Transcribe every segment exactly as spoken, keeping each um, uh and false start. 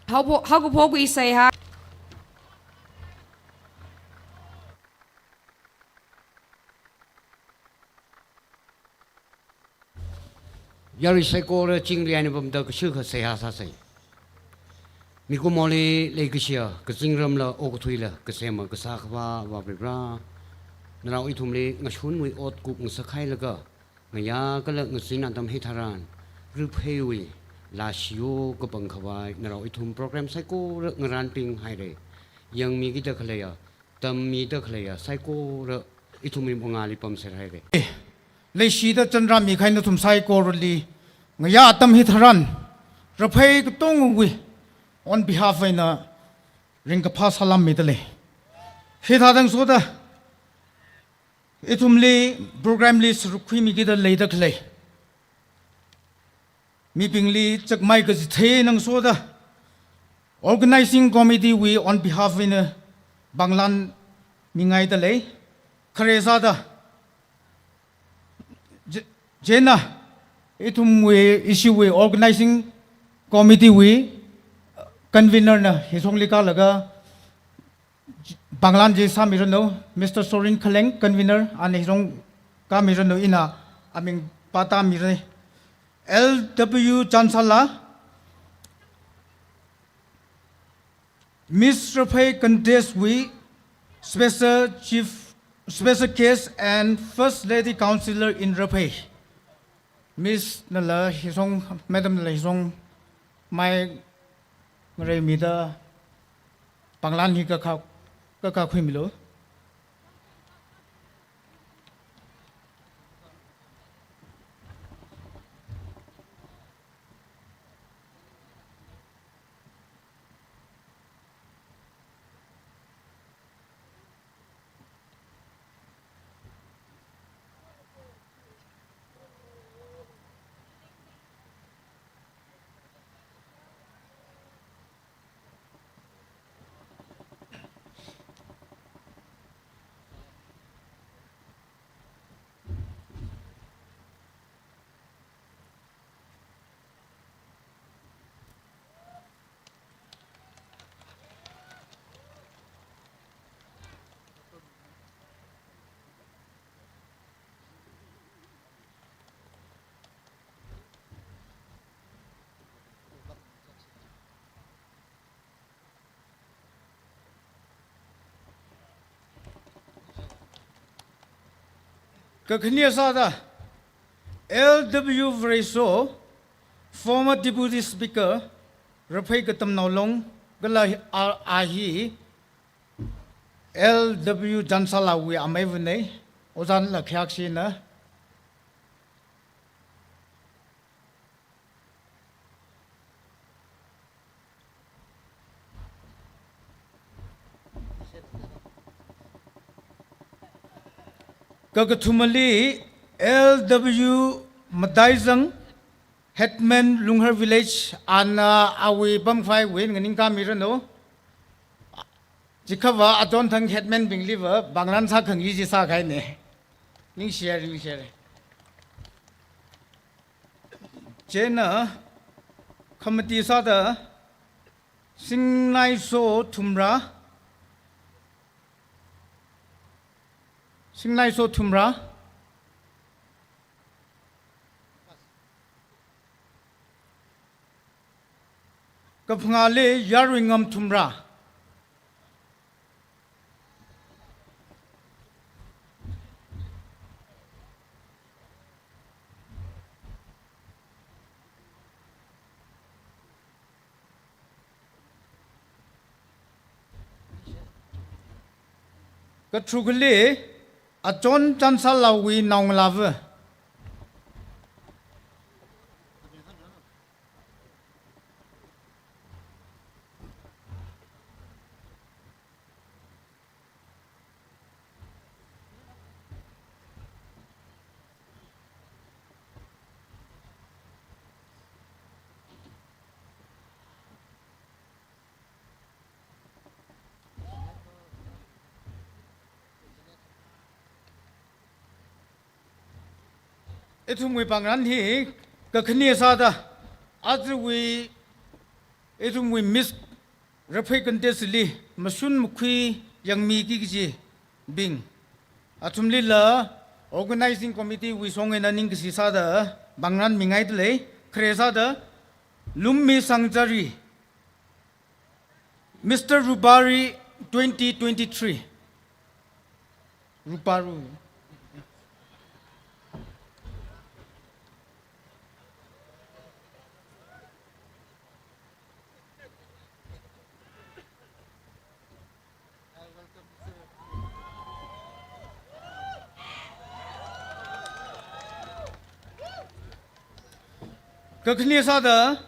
Haophok, haokaphok wui seihā. Yarui saikora chingri eina pamda kashikha seihā sāsei. Mikumoli leikashiya kazingramla okathuila kasema kasā Akhava Varivara, narao ithumli ngashunwui ot kupngasak hailaga, ngayā kala ngazin atam hitharan, Rapheiwui laa shiyo kapangkhavai narao ithum program saikora ngarānping haira. Yangmikida khaleiya, tammida khaleiya saikora ithumwui mangāli pamser haira. Leishida chanrāmi kahai nathum saikorali ngayā atam hitharan Raphei katongawui on behalf eina ringkaphā salam midalei. Hithāda ngasoda ithumli program li sāruk khuimikida leida khalei mibingli chākmai kachithei eina ngasoda organizing committee wui on behalf eina pānglan mingaidalei. Khare sāda, chi-, chieina ithumwui, ishiwui organizing committee wui convener na hishongli kālaga pānglan chi sāmiranu, Mister Sorin Khaleng, convener, ana hishong kāmiranu, ina aming pātāmira. L W Chansala, Miss Raphei Contest wui Special Chief, Special Guest and First Lady Councillor in Raphei, Miss nala hishong, Madam nala hishong mai ngareimida pānglan hi kakā, kakā khuimilu. Kakhane sāda, L W Vareso, former Deputy Speaker, Raphei Katamnao Long, kala a, a hi L W Chansala wui amei vane, ojān la khayakshina. Kakathumali L W Mataizang, Headman Lunghar Village, ana awui pamkhavai wui eina nganingkāmiranu. Chikhava achon thang headman bingliva pānglan sākhangayi chi sākahaina. Ningshire, ningshire. Chieina, khamati sāda, Singnaiso Thumra, Singnaiso Thumra, kaphangāli Yaruingam Thumra. Katharukhali, achon Chansala wui naongalāva. Ithumwui pānglan hi kakhane sāda, ajawui Ithumwui Miss Raphei contest li mashun makhui yangmiki kajibing athumlila organizing committee wui shong eina ningkashi sāda pangran mingaidalei. Khare sāda Lummi Sangchari, Mister Rubari twenty twenty-three. Rubaru. Kakhane sāda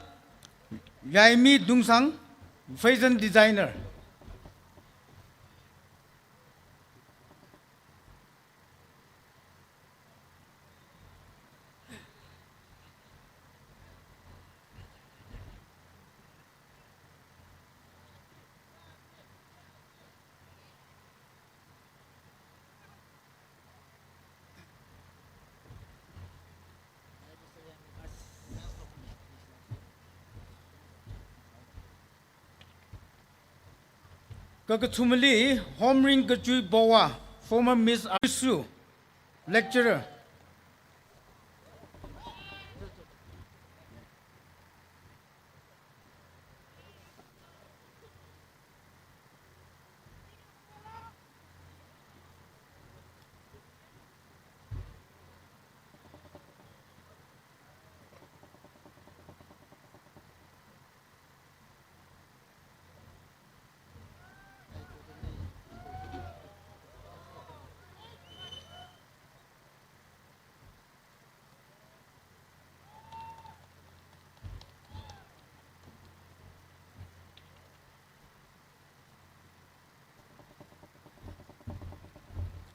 Yaimi Dungsang, fashion designer. Kakathumali Homring Kachui Bowa, former Miss Asu, lecturer.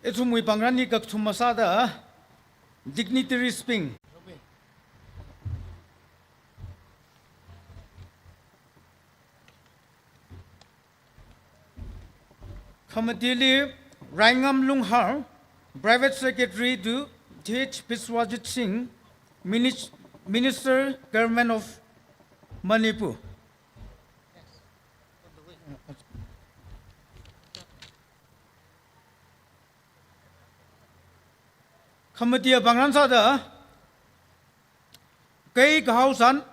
Ithumwui pangranli kakathuma sāda dignitaries bing. Khamatili Raingam Lunghar, Private Secretary to Th Biswajit Singh, Minis-, Minister, Government of Manipur. Khamatia pangran sāda Kei Kahausan,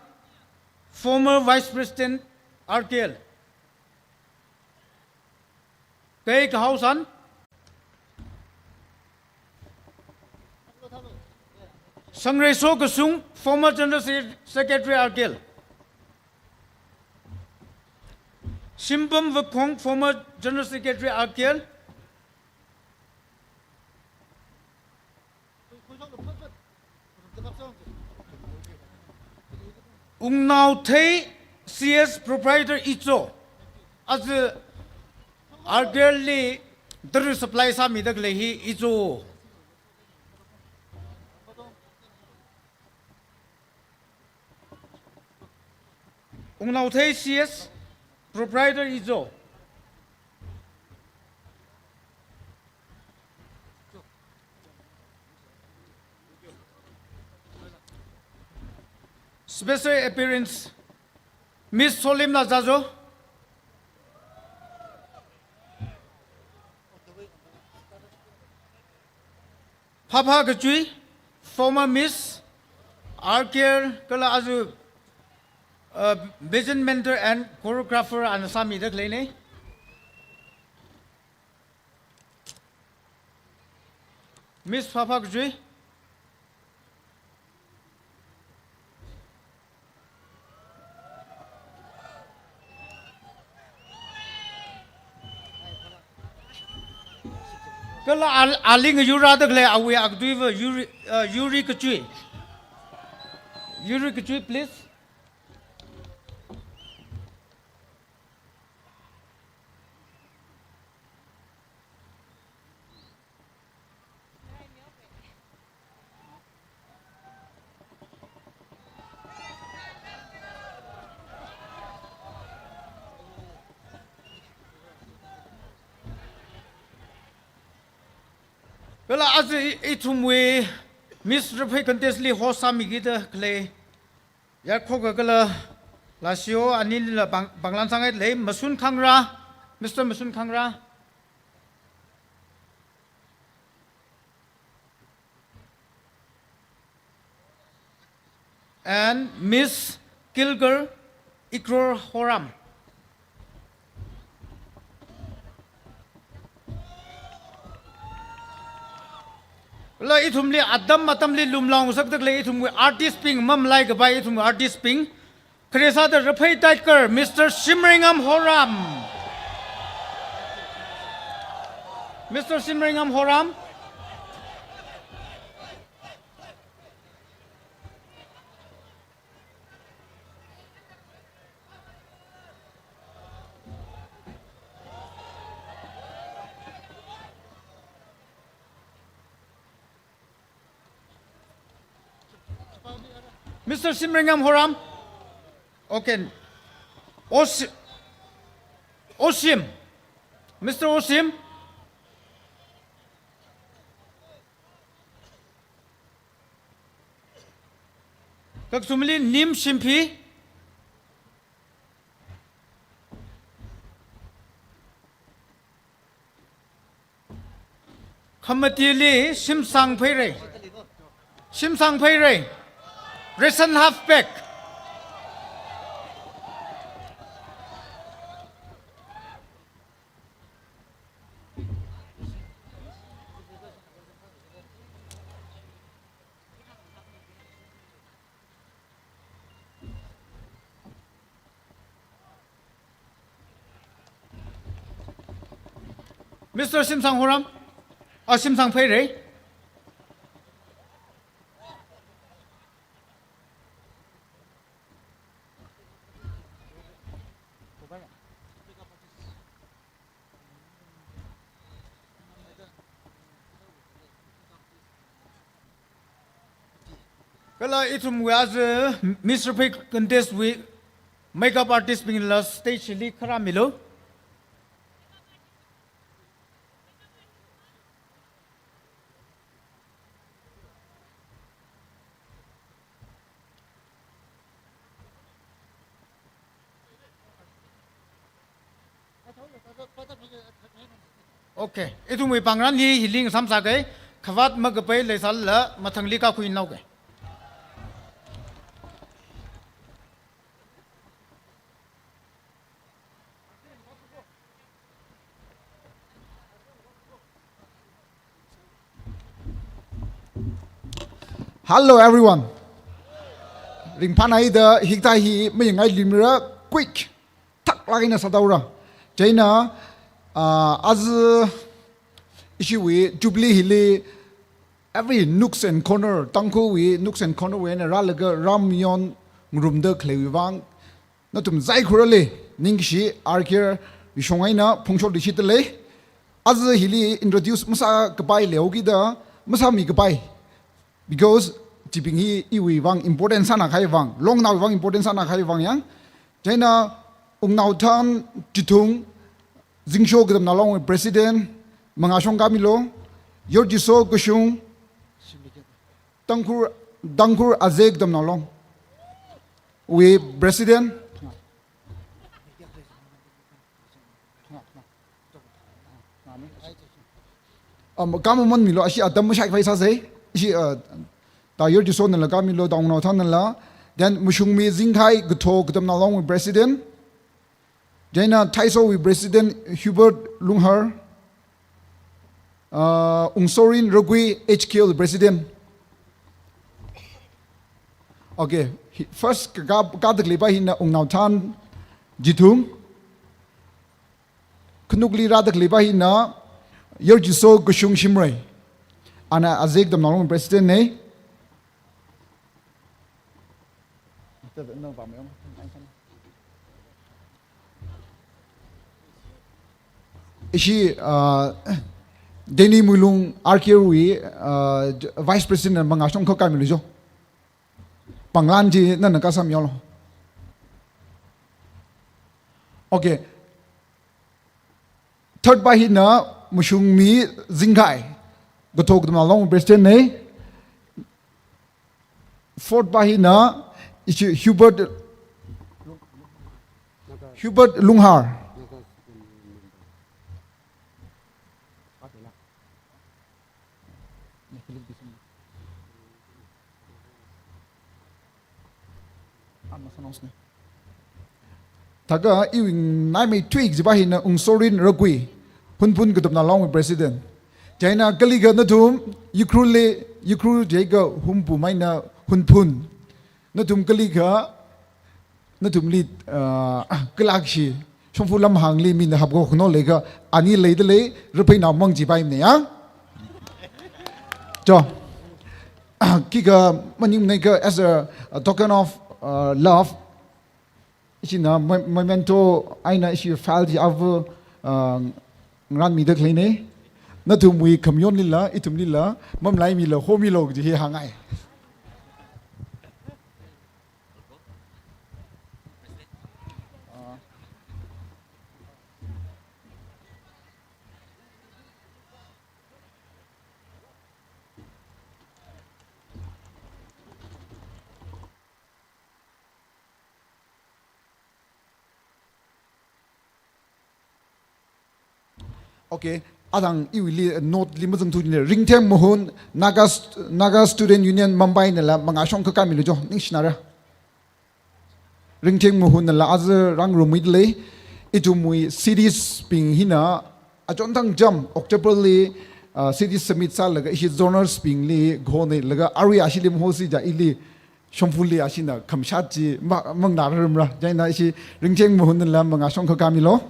former Vice President, R K L. Kei Kahausan. Sangreso Kasung, former General Se-, Secretary, R K L. Shimpam Vakhong, former General Secretary, R K L. Wungnaothei C S, proprietor Izo. Aja R K L li tara supply sāmida khalei hi Izo. Wungnaothei C S, proprietor Izo. Special appearance, Miss Solimna Zazo. Phapha Kachui, former Miss, R K L, kala aja, uh, vision mentor and choreographer ana sāmida khaleina. Miss Phapha Kachui. Kala al-, aling yurada khalei awui akathuiva Yuri, uh, Yuri Kachui. Yuri Kachui, please. Kala aja i-, ithumwui Miss Raphei contest li host sāmikida khalei yarkhoka kala Lashiyo anila pang-, panglan sāngai lei, Masun Khangra, Mister Masun Khangra. And Miss Kilger Ikror Horam. La ithumli atam atamli lumlangsakda khalei ithumwui artist bing, mamalaikapai ithumwui artist bing. Khare sāda Raphei Tiger, Mister Shimreingam Horam. Mister Shimreingam Horam. Mister Shimreingam Horam. Okay. Osi-, Osim. Mister Osim. Kakasumli Nim Shimphi. Khamatili Shimsang Pheirei. Shimsang Pheirei. Recent halfback. Mister Shimsang Horam, ah, Shimsang Pheirei. Kala ithumwui aja Miss Raphei contest wui makeup artist bingla stage li kharāmilu. Okay, ithumwui pangran hi hili ngasam sākei, khavāt makapai leisālala mathangli kakhui naokei. Hello everyone. Ringphānai da hikathā hi mayāngai limira quick thaklāk eina sāthaora. Chieina, ah, aja ishiwui Jubilee hili every nooks and corner, Tangkhulwui nooks and corner wui eina rālaga rāmayon ngarumda khaleiwui vang nathum saikorali ningkashi R K R wui shong eina phongshokluishitda lei. Aja hili introduce masākapai leokida masāmikapai. Because chibing hi iwui vang important sāna kahai vang, longnaowui vang important sāna kahai vang yang. Chieina Wungnaothan Chithung, Zingsho Katamnao Long President, mangāshong kamilu, Yorjiso Kashung, Tangkhul, Tangkhul Azek Katamnao Long wui President. Um, kamamanmilu, ashi atam mashai phai sāsei. Ishi, uh, da Yorjisonala kamilu, da Wungnaothanla. Then Mashungmi Zingkhai Katho Katamnao Long President. Chieina Thaisowui President Hubert Lunghar. Uh, Wungsorin Ragui H K L President. Okay, hi-, first ka, ka, kādakhaleipa hina Wungnaothan Chithung. Khanukli rādakhaleipa hina Yorjiso Kashung Shimrei. Ana Azek Katamnao Long President nei. Ishi, uh, Danny Muilung R K R wui, uh, Vice President mangāshong kha kamilu jo. Panglan chi nana kasāmilu. Okay. Third pa hina Mashungmi Zingkhai. Katho Katamnao Long President nei. Fourth pa hina ishi Hubert, Hubert Lunghar. Thākha iwui naimeithui kajipa hina Ungsorin Ragui, Hunphun Katamnao Longwui President. Chieina kalikha nathum, Ukhrulli, Ukhrul jiakha Hunphun eina Hunphun. Nathum kalikha, nathumli, ah, kalakshi, Shongfa Lamhāngli mina hapkakhanao leikha, ani leidalei, Rapheinao mang jipaimana ya. Jo. Khikha maningmana kha as a, a token of, uh, love, ishina me-, memento eina ishi file chi ava, uh, ngarānmida khaleina. Nathumwui khamayonlila, ithumlila, mamalaimila, homilu kaji hi hāngngai. Okay, athang iwuili note li mazangthuchinle, Ringtheng Mohun, Naga St-, Naga Student Union Mumbai nala mangā shongkha kāmilu jo, ningshinara. Ringtheng Mohun nala aja rāngarumida lei, ithumwui C Ds bing hina, achonthang jam, October li, ah, C D submit sālaga, ishi zoners bingli, ghone laga, arui ashili mahosi ja ili, Shongfali ashina khamshat chi ma, mangnā rarumra. Chieina ishi Ringtheng Mohun nala mangā shongkha kāmilu.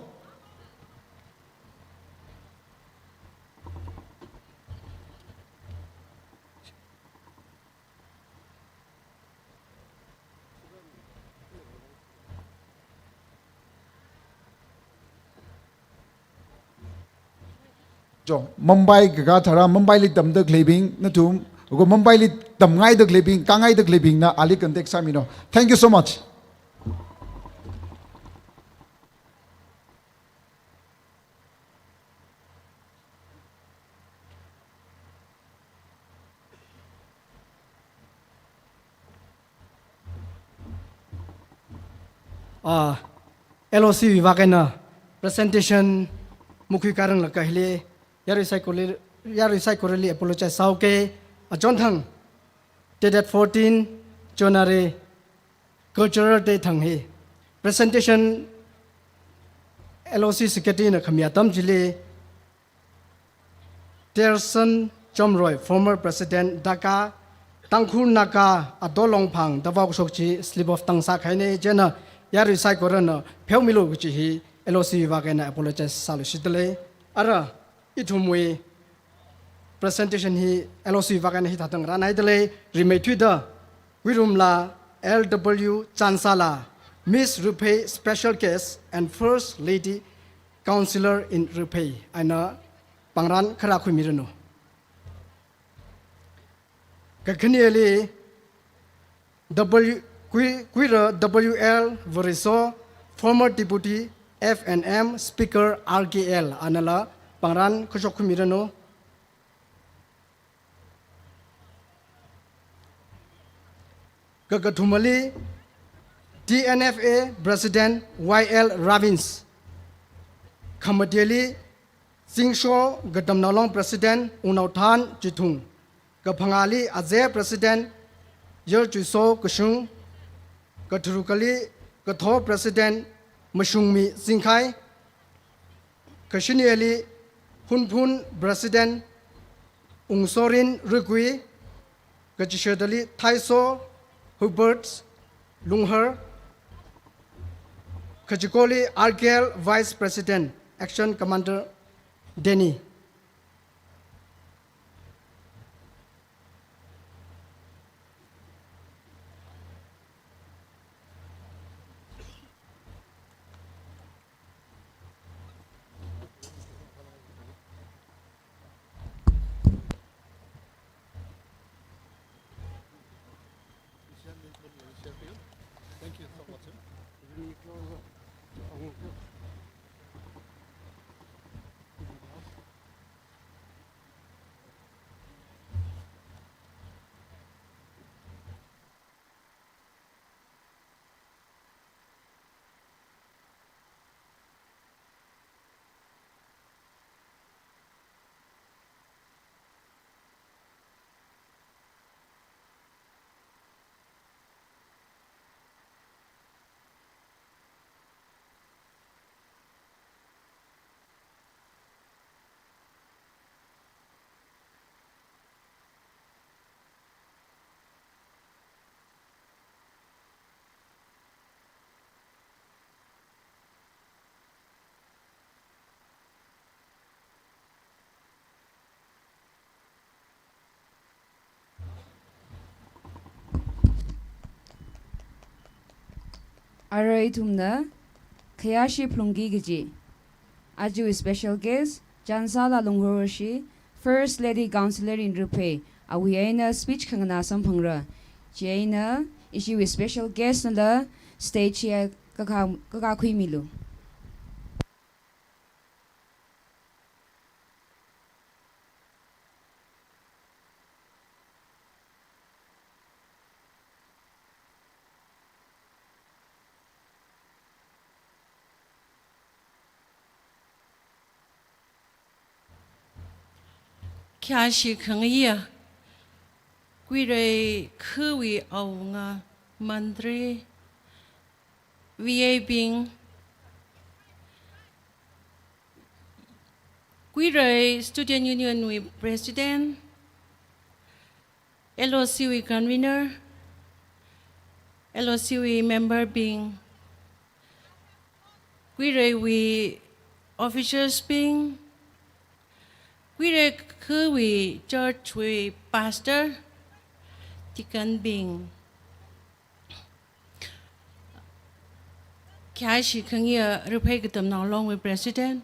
Jo, Mumbai kakā tharan, Mumbaili tamda khaleibing, nathum, ko Mumbaili tamngaida khaleibing, kāngaida khaleibingna ali contact sāmilu. Thank you so much. Ah, L O C wui vak eina presentation makhuikāranglakha hili, yarui saikorali, yarui saikorali apologize sāhaoke, achonthang, date fourteen January, Cultural Day thang hi. Presentation L O C Secretary na khami atam chili, Terson Chomroi, former President, Dhaka, Tangkhul Naga Ato Longphang, Davao kashok chi slip of tongue sākahaina, chieina yarui saikorana pheomilu kaji hi L O C wui vak eina apologize sāluishitda lei. Ara, ithumwui presentation hi L O C wui vak eina hithāda ngarānhaida lei, rimeithuida, Wirumla L W Chansala, Miss Ruiphei Special Guest and First Lady Councillor in Ruiphei, eina pangran kharā khuimiranu. Kakhaneli W, Kui-, Kuira W L Variso, former Deputy F and M Speaker R K L, anala pangran kashok khuimiranu. Kakathumali, T N F A President Y L Ravins. Khamateli, Zingsho Katamnao Long President Wungnaothan Chithung. Kaphangāli, Aze President Yerchuiso Kashung. Katharukali, Katho President Mashungmi Zingkhai. Kashinili, Hunphun President Ungsorin Rugui. Kachishātali, Thaiso Hubert Lunghar. Kachikoli, R K L Vice President, Action Commander Denny. Arui ithumna khayāshi phalungki kaji ajawui special guest, Chansala Lunghoroshi, First Lady Councillor Rinruphei, awui eina speech khanganā samphangra. Chieina ishiwui special guest nala stage hiya kakā, kakākhuimilu. Khayāshi khangaiya, Kuirei khawui awunga mantri, V A bing, Kuirei Student Union wui President, L O C wui Convener, L O C wui member bing, Kuireiwui officers bing, Kuirei khawui church wui pastor, deacon bing, khayāshi khangaiya Ruphei Katamnao Long wui President,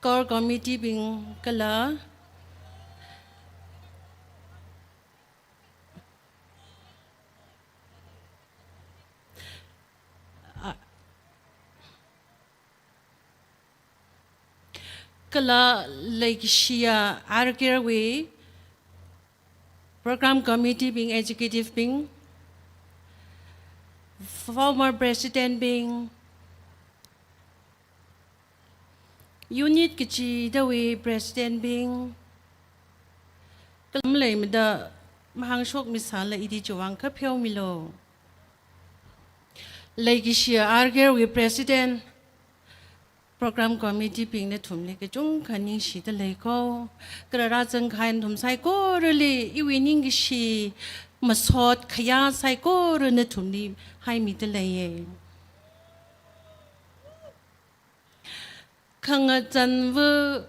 Core Committee bing kala, ah, kala leikashiya R K R wui Program Committee bing, Executive bing, former President bing, unit kachidawui President bing, kala maleimada mahāngshokmisāla, idi chiwuivang kha pheomilu. Leikashiya R K R wui President, Program Committee bing, nathumli kachungkha ningshida leiko. Kala rāzangkahai nathum saikorali iwui ningkashi masot khayā saikora nathumli haimida leiye. Khangazanva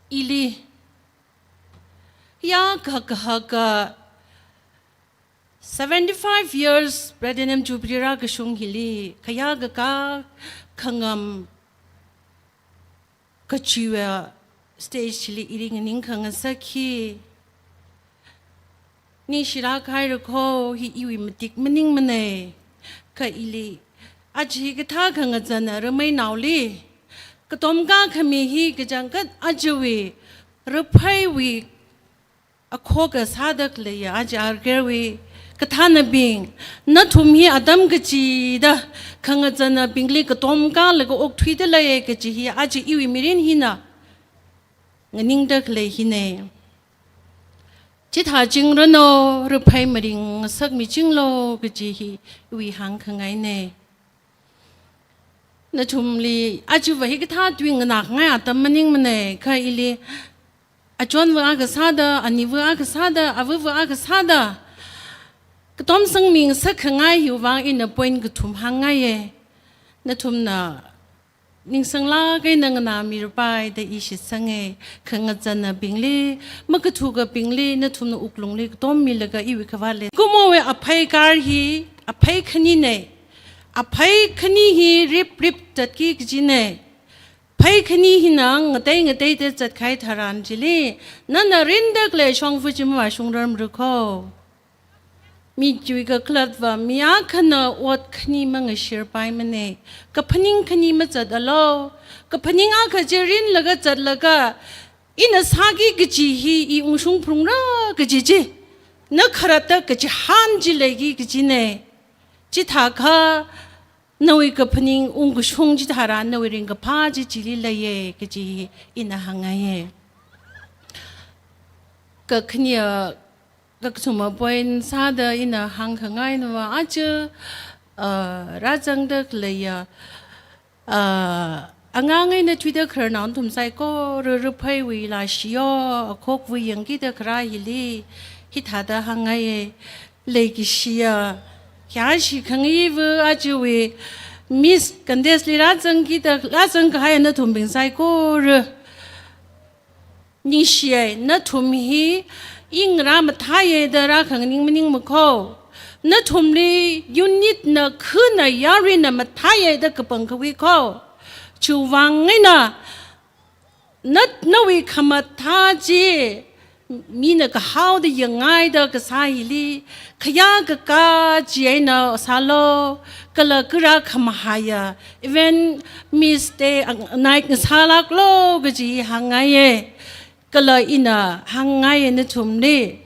ili ya kakahaka seventy-five years Platinum Jubilee rākashung hili khayākakā khangam kachiwui stage chili ili nganingkhangasak hi ningshilāk haira kho, hi iwui matik maningmana. Kha ili aja hikathā khangazan rāmeinaoli katomkā khami hi kachangkhat ajawui Rupheiwui akhoka sāda khaleiya aja R K R wui kathānabing, nathum hi atam kachida khangazanabingli katomkālaga okthuida leiya kaji hi aja iwui mirin hina nganingda khalei hina. Chithāchingranu, Ruphei maringngasakmichinglu kaji hi iwui hāngkhangaina. Nathumli ajava hikathā tui nganākhangai atam maningmana, kha ili achonva akha sāda, aniva akha sāda, avava akha sāda katom sangmingasakkhangai hiwuivang ina point kathum hāngngaiya. Nathumna ningsanglāk eina nganāmirapai da i shitsanga. Khangazanabingli, makathukabingli, nathumna wuklungli katom milaga iwui khavāt lei. Kumowui aphei kar hi aphei khanina. Aphei khani hi riprip zatki kajina. Phei khani hina ngatei ngateida zatkahai tharan chili, nana rinda khalei shongfa chi mavāshungrarmara kho. Mi chiwui kakhalatva mi akhana ot khani mangashirpaimana. Kaphaning khani mazatalo. Kaphaning akha chi rinlaga zatlaga, ina sāki kaji hi i ungshung phalungra kaji chi, na kharatta kachihān chi leiki kajina. Chithākha nawui kaphaning ungkashung chitharan nawui ringkaphā chi chili leiya kaji hi ina hāngngaiya. Kakhane, kakathuma point sāda ina hāngkhangainava aja, ah, rāzangda khaleiya, ah, angang eina thuida khararnao nathum saikora Rupheiwui lāshi yo, akhokva yangkida kharā hili, hithāda hāngngaiya, leikashiya, khayāshi khangaiva ajawui Miss Contest li rāzangkida, rāzangkahai nathumbing saikora Ningshiya, nathum hi i ngarā mathāya da rākhanganing maningmako. Nathumli unit na khana yaruina mathāya da kapangkhui ko. Chiwuivang eina na, nawui khamathā chi mina kahaoda yangngaida kasā hili, khayā kakā chieina sālu, kala kharā khamahaiya, even mistake, ang-, nai ngasālāklu kaji hāngngaiya. Kala ina hāngngaiya nathumli,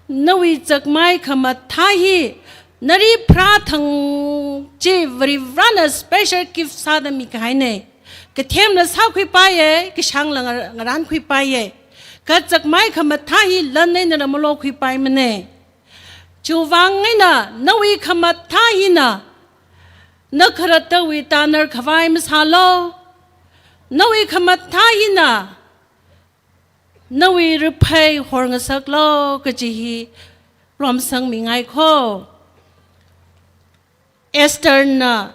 nawui chakmai khamathā hi, nali pharāthang chi Varivarana special gift sāda mikahaina. Kathemla sākhuipaiya, kashāngla ngar-, ngarānkhuipaiya. Kha chakmai khamathā hi lan einala malokhuipaimana. Chiwuivang eina nawui khamathā hina, na khalattawui tānar khavai masālu. Nawui khamathā hina, nawui raphei horngasaklu kaji hi lomsangmingaiko. Estherna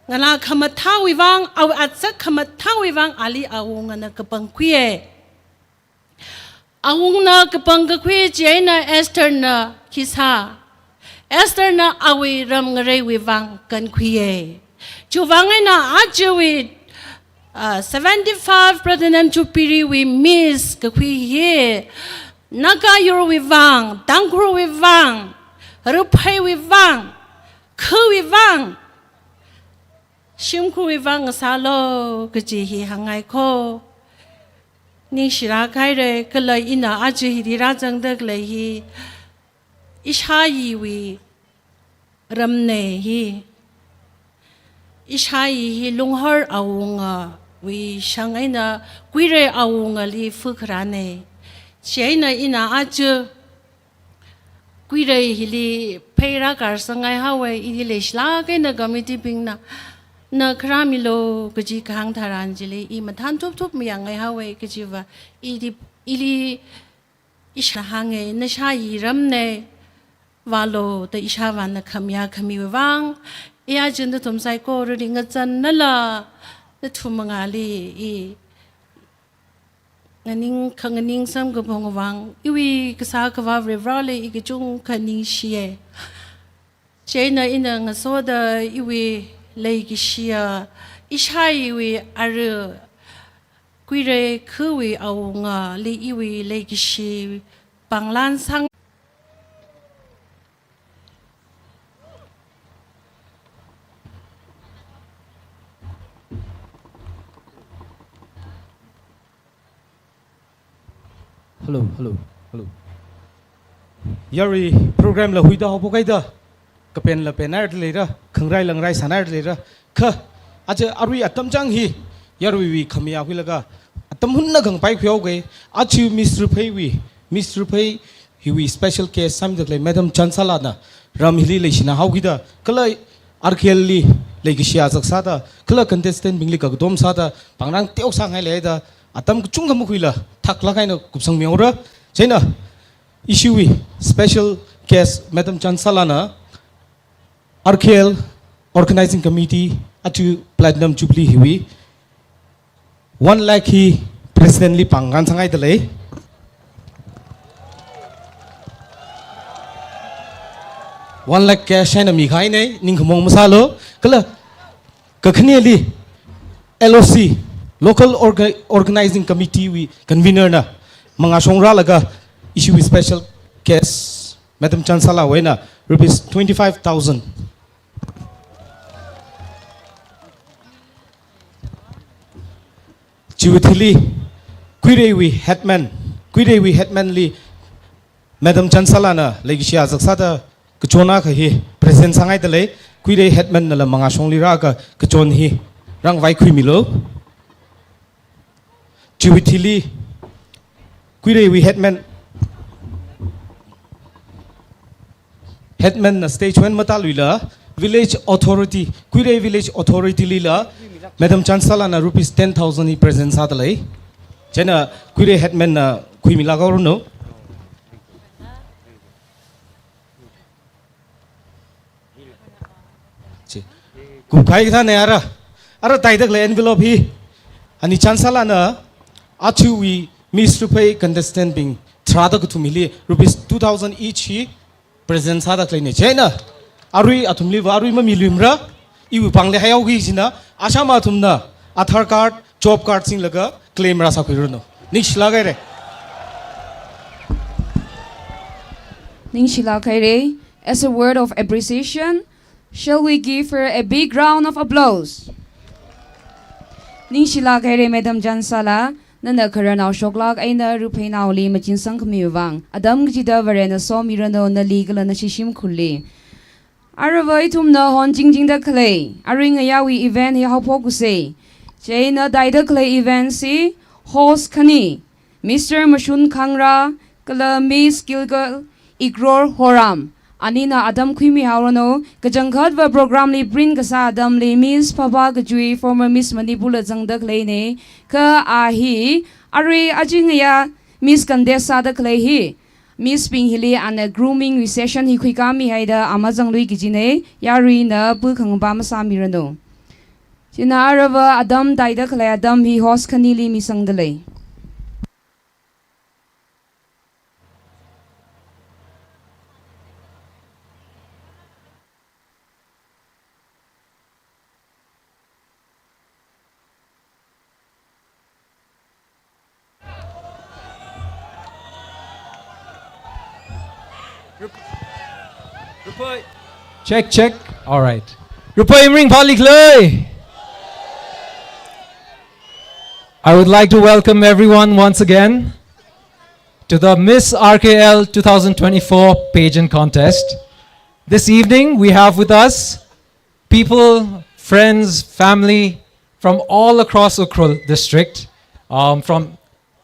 ngalā khamathāwui vang, awui azak khamathāwui vang ali awungana kapangkhuiya. Awungna kapangkakhui chieina Estherna khi sā? Estherna awui ram ngareiwui vang kankhuiya. Chiwuivang eina ajawui, ah, seventy-five Platinum Jubilee wui miss kakhui hi, Naga yurwui vang, Tangkhulwui vang, rapheiwui vang, khawui vang, shimkhurwui vang ngasālu kaji hi hāngngaiko. Ningshilāk haira, kala ina aja hili rāzangda khalei hi ishāyiwui ramna hi. Ishāyi hi Lunghor awungawui shang eina Kuirei awungali fakharāna. Chieina ina aja Kuirei hili phei rākarsang ngaihaowa, ili leishilāk eina committee bingna, na kharā milu kaji kahāng tharan chili i mathān thupthup mayang ngaihaowa kajiva, ili, ili ishāna hānga, nashāyi ramna, vālu da ishāvāna khamayā khamiwui vang, i aja nathum saikorali ngachannala, nathum mangāli i nganing, khanganing samkaphungwui vang, iwui kasā khavā Varivarali i kachungkha ningshiya. Chieina ina ngasoda iwui leikashiya, ishāyiwui ara Kuirei khawui awungali iwui leikashi pānglansang. Hello, hello, hello. Yarui program la huida haophok haida, kapenla penhaida leira, khangraila ngaraisanhaida leira. Kha, aja arui atam chang hi, yaruiwui khamayā khuilaga, atam hunna khangapai khuihaoga, aja Miss Rapheiwui, Miss Raphei hiwui special guest sāmida khalei Madam Chansalana ram hili leishina haokida, kala R K L li leikashi azak sāda, kala contestant bingli kakatom sāda, pāngrang teok sāngai leida, atam kachungkha makhuila, thaklāk eina kupsangmihaora. Chieina, ishiwui special guest Madam Chansalana, R K L Organizing Committee, aja Platinum Jubilee hiwui one lakh hi President li pāngkān sāngaida lei. One lakh cash eina mikahaina, ningkhamong masālu. Kala kakhaneli L O C, Local Orga-, Organizing Committee wui convener na mangāshong rālaga ishiwui special guest Madam Chansalawui eina rupees twenty-five thousand. Chiwui thili, Kuireiwui headman, Kuireiwui headman li Madam Chansalana leikashi azak sāda kachon akha hi present sāngaida lei, Kuirei headman nala mangāshongli rālaga kachon hi rāngavai khuimilu. Chiwui thili, Kuireiwui headman, headman na stage one matāluila, village authority, Kuirei village authority lila, Madam Chansalana rupees ten thousand hi present sāda lei. Chieina Kuirei headman na khuimilāk haoranu. Chi. Kupkahai kathāna ara. Ara taida khalei envelope hi. Ani Chansalana, ajawui Miss Ruphei contestant bing tharāda kathum hili rupees two thousand each hi present sāda khaleina. Chieina arui athumliva arui mamiluimara, iwui pāngli haihaoki kajina, ashama athumna Aadhaar card, job card singlaga claim rāsākhuiranu. Ningshilāk haira. Ningshilāk haira. As a word of appreciation, shall we give her a big round of applause? Ningshilāk haira, Madam Chansala, nana khararnao shoklāk eina Ruphei naoli machinsang khamiwui vang. Atam kachida Varena somiranu nali kala nashi shimkhurli. Aruiva ithumna hon chingchingda khalei, arui ngayāwui event hi haophoksa. Chieina taida khalei event chi host khani, Mister Mashun Khangra, kala Miss Gilgal Ikror Horam. Anina atam khuimihaoranu, kachangkhatva program li print kasā atamli Miss Phapha Kachui, former Miss Manipur la zangda khaleina, kha a hi, arui aja ngayā Miss contest sāda khalei hi, Miss bing hili ana grooming wui session hi khuikāmihaida amazanglui kajina, yaruina pu khangpa masāmiranu. Chieina aruiva atam taida khalei atam hi host khanili misangda lei. Ruphei. Check, check. All right. Ruphei mirin phāli khala. I would like to welcome everyone once again to the Miss R K L two thousand twenty-four pageant contest. This evening, we have with us people, friends, family from all across Ukhrul district, um, from,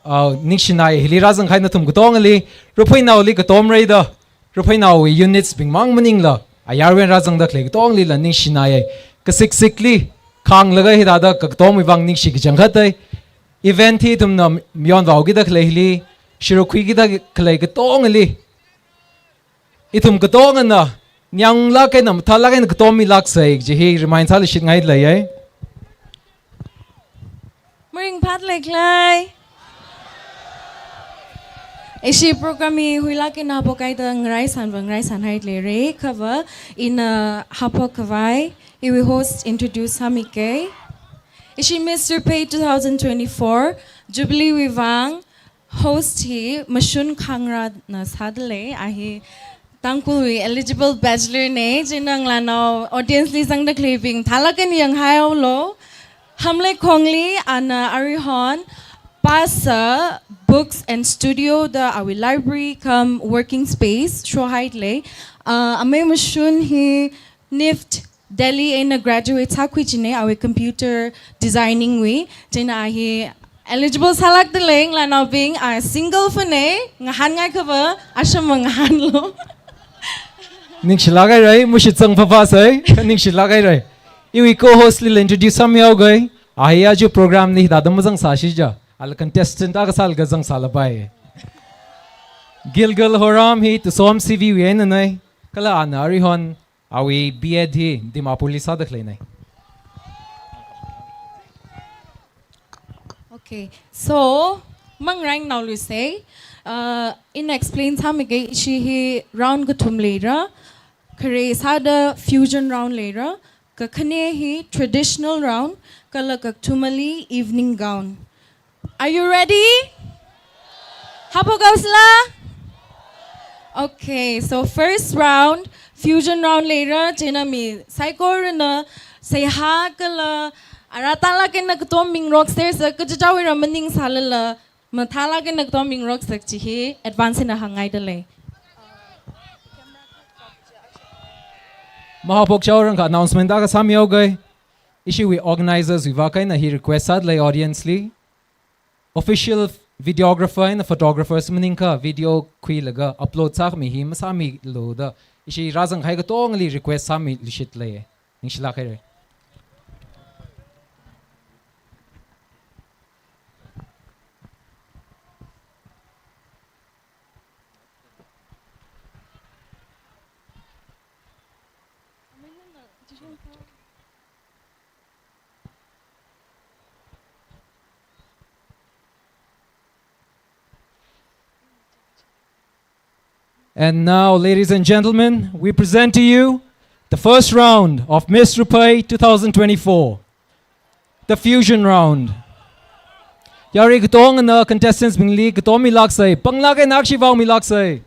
uh, ningshinai hili rāzangkahai nathum katongali, Ruphei naoli katom rāida, Ruphei naowui units bing mang maningla, ayar eina rāzangda khalei katongalila ningshinai. Kasiksikhali khānglaga hithāda kakatomwui vang ningshi kachangkhat ai. Event hi ithumna mayonvaokida khalei hili, shuruk khuikida khalei katongali, ithum katongana, ningyānglāk eina, mathālāk eina katom milāksa kaji hi remind sāluishitngailei. Mirin phāli khala. Ishi program hi huilāk eina haophokhaida ngaraisanva ngaraisanhailei. Khava ina haophok khavai iwui host introduce sāmike. Ishi Miss Ruphei two thousand twenty-four Jubilee wui vang host hi Mashun Khangrana sādalei, a hi Tangkhulwui eligible bachelor na, chieina ngalānao audience li zangda khaleibing, thālāk eina yanghaolu. Hamleikhongli ana aruihon pāsa books and studio da awui library cum working space shohailei. Uh, amei Mashun hi NIFT Delhi eina graduate sākhui kajina, awui computer designing wui. Chieina a hi eligible sālākdalei ngalānaobing, a single fana, ngahānngai khava, ashama ngahānlu. Ningshilāk haira, mushitsang phapha sai, ningshilāk haira. Iwui co-host lila introduce sāmihaoke, a hi aja program li hithāda mazangsāshi ja, ala contestant akha sālaga zangsālapai. Gilgal Horam hi Tusom C V wui einana, kala ana aruihon awui B Ed hi Dimapur li sāda khaleina. Okay, so, mangrainaoluisa, uh, ina explain sāmike, ishi hi round kathum leira, khare sāda fusion round leira, kakhane hi traditional round, kala kathumali evening gown. Are you ready? Haophokhaosila? Okay, so first round, fusion round leira, chieina mi saikorana seihā kala ara thālāk eina katom mingaroksersa, kachichāwuira maningsālala, mathālāk eina katom mingaroksa kaji hi advance eina hāngngaidalei. Mahaophokchaorangkha announcement akha sāmihaoke. Ishiwui organizers wui vāng eina hi request sādalei audience li. Official videographer eina photographers maningakha video khuilaga upload sākhami hi masāmilu da ishi rāzanghai katongali request sāmiluishitlei. Ningshilāk haira. And now, ladies and gentlemen, we present to you the first round of Miss Ruphei two thousand twenty-four, the fusion round. Yarui katongana contestants bingli katom milāksei, panglāk eina akshi vaomilāksei.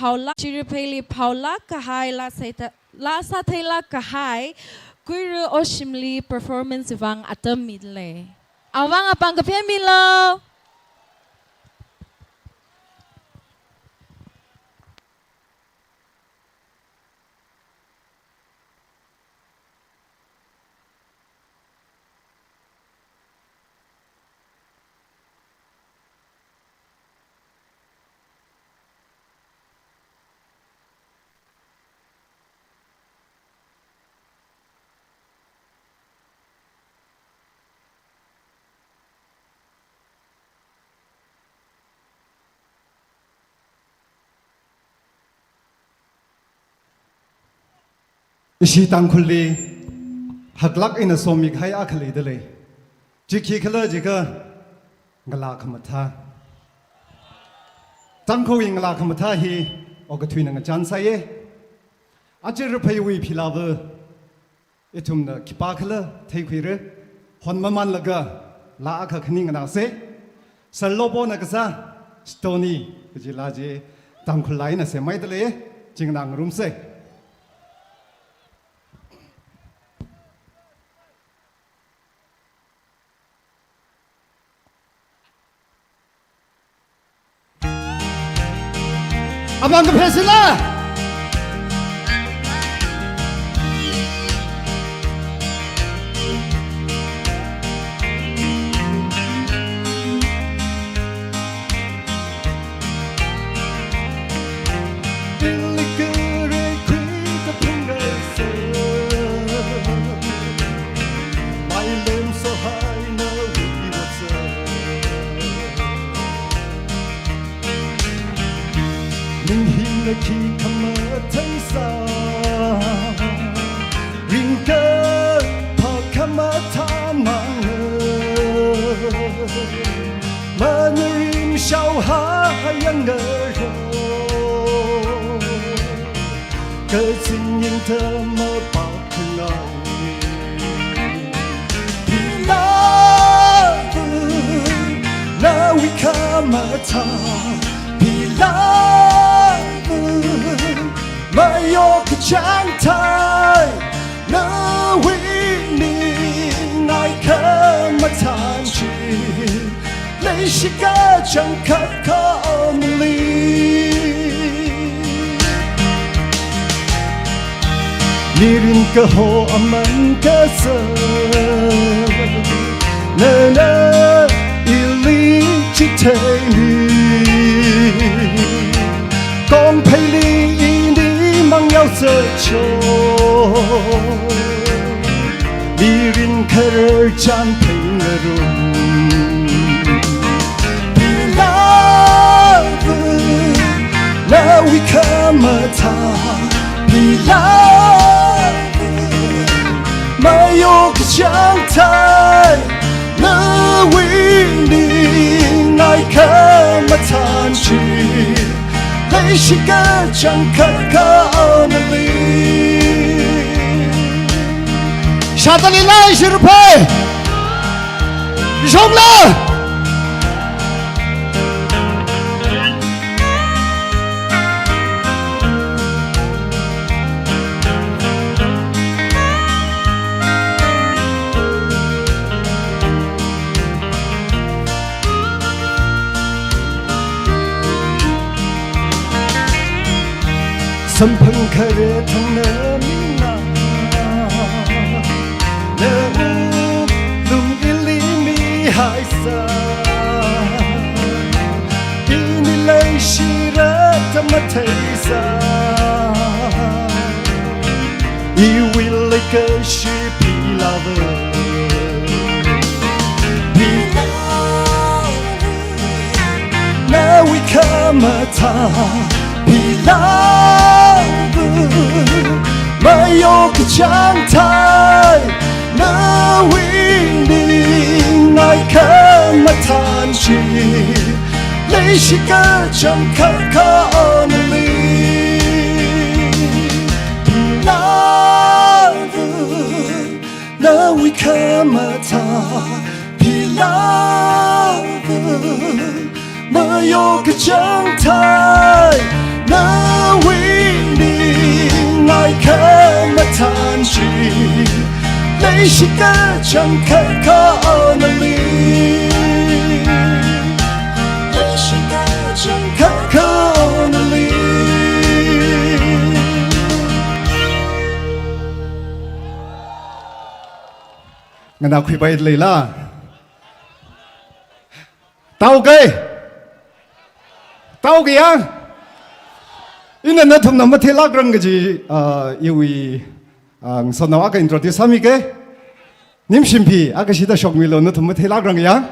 phaolāk, Chirapheili phaolāk kahai, laa sātha-, laa sātheilāk kahai Kuira Oshimli performance vang atam midalei. Awui vang apāng kaphemilu. Ishi Tangkhulli haklāk eina somikahai akha leidalei. Chi khikhala jiakha ngalā khamathā. Tangkhulwui ngalā khamathā hi okathuina ngachān sāya. Aja Rapheiwui philāva ithumna khipākhala theikhuira. Hon mamanlaga laa akha khani nganāsa. Sir Lobona kasā Stony kaji laa chi Tangkhul laa eina semhaidalei. Chi nganā ngarumsa. Apāng kaphesila. Ning hina khi khamathān sā, ringkaphā khamathān mang, mana rim shao ha hayang ngaro, kazing yangda mapākhangai. Philāva, nawui khamathā, philāva, mayo kachāng thai, nawui ningai khamathān chi, leishi kachangkhat kha only. Mirin kaho aman kasā, nana ili chitheimi. Kongpheili ini mangyao sācho, mirin kharar chān phei ngarum. Philāva, nawui khamathā, philāva, mayo kachāng thai, nawui ningai khamathān chi, leishi kachangkhat kha only. Shātali lai shirphai. Jomla. Samphang khare thangna mina, na wuklung ili mihaisa. Ini leishira tamatheisa. Iwui leikashi philāva. Philāva, nawui khamathā, philāva, mayo kachāng thai, nawui ningai khamathān chi, leishi kachangkhat kha only. Philāva, nawui khamathā, philāva, mayo kachāng thai, Nawui ningai khamathān chi, leishi kachangkhat khaonali. Leishi kachangkhat khaonali. Nganākhuipai leila? Taoke? Taoke yang? Ina nathumna matheilākrang kaji, ah, iwui, ah, ngasotnao akha introduce sāmike. Nimshimphi, akha shida shokmilu, nathum matheilākrang yang?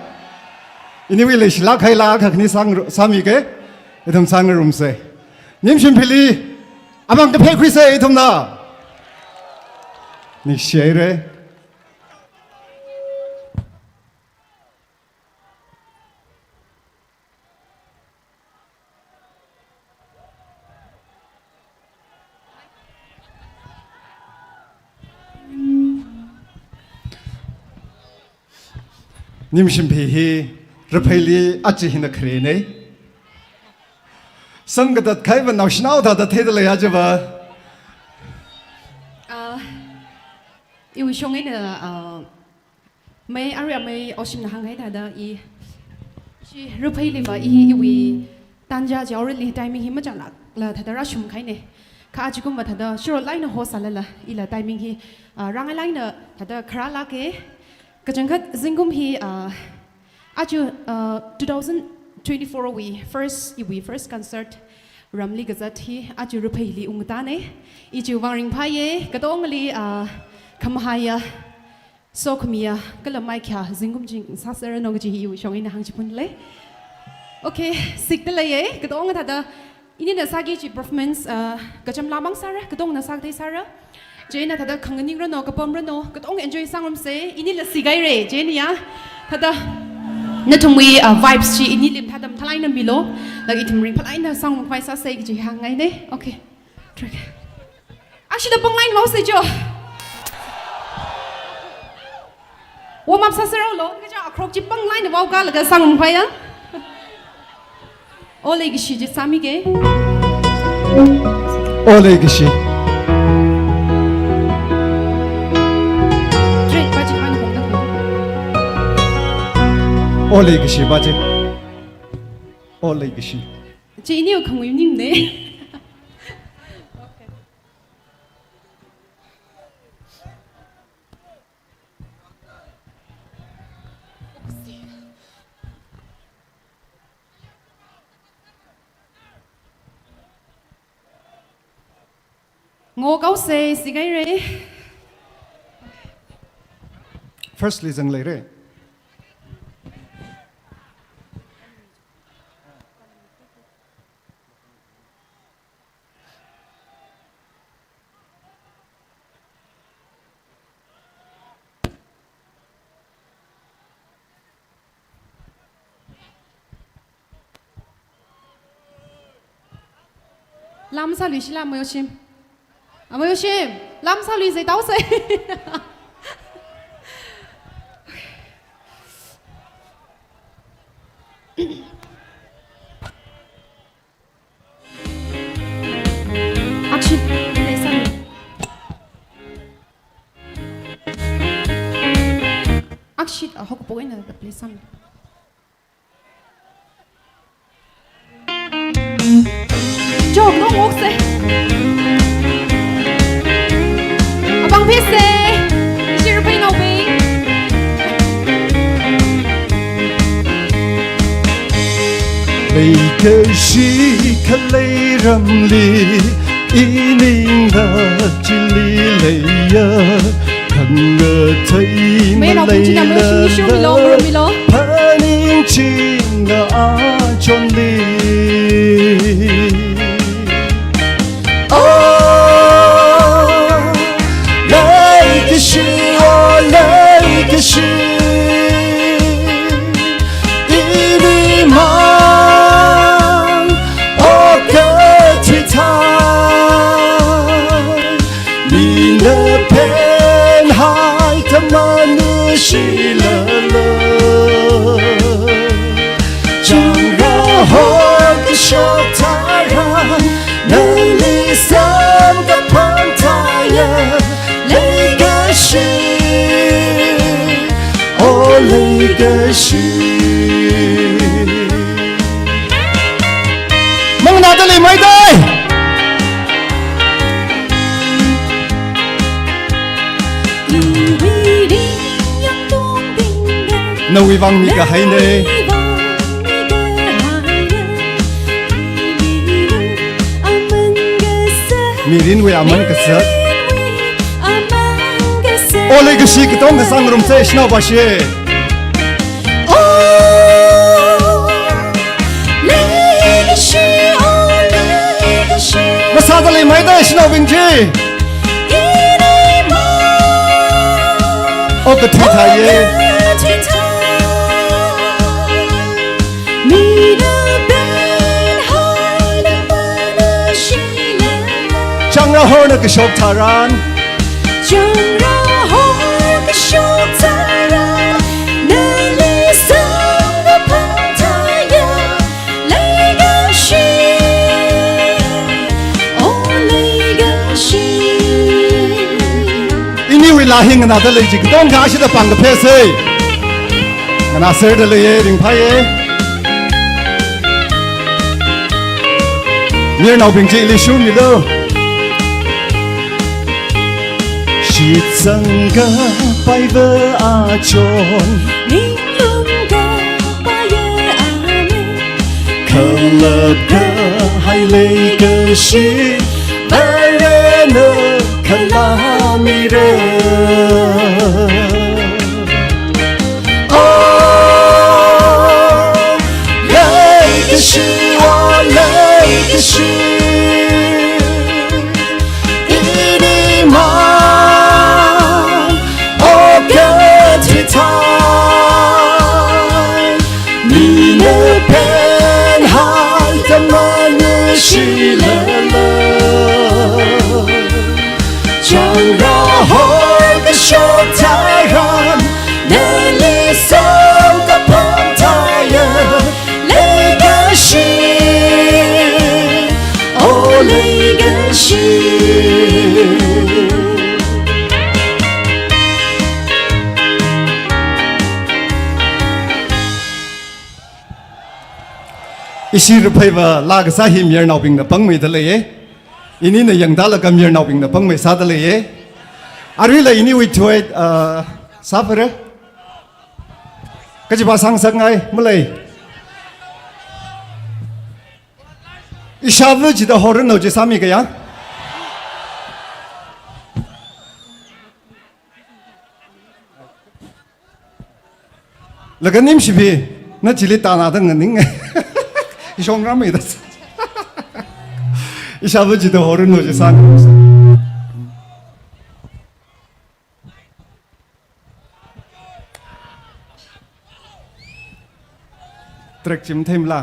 Iniwui leishilāk haila akha khani sāng, sāmike. Ithum sāngarumse. Nimshimphili, amang kaphei khuise ithumna. Ningshihaire. Nimshimphi hi Rapheili aja hina kharene. Samkatat kahaiva naoshinao thāda theida leiya chiva. Ah, iwui shong eina, ah, mei, arui mei Oshimna hānghai thāda i, chi Rapheiliva i, iwui tanja jaorali timing hi machālākla thāda rāshungkahaine. Kha ajakumva thāda shirot lāk eina host sālala ila timing hi, ah, rāngailāk eina thāda kharālāke. Kachangkhat zingkum hi, ah, aja, ah, two thousand twenty-four wui first, iwui first concert ramli kazat hi aja Rapheili ungtāne. I chiwui vang ringphāye, katongali, ah, khamahaiya, sokhamiya, kala maikhayā zingkum chi ngasāserranu kaji hi iwui shong eina hāngchiphunle. Okay, sikta leiye, katonga thāda inina sāki kaji performance, ah, kacham lamang sāra, katongana sākathei sāra. Chieina thāda khanganingranu, kapamranu, katong enjoy sāngarumse, inila sikhaire, chieina ya. Thāda nathumwui, ah, vibes chi inili mathāda mathālāk eina milu, laga ithum ringphālāk eina sāngarumkhavai sāse kaji hāngngaine. Okay. Track. Akshida pānglāk eina vaose jo. Warm up sāserralo, kaja akhorok chi pānglāk eina vaokalaga sāngarumkhavaiya. O leikashi chi sāmike. O leikashi. Track pa chi hān hongda. O leikashi pa chi. O leikashi. Chi iniwui khangui maningne. Ngokaose, sikhaire. Firstli zangleire. Lam sāluishila, Amei Oshim. Amei Oshim, lam sāluise, taose. Akshit, play sāmi. Akshit, ah, hokpo eina play sāmi. Chok nong wokse. Apāng phese. Ishi Raphei naobing. Leikashi khalei ramli, iningla chili leiya, khangathei mei nao pung china mei shini shumi lo, maleilala, murumi lo. Phaningchingna achonli. Oh, leikashi, oh, leikashi. Inimang, oh, kathithai. Mina phenhai tamanushilala. Changra hokashok tharan. Manganāda leimeida. Nawui vang mikahaina. Mirinwui aman kazat. O leikashi katonga sāngarumsa, ishinaopashi. O leikashi, o leikashi. Masāda leimeida ishinaobing chi. Ini ma. O kathi thaiya. O kathi thai. Mina penhaida mana shila. Changrahorna kashok tharan. Changrahor kashok tharan. Nali samkaphang thaiya. Leikashi. O leikashi. Iniwui laa hi nganāda lei chi katonga ashida pāng kaphesa. Nganāserda leiya, ringphāya. Mayarnaobing chili shumilu. Shitsang kapaiva achon. Ninglung kapaiya amen. Khalap kahai leikashi, Varena kala mira. O leikashi, o leikashi. Ini ma, o kathi thai. Mina penhaida mana shilala. Changrahor kashok tharan, nali samkaphang thaiya. Leikashi, o leikashi. Ishi raphaiva laa kasā hi mayarnaobingna pāngmeida leiya. Inina yangdalaga mayarnaobingna pāngmei sāda leiya. Aruila iniwui tui, ah, sāphara. Kachiva sāngasakngai, malei. Ishāva chida horanu chi sāmikaya. Laga Nimshibi, na chili tānada nganing. Ishong ramida. Ishāva chida horanu chi sāngasakngai. Track chi matheimala.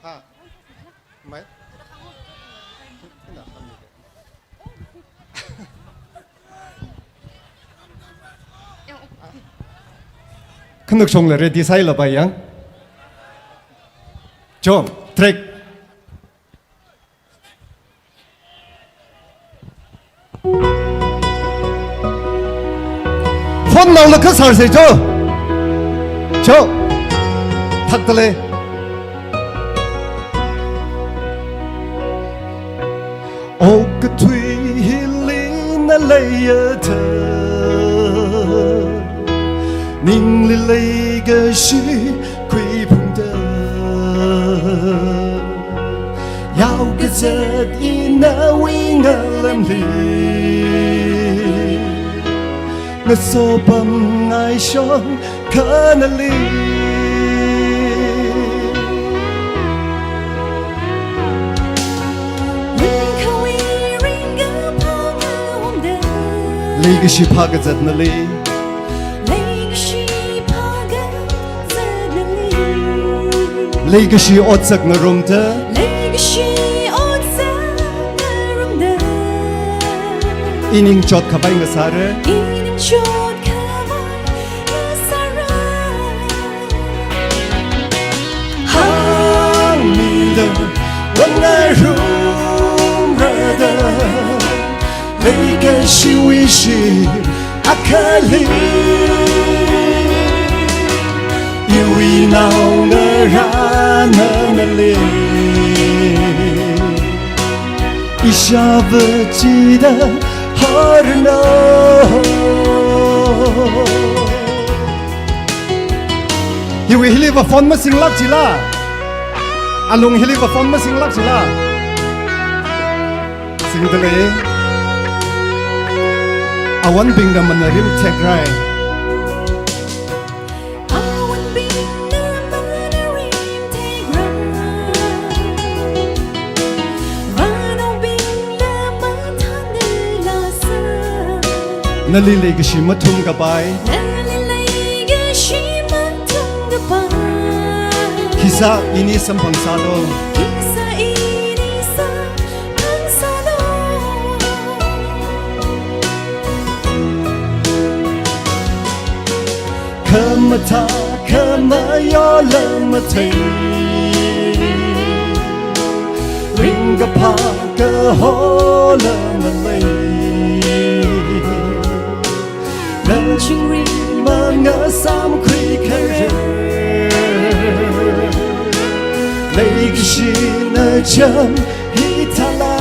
Ha. Mai? Khanuk shongla ready sāhailapa yang. Cho, track. Phone naola kasārsei cho. Cho. Thakta lei. Okathui hili na leiya thā. Ningli leikashi khuiphungda. Yao kazat ina wui ngalemli. Ngaso pamngai shong khanali. Ringkhawi ringkha Leikashi phākazat nali. Leikashi phākazat nali. Leikashi otsak ngarumda. Leikashi otsak ngarumda. Ining chotkhavai ngasāra. Ining chotkhavai ngasāra. Hāngmida, wangngarumrada. Leikashiwui shim akhali, iwui naongarā nana lei. Ishāvā chida horano. Hiwui hili va phone masinglāk chila. Alung hili va phone masinglāk chila. Singdalei. Awanbingna manarim thekrai. Awanbingna manarim thekrai. Vānaobingna mathānlāsa. Nali leikashi mathumkapai. Nali leikashi mathumkapai. Khisā ini samphangsālu. Khisā ini samphangsālu. Khamathā khamayola mathei, ringkaphā kahola malei. Nachingri mangasāmkhui kharer. Leikashina cham hithāla.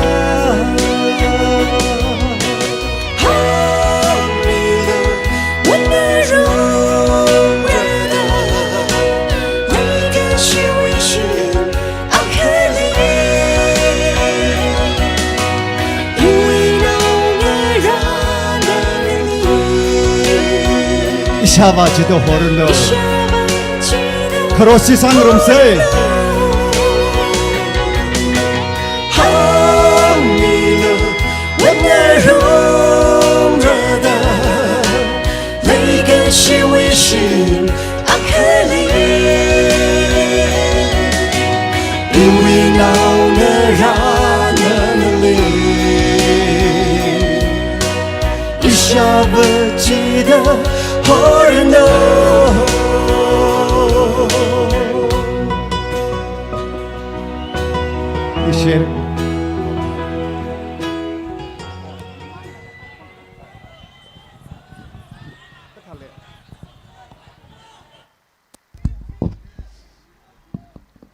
Hāngmida, wangngarumrada. Leikashiwui shim akhali, iwui naongarā nana lei. Ishāvā chida horano. Ishāvā chida. Kharoshi sāngarumsei. Hāngmida, wangngarumrada. Leikashiwui shim akhali, iwui naongarā nana lei. Ishāvā chida horano. Ishāvā.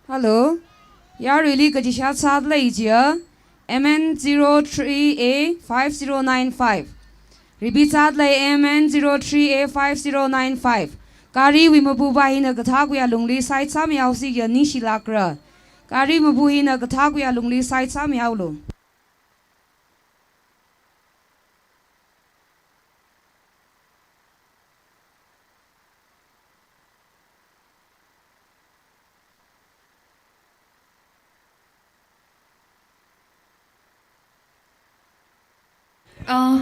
Hello. Yaruili kaji shātsālei jiya, M N zero three A five zero nine five. Repeat sālei, M N zero three A five zero nine five. Gariwui mapuva hina kathākui alungli side sāmihaosi ya ningshilākra. Gari mapu hina kathākui alungli side sāmihaolu. Ah,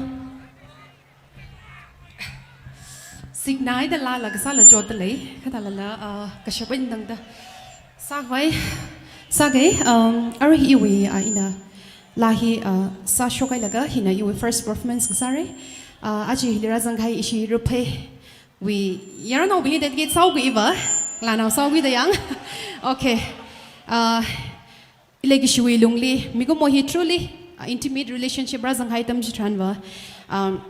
siknaida lala kasāla chotdalei, kathālala, ah, kashap eina tangda sākhavai sāga, um, arui iwui, ah, ina laa hi, ah, sāshokhailaga hina iwui first performance kasāra. Ah, aja hili rāzangkahai ishi Rupheiwui yaronnaobingli dedicate sāhaoga iva, ngalānao sāhaoga da yang. Okay. Ah, leikashiwui lungli mikumo hi truly, ah, intimate relationship rāzanghai atam chitharanva, um,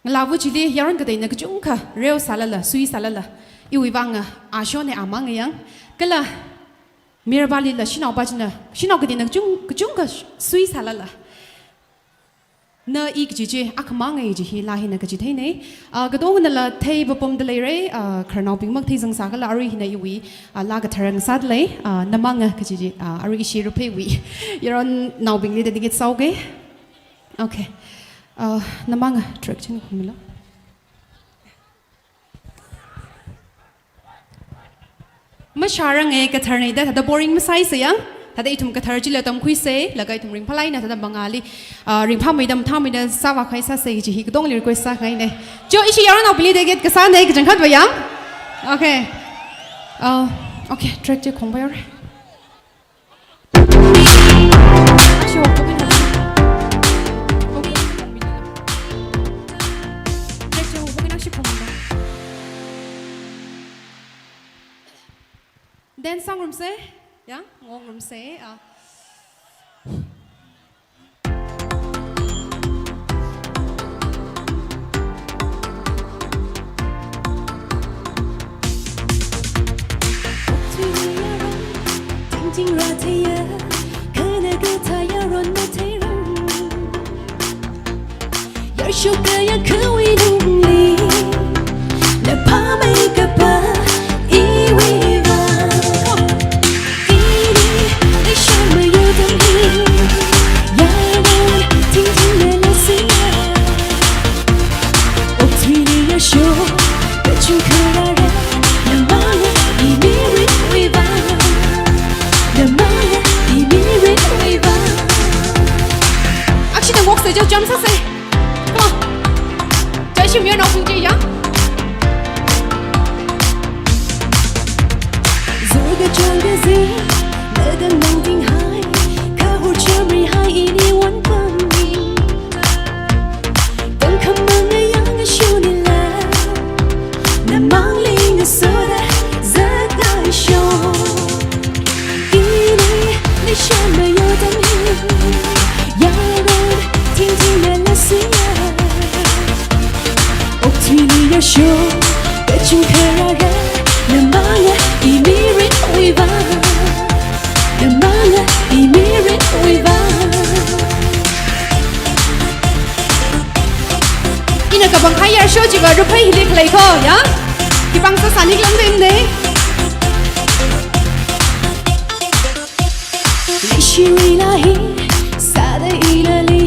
ngalāva chili yaron kateina kachungkha reo sālala, sui sālala, iwui vang a, ashona amang yang. Kala mirabali la shanaopa china, shanao kateina kachung, kachungkha sui sālala, na i kaji chi akhamang ngai ji hi laa hina kachitheina. Ah, katonganala thei papamda leira, ah, khararnaobing mak theizangsā kala arui hina iwui, ah, laa kathara ngasāda lei, ah, namanga kaji chi, ah, arui ishi Rupheiwui yaronnaobingli dedicate sāhaoga. Okay. Ah, namanga track chi khuimilu. Mashāranga, katharna da, thāda boring masāsa yang. Thāda ithum kathar chila tamkhuisa, laga ithum ringphālāk eina thāda mangāli, ah, ringphāmeida mathāmeida sāvākhavai sāsa kaji hi katongali request sākahaina. Chieina ishi yaronnaobingli dedicate kasāna, kachangkhatva yang. Okay. Ah, okay, track chi khongpai haora. Dance sāngarumsa, ya, ngaongarumsa, ah. Yarshoka yakhawui lungli, na phāmeikapa iwui vang. Ini leishan mayaotam hi, yaron tingting na leishiya. Okathuili yashok kachungkha rāra, namang eina imirinwui vang. Namang eina imirinwui vang. Akshina ngoksa, jump sāsa. Come on. Chieina ishi mayarnaobing chi ya. Zor kachāng kazi, ladang nangtinghai, kahur chamrihai ini wonpammi. Tangkhamang ayang ashunila, namangli ngasoda zatkashok. Ini leishan mayaotam hi, yaron tingting na leishiya. Okathuili yashok kachungkha rāra, namang eina imirinwui vang. Namang eina imirinwui vang. Ina kapangkahai yarsho chiva Raphei hili khalei ko, ya? Khipāng sāsāni khalam deng ne. Leishirila hi, sāda ilali,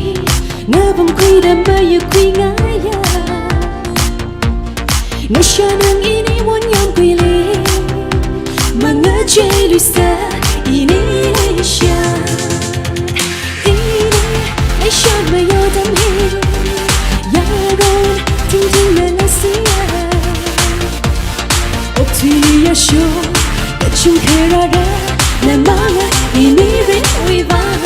ngapamkhuida mayakhui ngaiya. Ngashanang ini wonyamkhuili, mangachei luisa ini leishan. Ini leishan mayaotam hi, yaron tingting na leishiya. Okathuili yashok kachungkha rāra, namang eina imirinwui vang.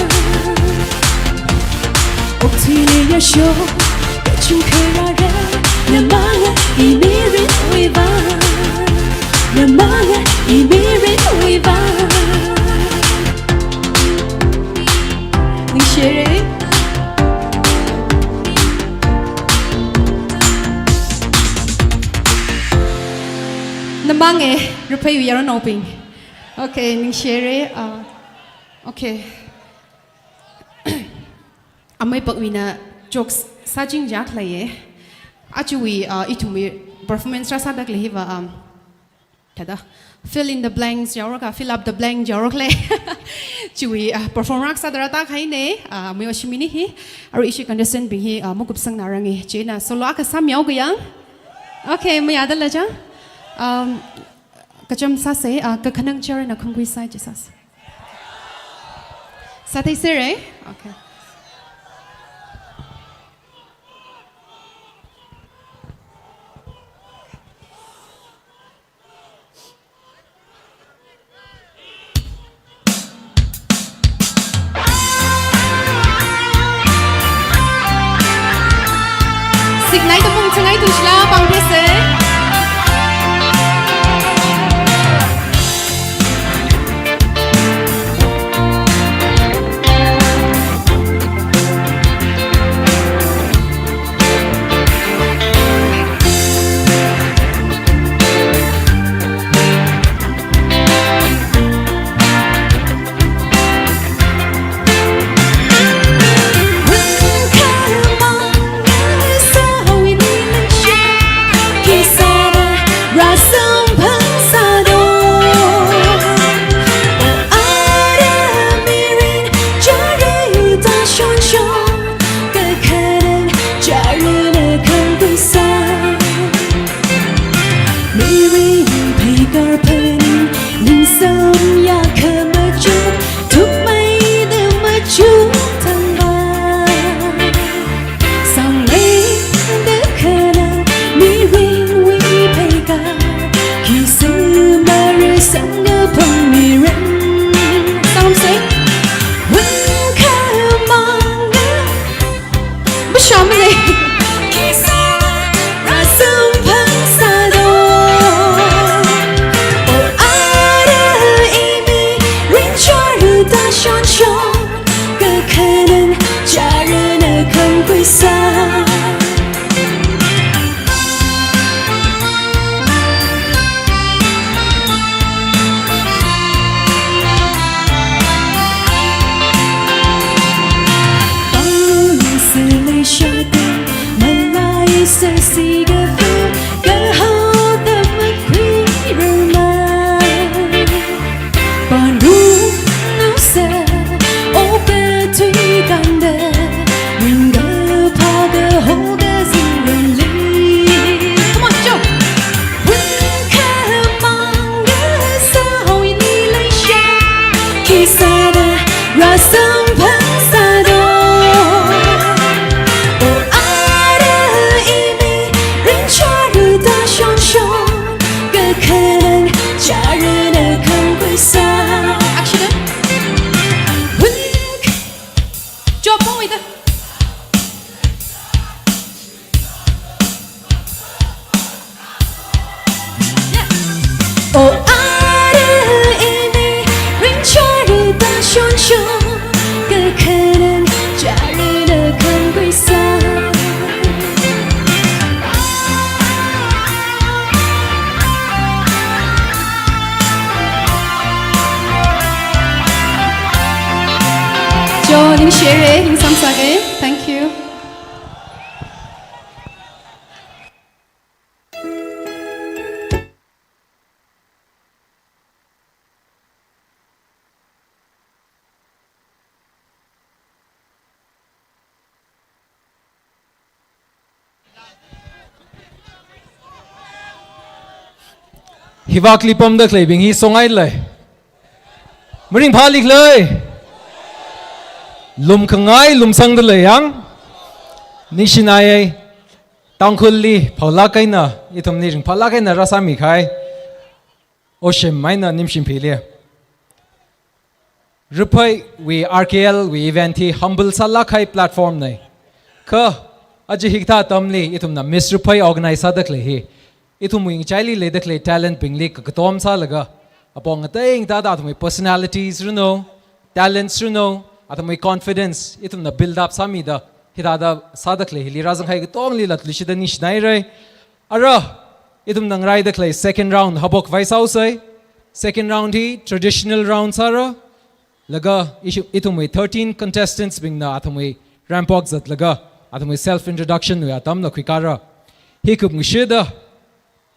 Okathuili yashok kachungkha rāra, namang eina imirinwui vang. Namang eina imirinwui vang. Ningshire. Namang eina Rapheiwui yaronnaobing. Okay, ningshire, ah, okay. Amei Pakwina jokes sāching jak leiya. Ajawui, ah, ithumwui performance rāsāda khalei hiva, um, thāda fill in the blanks jihaora kha, fill up the blank jihaora khala. Chiwui, ah, perform rāsāda rātākahaina, ah, amei Oshimini hi, arui ishi contestant bing hi, ah, makupsangna ranga, chieina solo akha sāmihaoka yang. Okay, mayādala chang. Um, kacham sāsa, ah, kakhanang chara na khungkui sai chi sāsa. Sātheisera, eh? Okay. Siknai tamung changai tungshila pangphese. Mirin pheikarphani, ningsam ya khamachuk, tuk Oh, ningshire, ningsamsake. Thank you. Hivākli pamda khaleibing hi songai lei. Maringphāli khalei. Lumkhangai, lumsangda lei yang. Ningshinai, Tangkhulli phaolāk eina, ithumli ringphālāk eina rāsāmi kahai Oshim eina Nimshim phili. Rapheiwui R K L wui event hi humble sālāk kahai platform nei. Kha, aja hikathā atamli ithumna Miss Raphei organize sāda khalei hi, ithumwui ngachaili leida khalei talent bingli kakatom sālaga, apong ngatei ngatāda athumwui personalities rino, talents rino, athumwui confidence ithumna build up sāmida, hithāda sāda khalei hili rāzanghai katongli latluishida ningshinaire. Ara, ithumna ngaraida khalei second round haophok khavai sāusei. Second round hi traditional round sāra. Laga ishi-, ithumwui thirteen contestants bingna athumwui ramp walk zatlaga, athumwui self introduction wui atamla khuikara. Hi kupngashuda,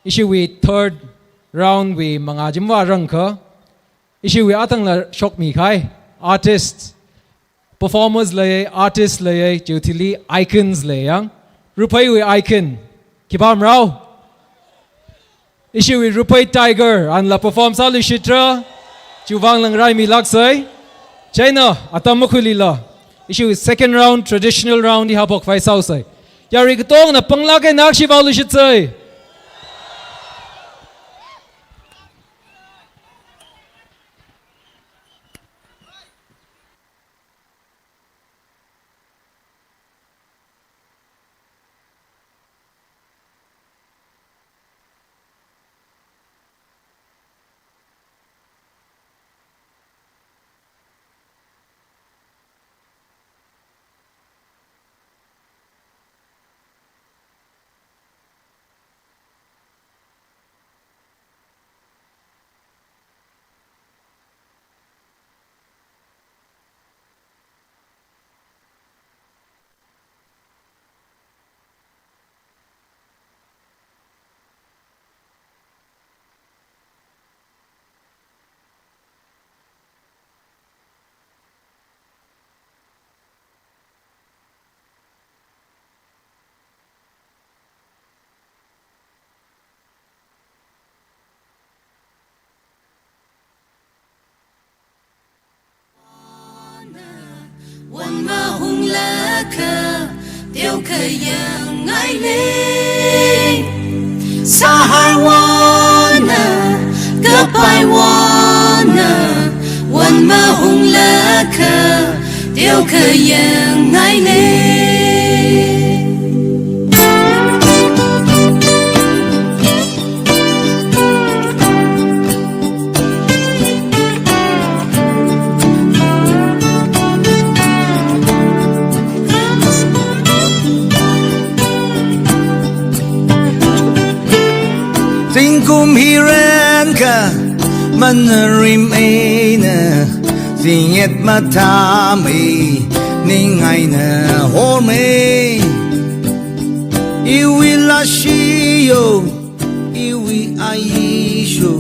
ishiwui third round wui mangā chimva rangkha, ishiwui atangla shokmi kahai artists, performers lei, artists lei, chiwui thili icons lei yang. Rapheiwui icon, khipā marao? Ishiwui Raphei Tiger, anla perform sāluishitra, chiwuivangla ngaraimilāksei. Chieina, atam makhuilila, ishiwui second round, traditional round hi haophok khavai sāusei. Yarui katongna panglāk eina akshi vaoluishitsei. Wan mahunglakha, teokha yangngaile. Sahar wana, kapai wana, wan mahunglakha, teokha yangngaile. Zingkum hi renkha manarim eina, zingyet mathāmei, ning eina hormei. Iwui lāshi yo, iwui aisho,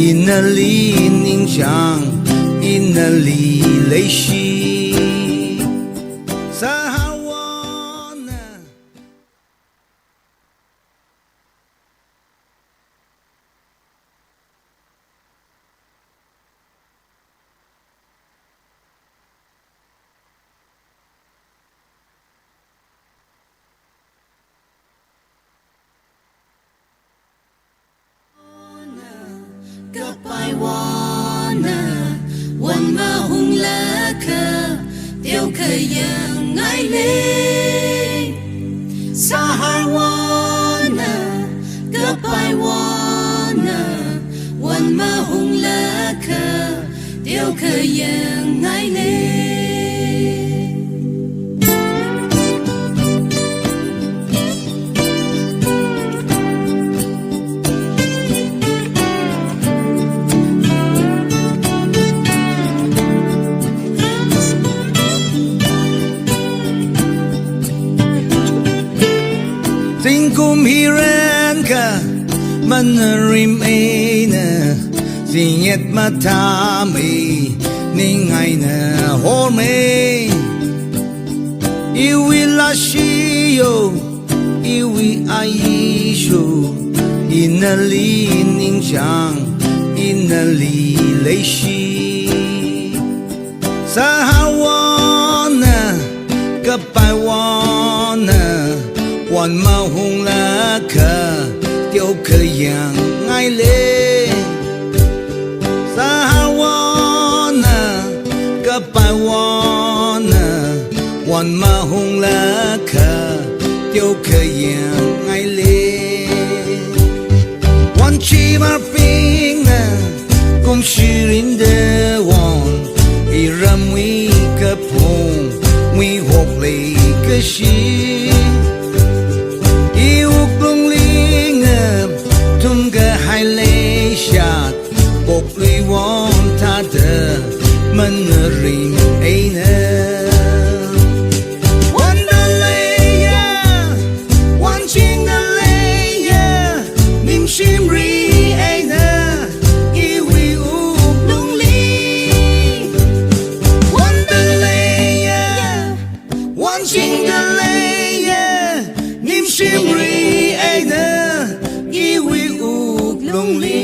inali ningchāng, inali leishi. Sahar wana. Kapai wana, wan mahunglakha, teokha yangngaile. Sahar wana, kapai wana, wan mahunglakha, teokha yangngaile. Kum hi renkha manarim eina, zinghet mathāmei, ning eina hormei. Iwui lashio, iwui ayisho, inali ningchāng, inali leishi. Sahar wan eina, kapai wan eina, wan mahunglakha, teokha yangngaile. Sahar wan eina, kapai wan eina, wan mahunglakha, teokha yangngaile. Wan chimarbingna, kumshi rinda wan, iramwui kaphung, muihok leikashi. Iwuklungli ngathumkahai leishat, pokluiwon thāda manarim eina. Wanda leiya, wanchingda leiya, ningshimri eina, iwui wuklungli. Wanda leiya, wanchingda leiya, ningshimri eina, iwui wuklungli.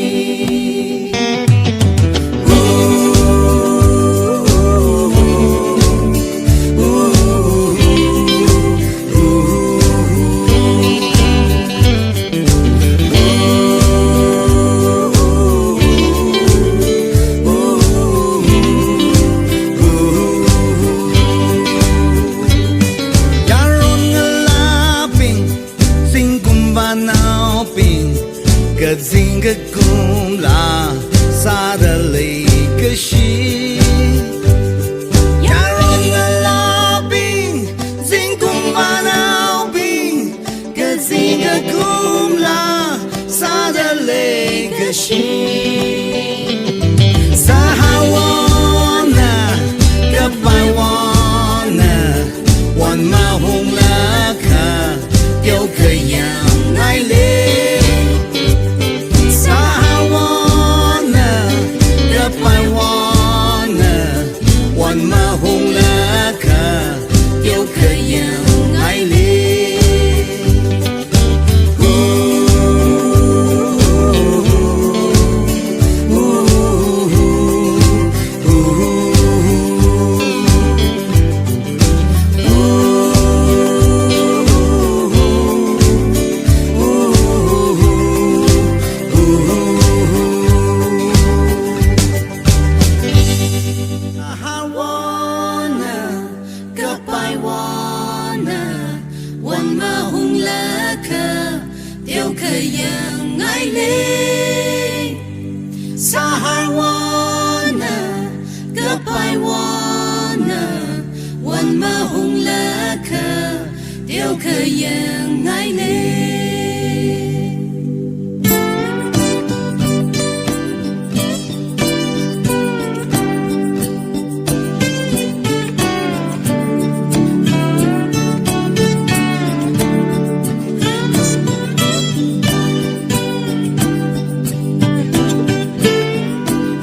Yaron ngalābing, zingkum vānaobing, kazing kakumla sāda leikashi. Yaron ngalābing, zingkum vānaobing, kazing kakumla sāda leikashi. Sahar wan eina, kapai wan eina, wan mahunglakha, teokha yangngaile. Sahar wan eina, kapai wan eina, wan mahunglakha, teokha yangngaile. Sahar wan eina, kapai wan eina, wan mahunglakha, teokha yangngaile. Sahar wan eina, kapai wan eina, wan mahunglakha, teokha yangngaile.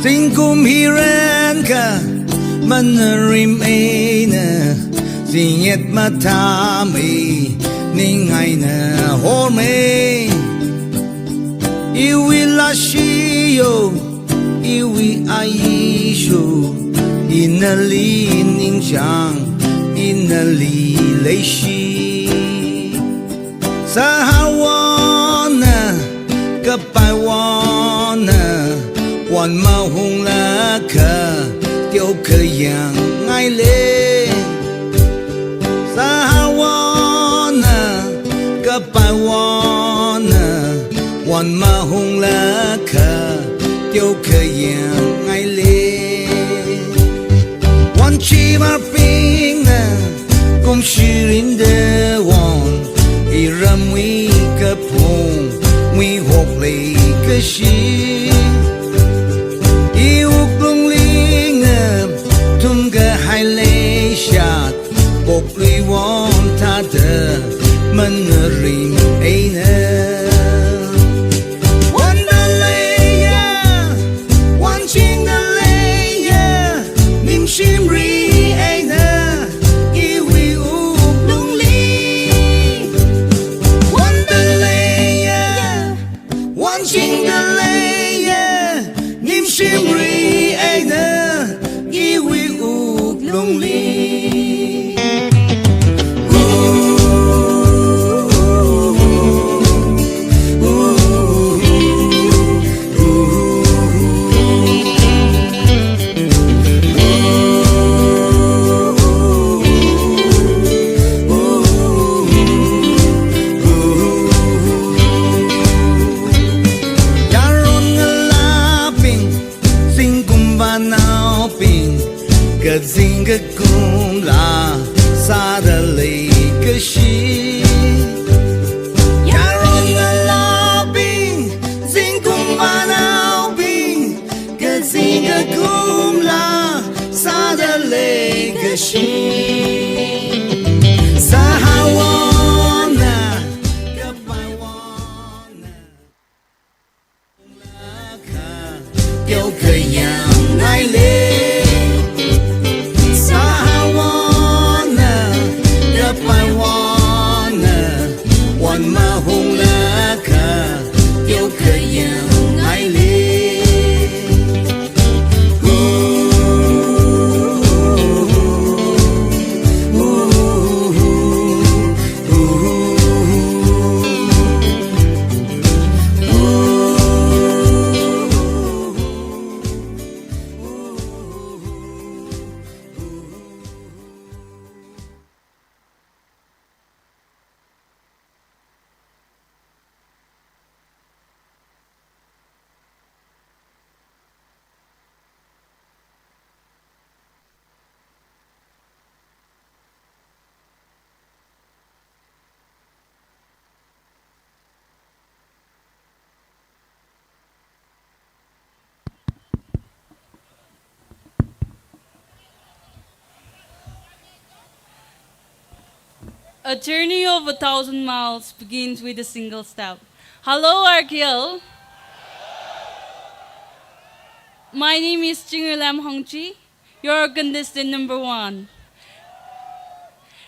Zingkum hi renkha manarim eina, zinghet mathāmei, ning eina hormei. Iwui lashio, iwui ayisho, inali ningchāng, inali leishi. Sahar wan eina, kapai wan eina, wan mahunglakha, teokha yangngaile. Sahar wan eina, kapai wan eina, wan mahunglakha, teokha yangngaile. Wan chimarbingna, kumshi rinda wan, iramwui kaphung, muihok leikashi. Iwuklungli ngathumkahai leishat, pokluiwon thāda manarim eina. Kakumla sāda leikashi. Yaron ngalābing, zingkum manaobing, kazing kakumla sāda leikashi. Sāhaowana, kapaiwana. Teokha yangngaile. Sāhaowana, kapaiwana, wan mahunglakha, teokha yangngaile. A journey of a thousand miles begins with a single step. Hello, R K L. My name is Chingyulam Hongchi, your contestant number one,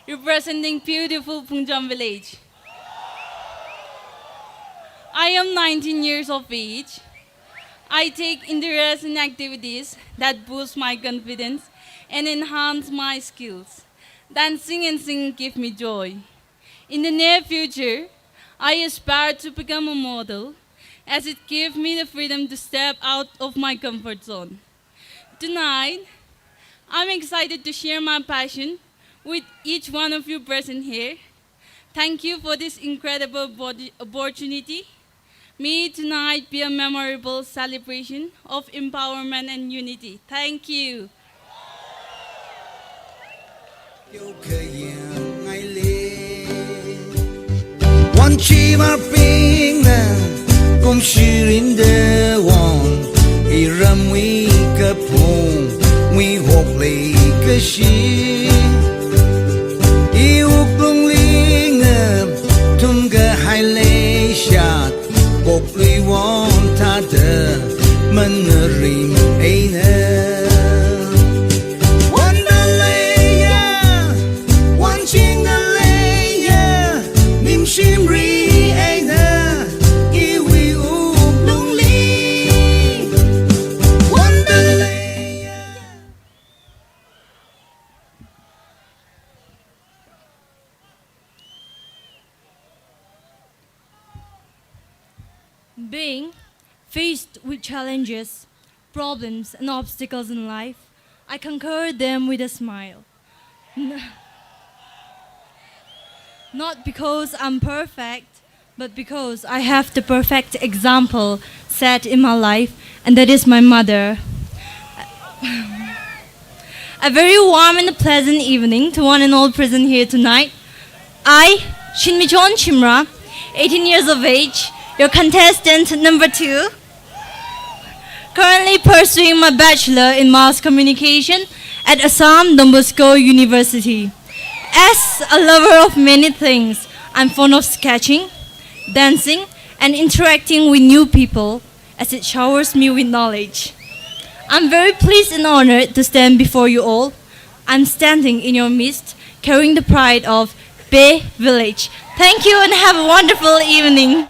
representing beautiful Phungjam village. I am nineteen years of age. I take interest in activities that boost my confidence and enhance my skills. Dancing and singing give me joy. In the near future, I aspire to become a model, as it gives me the freedom to step out of my comfort zone. Tonight, I'm excited to share my passion with each one of you present here. Thank you for this incredible body, opportunity. May tonight be a memorable celebration of empowerment and unity. Thank you. Wanchimarbingna kumshirin dewon, iramwui kaphung, muihok leikashi. I wuklungli ngathumkahai leishat, pokluiwon thāda manarim eina. Wonda leiya, wanchingda leiya, nimshimri eina, iwui wuklungli. Wonda leiya. Being faced with challenges, problems, and obstacles in life, I conquer them with a smile. N-, not because I'm perfect, but because I have the perfect example set in my life, and that is my mother. A very warm and pleasant evening to one and all present here tonight. I, Shinmichon Shimrah, eighteen years of age, your contestant number two, currently pursuing my bachelor in mass communication at Assam Don Bosco University. As a lover of many things, I'm fond of sketching, dancing, and interacting with new people, as it showers me with knowledge. I'm very pleased and honored to stand before you all. I'm standing in your midst, carrying the pride of Bey Village. Thank you and have a wonderful evening.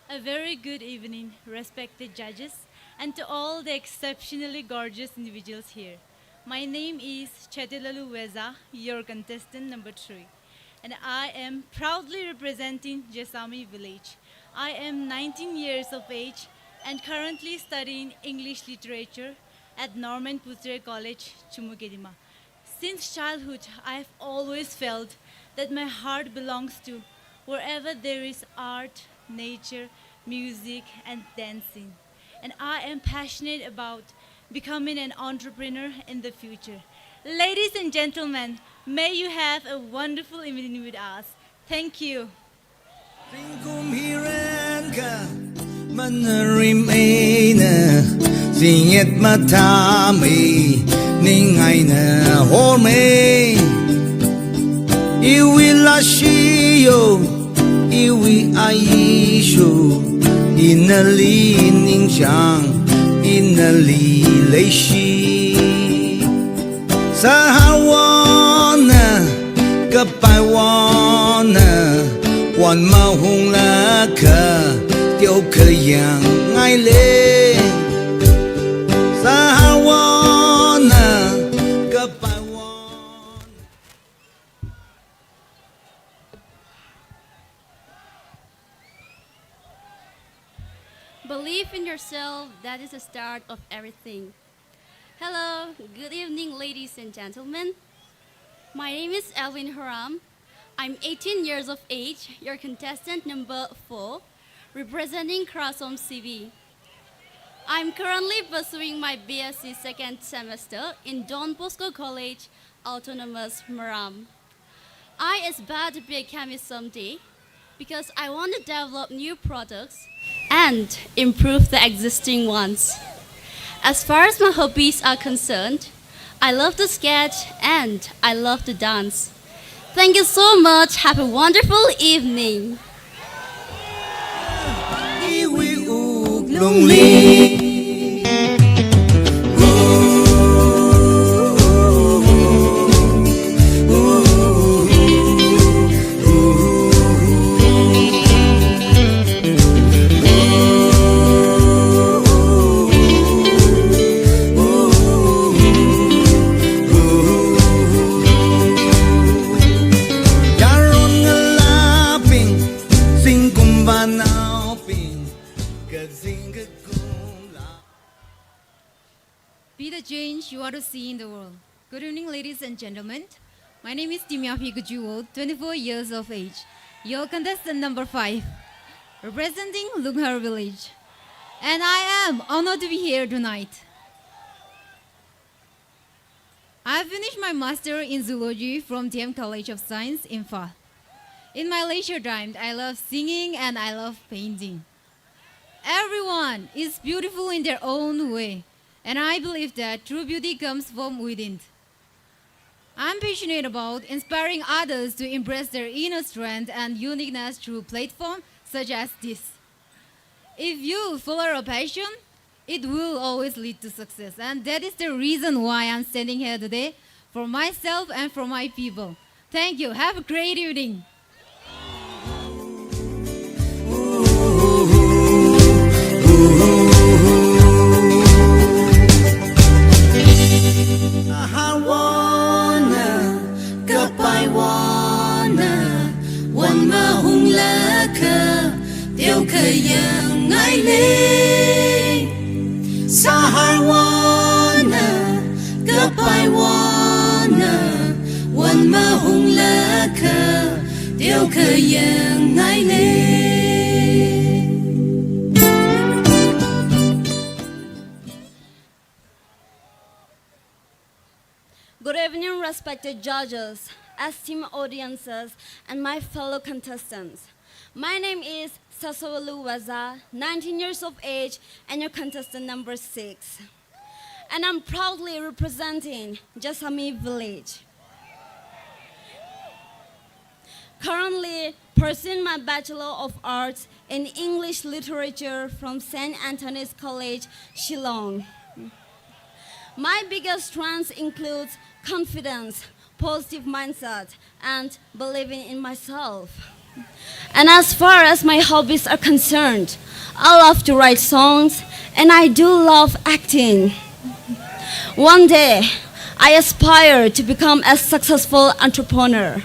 A very good evening, respected judges, and to all the exceptionally gorgeous individuals here. My name is Chetelalu Weza, your contestant number three, and I am proudly representing Jessami village. I am nineteen years of age and currently studying English literature at Norman Putre College, Chumukedima. Since childhood, I have always felt that my heart belongs to wherever there is art, nature, music, and dancing. And I am passionate about becoming an entrepreneur in the future. Ladies and gentlemen, may you have a wonderful evening with us. Thank you. Zingkum hirenkha, manarim eina, zingyet matamei, ning eina hormei. Iwui lashiyo, iwui ayisho, inali ningchang, inali leishi. Sahar wana, kapai wana, wan mahung lakha, teo khayang ngai le. Sahar wana, kapai wana. Believe in yourself, that is the start of everything. Hello, good evening, ladies and gentlemen. My name is Elwin Haram. I'm eighteen years of age, your contestant number four, representing Kharsom C B. I'm currently pursuing my B S C second semester in Don Bosco College, Autonomous Maram. I aspire to be a chemist someday because I want to develop new products and improve the existing ones. As far as my hobbies are concerned, I love to sketch and I love to dance. Thank you so much. Have a wonderful evening. Iwui wuklungli. Yaron ngalābing, zingkum vānaobing, kazing kakumla. Be the change you want to see in the world. Good evening, ladies and gentlemen. My name is Timyapi Kujuo, twenty-four years of age. Your contestant number five, representing Lunghar Village. And I am honored to be here tonight. I finished my master in zoology from D M College of Science, Imphal. In my leisure time, I love singing and I love painting. Everyone is beautiful in their own way, and I believe that true beauty comes from within. I'm passionate about inspiring others to embrace their inner strength and uniqueness through platforms such as this. If you follow your passion, it will always lead to success. And that is the reason why I'm standing here today, for myself and for my people. Thank you. Have a great evening. Sahar wana, kapai wana, wan mahung lakha, teo khayang ngai le. Sahar wana, kapai wana, wan mahung lakha, teo khayang ngai le. Good evening, respected judges, esteemed audiences, and my fellow contestants. My name is Sasovalu Waza, nineteen years of age, and your contestant number six. And I'm proudly representing Jasami village. Currently pursuing my Bachelor of Arts in English Literature from Saint Anthony's College, Shillong. My biggest strengths includes confidence, positive mindset, and believing in myself. And as far as my hobbies are concerned, I love to write songs and I do love acting. One day, I aspire to become a successful entrepreneur.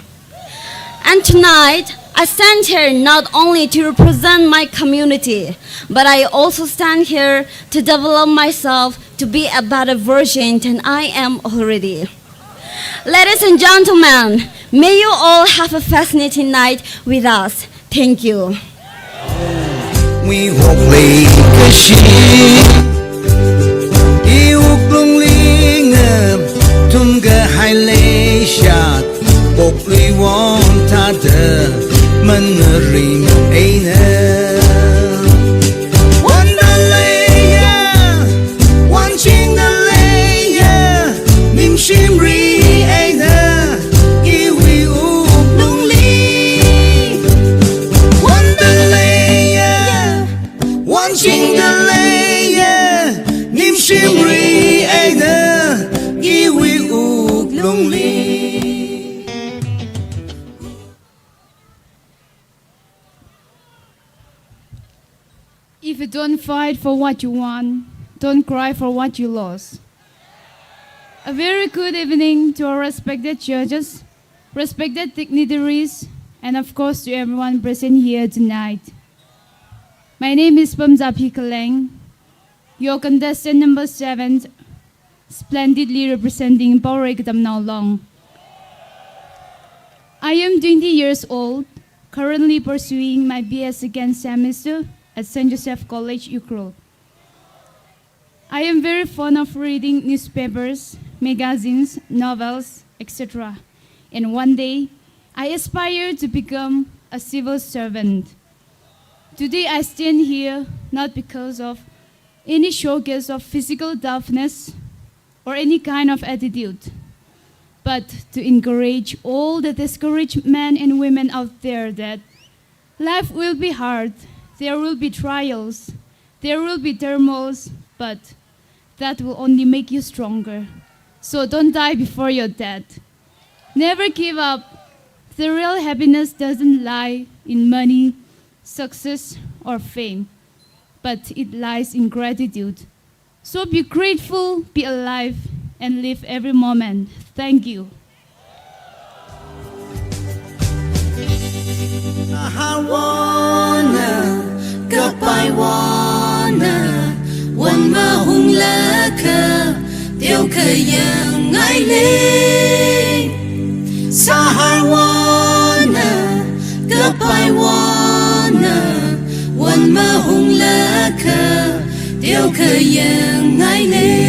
And tonight, I stand here not only to represent my community, but I also stand here to develop myself to be a better version than I am already. Ladies and gentlemen, may you all have a fascinating night with us. Thank you. Ngui hok lei kashi, i wuklungli ngam tum kahai leishat, pokluiwon thāda man ngaring eina. Wonda leiya, wonchingda leiya, ningshimri eina, iwui wuklungli. Wonda leiya, wonchingda leiya, ningshimri eina, iwui wuklungli. If you don't fight for what you want, don't cry for what you lost. A very good evening to our respected judges, respected dignitaries, and of course to everyone present here tonight. My name is Pamzaphi Kaleng, your contestant number seven, splendidly representing Paorei Katamnao Long. I am twenty years old, currently pursuing my B A second semester at Saint Joseph College, Ukhrul. I am very fond of reading newspapers, magazines, novels, et cetera. And one day, I aspire to become a civil servant. Today, I stand here not because of any showcase of physical toughness or any kind of attitude, but to encourage all the discouraged men and women out there that life will be hard, there will be trials, there will be turmoils, but that will only make you stronger. So don't die before your death. Never give up. The real happiness doesn't lie in money, success, or fame, but it lies in gratitude. So be grateful, be alive, and live every moment. Thank you. Hawana, kapaiwana, wan mahung laka, teo kayang ngai lei. Saharwana, kapaiwana, wan mahung laka, teo kayang ngai lei.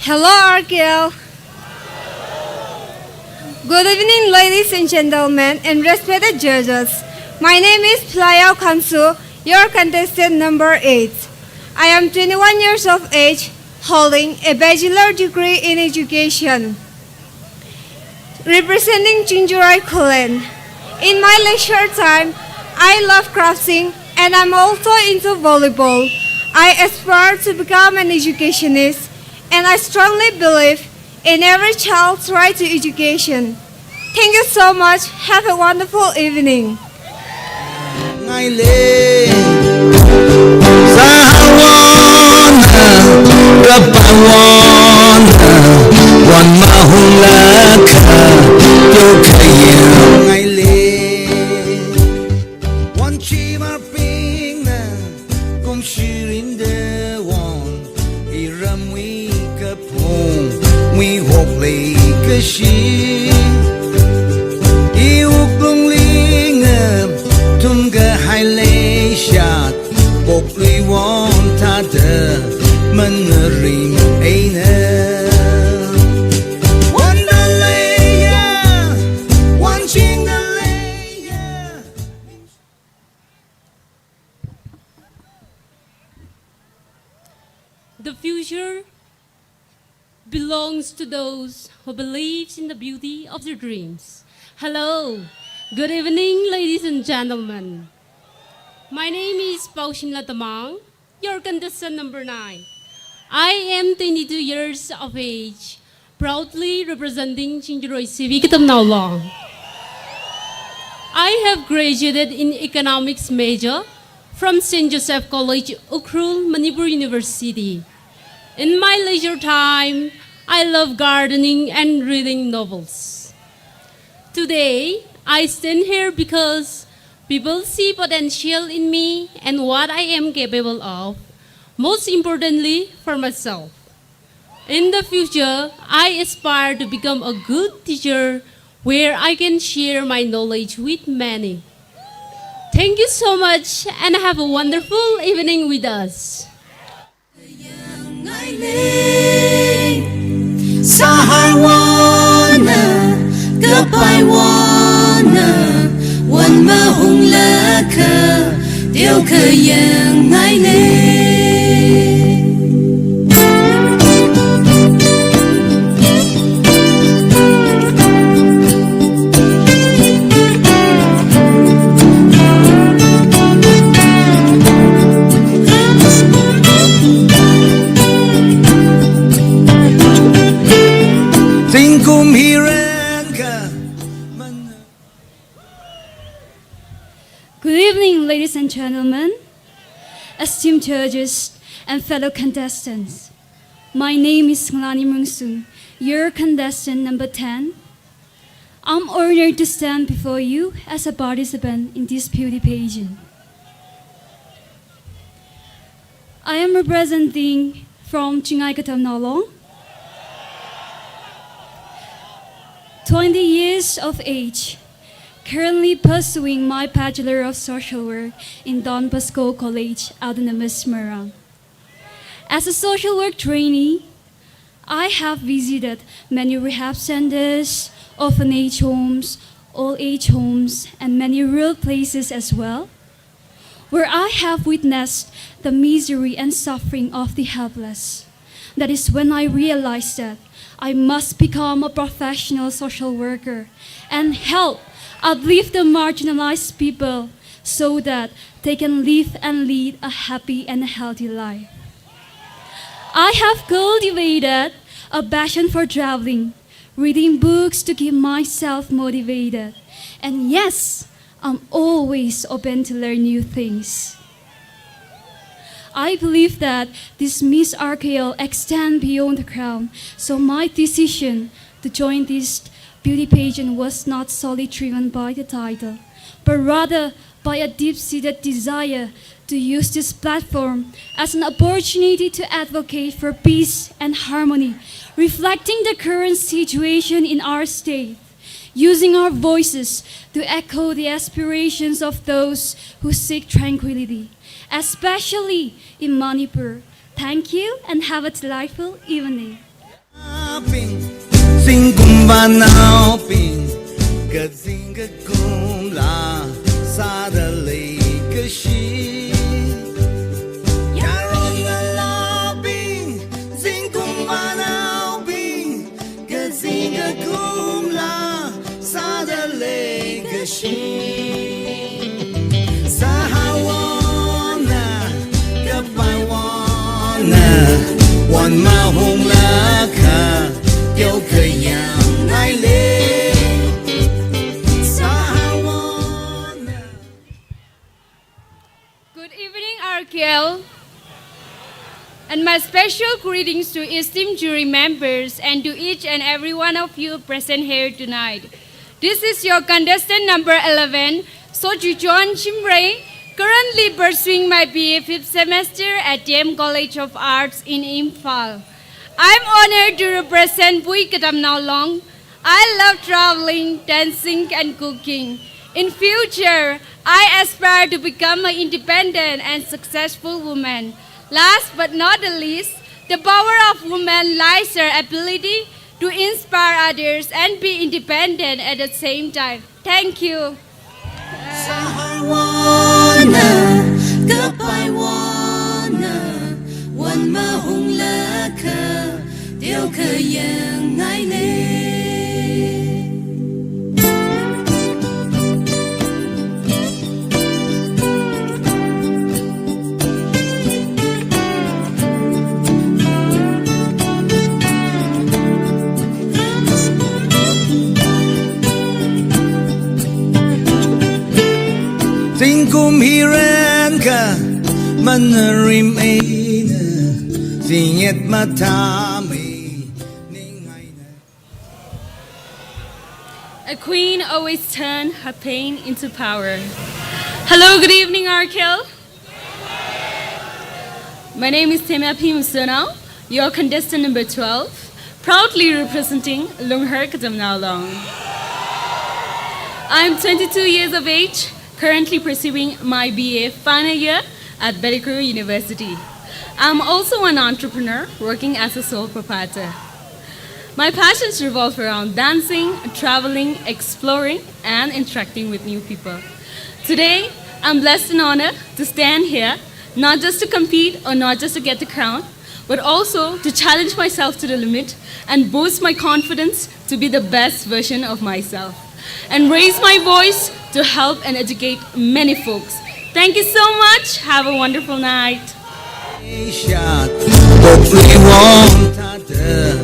Hello, R K L. Good evening, ladies and gentlemen, and respected judges. My name is Playao Khansu, your contestant number eight. I am twenty-one years of age, holding a bachelor degree in education. Representing Chingjaroy Khullen. In my leisure time, I love crafting and I'm also into volleyball. I aspire to become an educationist and I strongly believe in every child's right to education. Thank you so much. Have a wonderful evening. Ngai lei. Saharwana, kapaiwana, wan mahung laka, teo kayang ngai lei. Wan chimar pingna, kum shirin de wan, iramwui kapung, ngui hok lei kashi. I wuklungli ngam tum kahai leishat, pokluiwon thāda man ngaring eina. Wonda leiya, wonchingda leiya. The future belongs to those who believes in the beauty of their dreams. Hello, Good evening, ladies and gentlemen. My name is Paoshimla Tamang, your contestant number nine. I am twenty-two years of age, proudly representing Chingjaroi C V Katamnao Long. I have graduated in economics major from Saint Joseph College, Ukhrul, Manipur University. In my leisure time, I love gardening and reading novels. Today, I stand here because people see potential in me and what I am capable of, most importantly, for myself. In the future, I aspire to become a good teacher where I can share my knowledge with many. Thank you so much and have a wonderful evening with us. Sahar wana, kapai wana, wan mahung laka, teo kayang ngai le. Zingkum hiran ka mana. Good evening, ladies and gentlemen, esteemed judges, and fellow contestants. My name is Ngalani Mungsung, your contestant number ten. I'm honored to stand before you as a participant in this beauty pageant. I am representing from Chingai Katamnao Long. Twenty years of age, currently pursuing my Bachelor of Social Work in Don Bosco College, Autonomous Marang. As a social work trainee, I have visited many rehab centers, orphanage homes, old age homes, and many rural places as well, where I have witnessed the misery and suffering of the helpless. That is when I realized that I must become a professional social worker and help uplift the marginalized people so that they can live and lead a happy and a healthy life. I have cultivated a passion for traveling, reading books to keep myself motivated. And yes, I'm always open to learn new things. I believe that this Miss R K L extend beyond the crown, so my decision to join this beauty pageant was not solely driven by the title, but rather by a deep-seated desire to use this platform as an opportunity to advocate for peace and harmony, reflecting the current situation in our state, using our voices to echo the aspirations of those who seek tranquility, especially in Manipur. Thank you and have a delightful evening. Zingkum vānaobing, kazing kakumla sāda leikashi. Yaron ngalābing, zingkum vānaobing, kazing kakumla sāda leikashi. Sahar wana, kapai wana, wan mahung laka, teo kayang ngai le. Sahar wana. Good evening, R K L. And my special greetings to esteemed jury members and to each and every one of you present here tonight. This is your contestant number eleven, Sochuchon Shimray, currently pursuing my B A fifth semester at D M College of Arts in Imphal. I'm honored to represent Bui Katamnao Long. I love traveling, dancing, and cooking. In future, I aspire to become an independent and successful woman. Last but not the least, the power of women lies her ability to inspire others and be independent at the same time. Thank you. Sahar wana, kapai wana, wan mahung laka, teo kayang ngai le. Kum hi renkha, manarim eina, zingyat mathāmei, ning eina. A queen always turn her pain into power. Hello, good evening, R K L. My name is Temyapi Musonao, your contestant number twelve, proudly representing Lunghar Katamnao Long. I'm twenty-two years of age, currently pursuing my B A final year at Pettigrew University. I'm also an entrepreneur working as a sole proprietor. My passions revolve around dancing, traveling, exploring, and interacting with new people. Today, I'm blessed and honored to stand here, not just to compete or not just to get the crown, but also to challenge myself to the limit and boost my confidence to be the best version of myself and raise my voice to help and educate many folks. Thank you so much. Have a wonderful night. Shat, pokri wong thāda,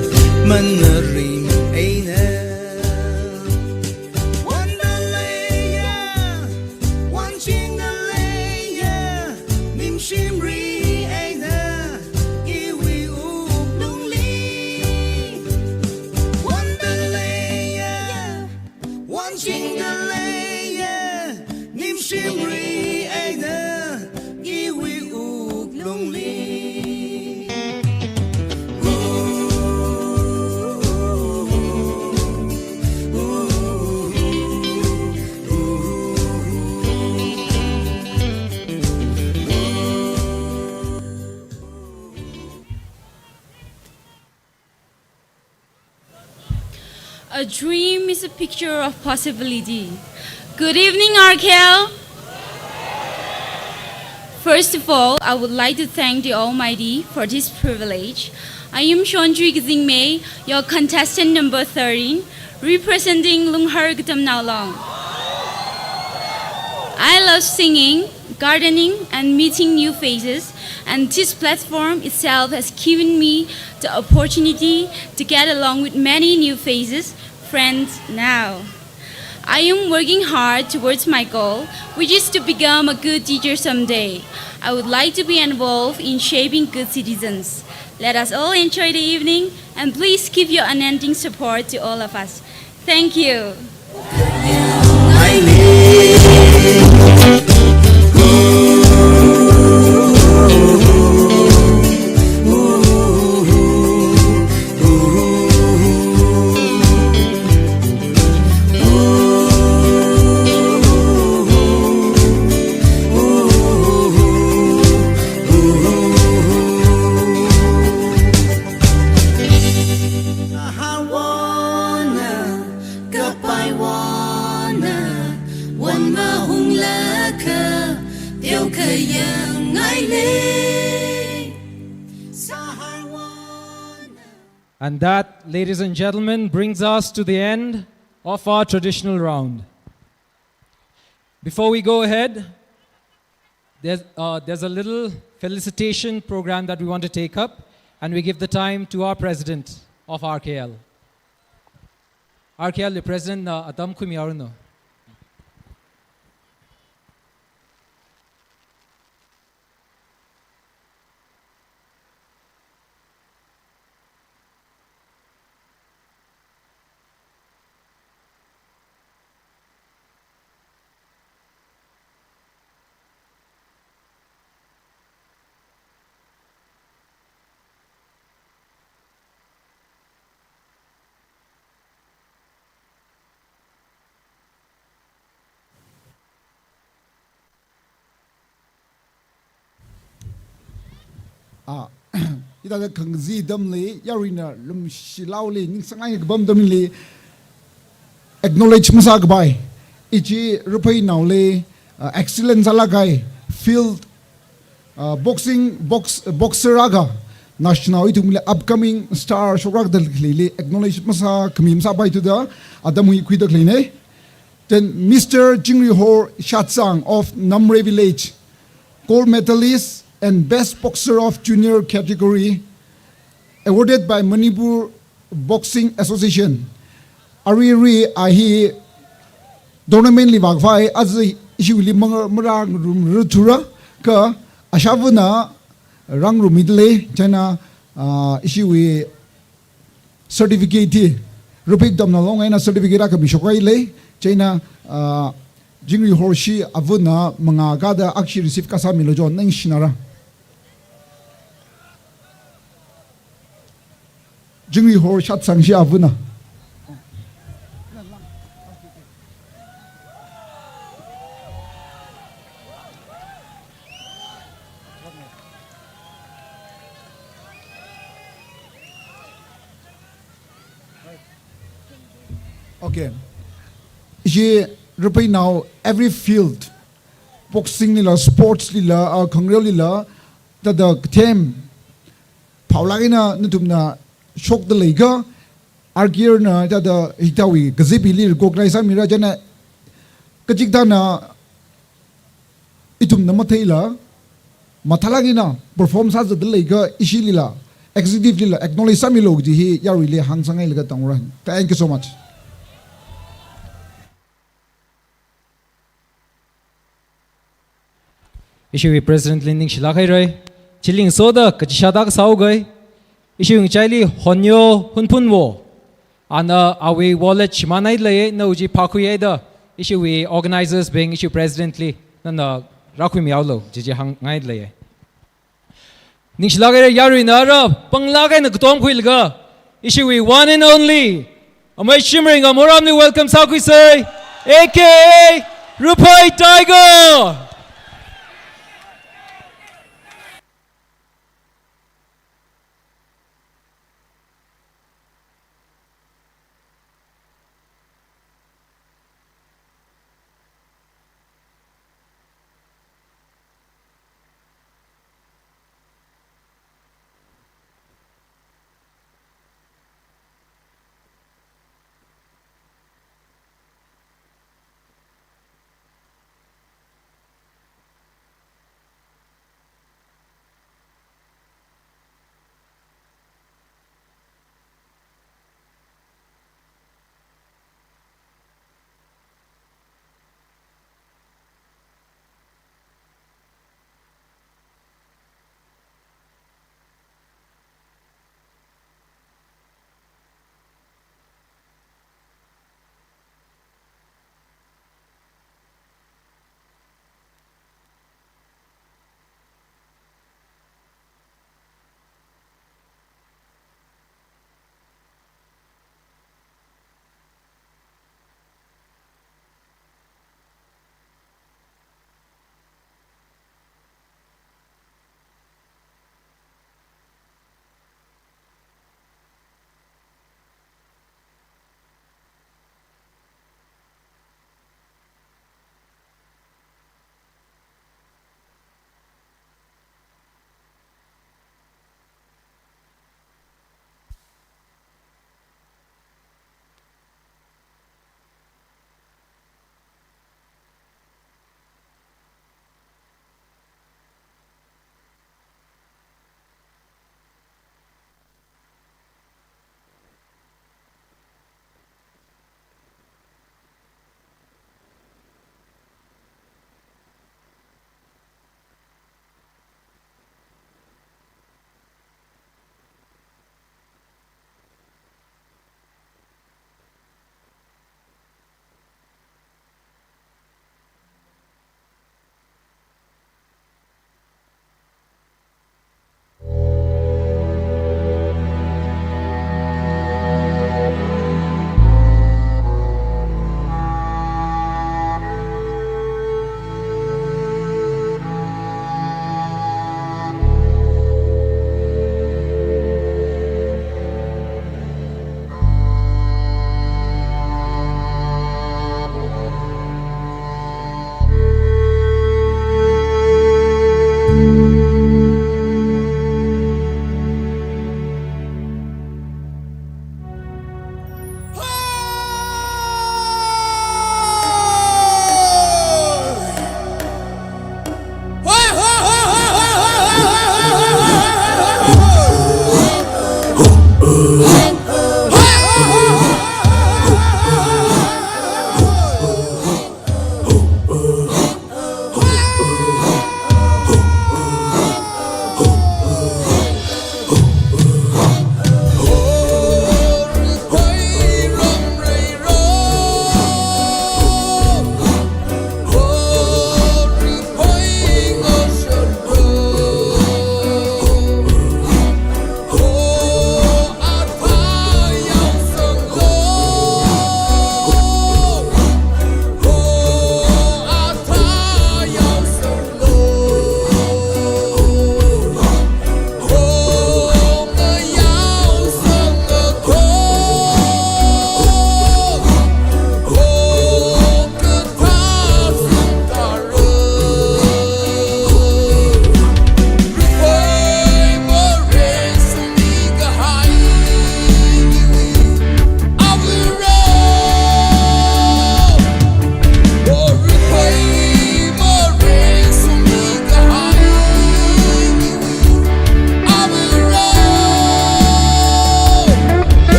manarim eina. Wandalaya, wanchingdalaya, nimshimri eina, iwui wuklungli. Wandalaya, wanchingdalaya, nimshimri eina, iwui wuklungli. A dream is a picture of possibility. Good evening, R K L. First of all, I would like to thank the Almighty for this privilege. I am Shonjui Kazingmei, your contestant number thirteen, representing Lunghar Katamnao Long. I love singing, gardening, and meeting new faces, and this platform itself has given me the opportunity to get along with many new faces, friends now. I am working hard towards my goal, which is to become a good teacher someday. I would like to be involved in shaping good citizens. Let us all enjoy the evening, and please give your unending support to all of us. Thank you. And that, ladies and gentlemen, brings us to the end of our traditional round. Before we go ahead, there's, uh, there's a little felicitation program that we want to take up, and we give the time to our president of R K L. R K L president na atam khuimihaoranu. Ah, ithāda khangazin atamli, yaruina lumshilāoli, ningsāngai kapam atamli, acknowledge masākapai. Ichi Raphei naoli, ah, excellence sālāk kahai, field, ah, boxing, box, boxer akha, national ithumli upcoming star shokra dalkhali acknowledge masākhami masāpaithuda, atam hi khuida khaleina. Then Mister Chingriho Shatsang of Namre Village, gold medalist and best boxer of junior category, awarded by Manipur Boxing Association. Aruirui a hi tournament li vākhavai, aja ishiwuili manga-, marāngarumrarthura, kha ashāvana rāngarummi dalei, chieina, ah, ishiwui certificate hi, Raphei Tamnao Long eina certificate akha mishokhailei, chieina, ah, Jingri Horshi avana mangā kada akshi receive kasāmilu jo, ningshinara. Jingri Hor Shatsangshi avana. Okay. Ishi Rapheinao every field, boxing lila, sports lila, ah, khangareo lila, thāda kathem phaolāk eina nathumna shokda leikha, R K R na thāda hithāwui kazip hili recognize sāmira, chieina kachikathāna ithumna matheila, mathālāk eina perform sāzatda leikha ishilila, executive lila acknowledge sāmilu kaji hi yaruili hāngsanghailaga tāngra. Thank you so much. Ishiwui President li ningshilāk haira. Chili ngasoda kachishā tākasā haoga. Ishiwui ngachaili Honyo Hunphunwo, ana awui wallet shimānhaida lei, nawui chi phākhuihaida, ishiwui organizers bing, ishiwui President li nana rākhuimihaolu, chi chi hāngngaida lei. Ningshilāk haira, yaruina ara panglāk eina katomkhuilaga, ishiwui one and only Amei Shimreingam Horamli welcome sākhuisa, A K A Raphei Tiger.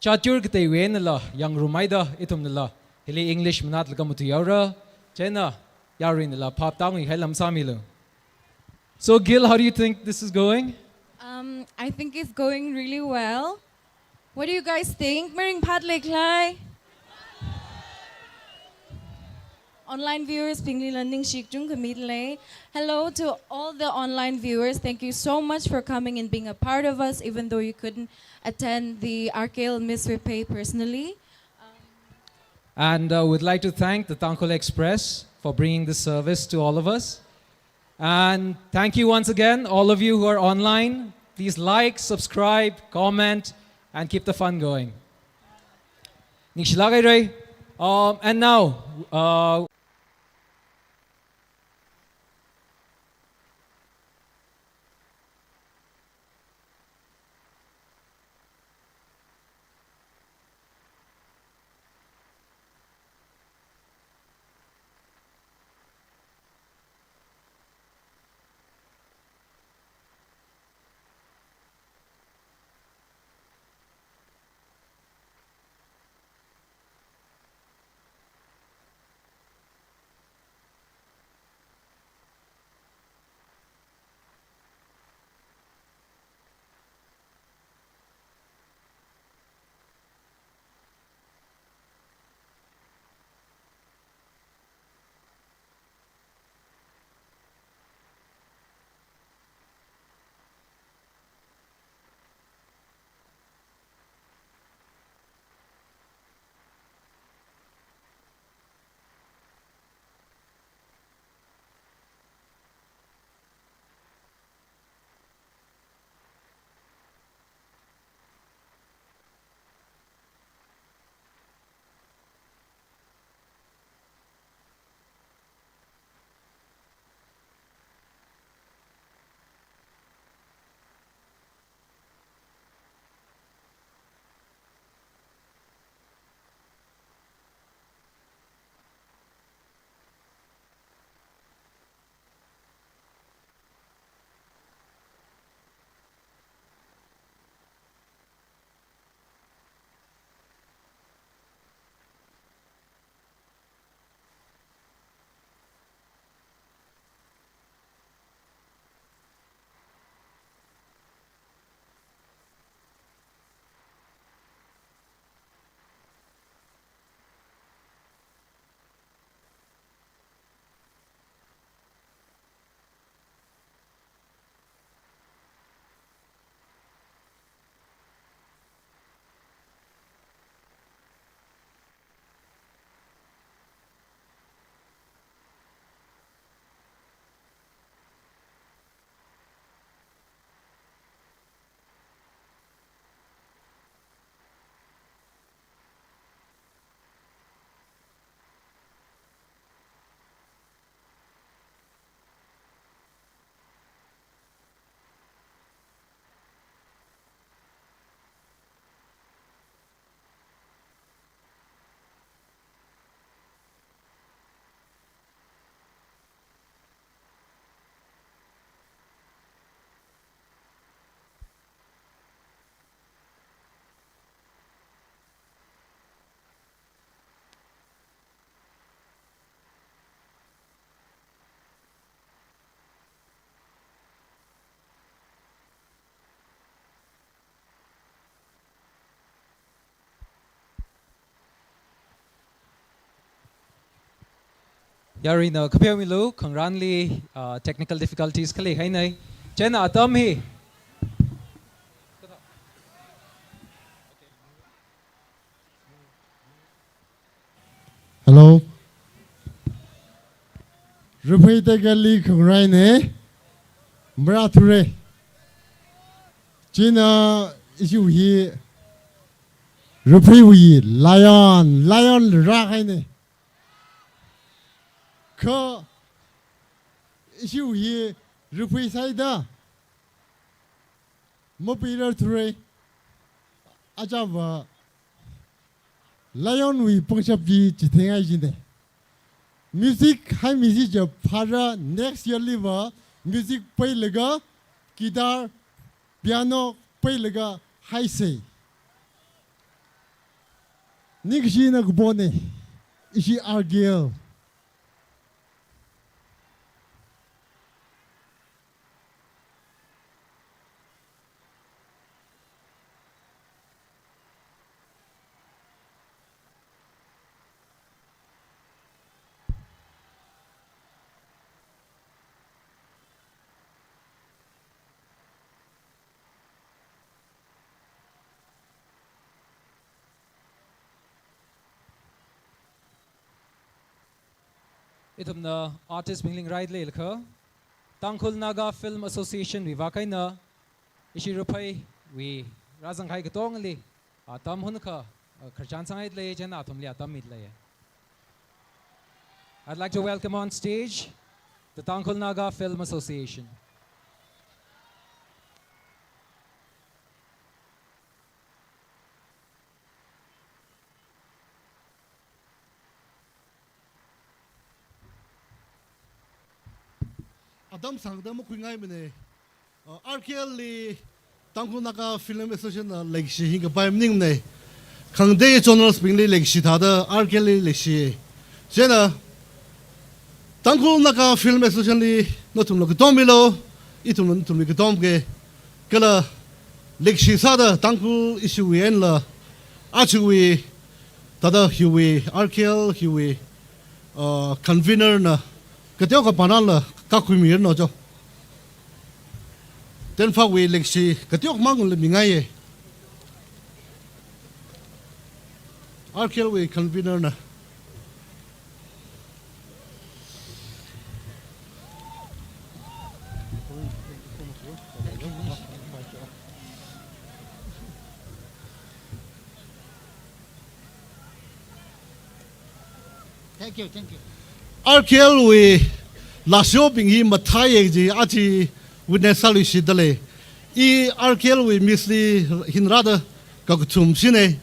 Chattur kateiwui einala, yangrumhaida ithumnala, hili English manatlaga matuihaora, chieina yaruinala phap tānguihai lam sāmilu. So Gil, how do you think this is going? Um, I think it's going really well. What do you guys think? Mirin phat leklai. Online viewers, bingli learning shik chung kamit lei. Hello to all the online viewers. Thank you so much for coming and being a part of us, even though you couldn't attend the R K L Miss Repay personally. And uh, we'd like to thank the Tangkhul Express for bringing this service to all of us. And thank you once again, all of you who are online. Please like, subscribe, comment, and keep the fun going. Ningshilak haira. Um, and now, uh, Yaruina kapheomilu, khangarānli, uh, technical difficulties khalei hainei. Chieina atam hi. Hello. Riphei tekatli khangarānei. Marāthura. Chieina issue hi Ripheiwui lion, lion rāhainei. Kha issue hi Riphei side mapeirarthura. Achāva lion wui pangshap chi chitheingai jinei. Music haimisi jiakha phāra, next year liva music peilaga guitar, piano peilaga haisei. Ningshina kupone, ishi R K L. Ithumna artist bingli ngarai leilakha, Tangkhul Naga Film Association wui vākaina, ishi Rapheiwui rāzangkahai katongali, atam hunakha, uh, khararchan sanghaida lei, chieina athumli atam mida lei. I'd like to welcome on stage the Tangkhul Naga Film Association. Atam sangda makhuingaimane. Uh, R K L li Tangkhul Naga Film Association na leikashi hi kapai maningmane. Khangatei journalist bingli leikashi thāda R K L li leikashi. Chieina Tangkhul Naga Film Association li nathumla katom milo, ithumla nathumli katom ke. Kala leikashi sāda Tangkhul issue wui eina la, ajawui thāda hiwui R K L hiwui, uh, convener na kateokha pānala kakhuimiranu jo. Tenphawui leikashi kateokha mangla mingaiye. R K L wui convener na. Thank you, thank you. R K L wui lashobing hi mathāye kaji aja witness sāluishitda lei. I R K L wui miss li hin rāda kakathum shine,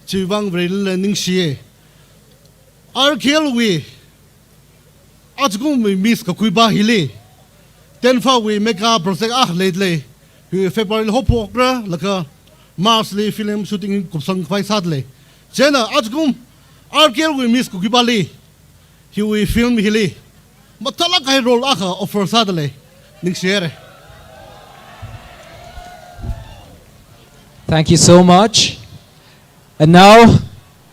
chiwuivang Vareli ningshiye. R K L wui ajakumwui miss kakhuipa hili, tenphawui mega project akha leida lei. Hi February li haophokra, laga March li film shooting kupsang khavai sāda lei. Chieina ajakum R K L wui miss kakhuipali, hiwui film hili mathālāk kahai role akha offer sāda lei. Ningshihaire. Thank you so much. And now,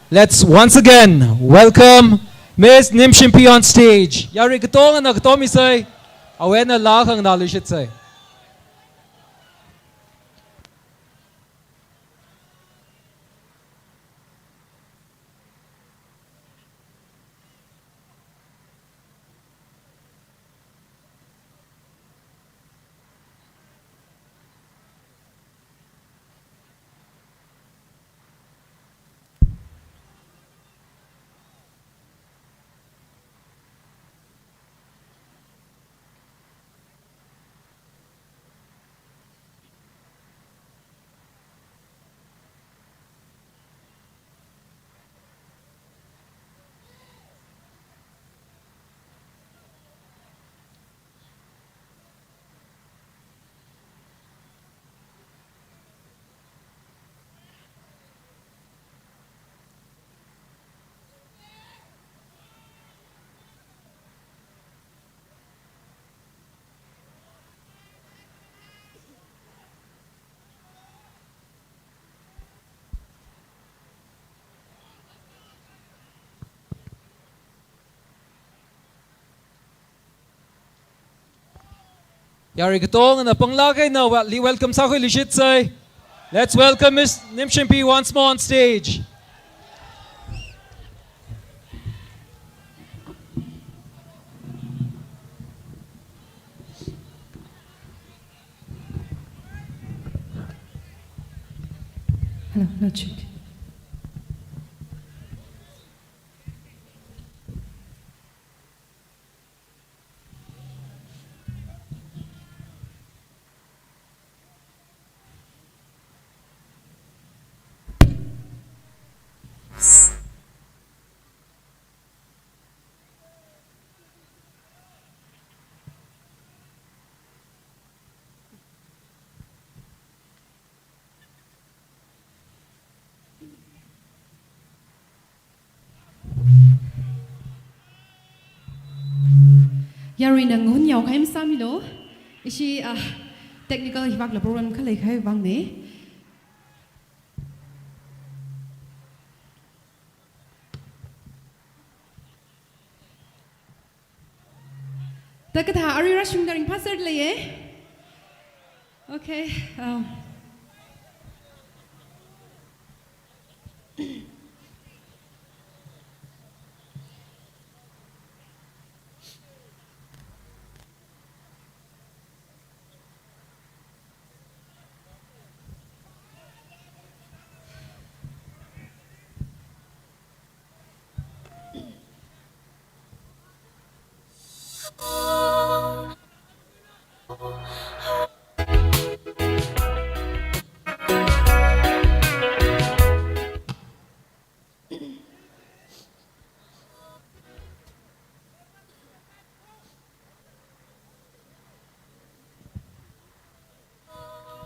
let's once again welcome Miss Nimshinpi on stage. Yarui katongana katom misei, awui eina laa khanganā luishitsei. Yarui katongana panglāk eina wel-, li welcome sākhuiluishitsei. Let's welcome Miss Nimshinpi once more on stage. Hello, hello, check. Yaruina ngun yao khai masāmilu. Ishi, ah, technical hivākla problem khalei khai vāngne. Thākha thā arui rāshungda ringphāserda leiye. Okay. Um.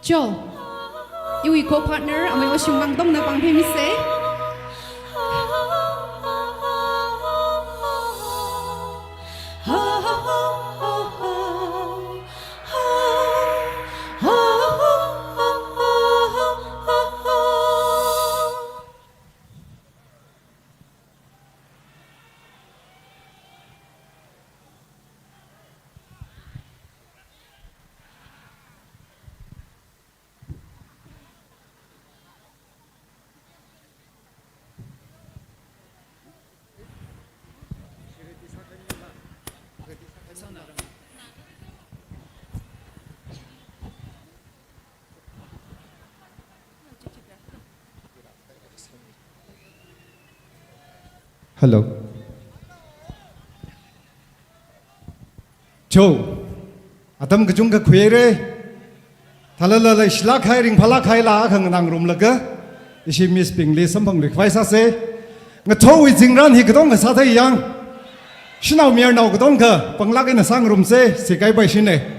Cho, iwui co-partner, amei Oshim Wangtongna pāngphaimise. Hello. Cho, atam kachungkha khuire. Thalala leishilāk kahai, ringphālāk kahaila akha nganāngarumlaga, ishi Miss bingli samphangluikhavai sāse. Ngathorwui zingram hi katonga sāthei yang. Shanao mayarnao katonga panglāk eina sāngarumse, sikaipai shine.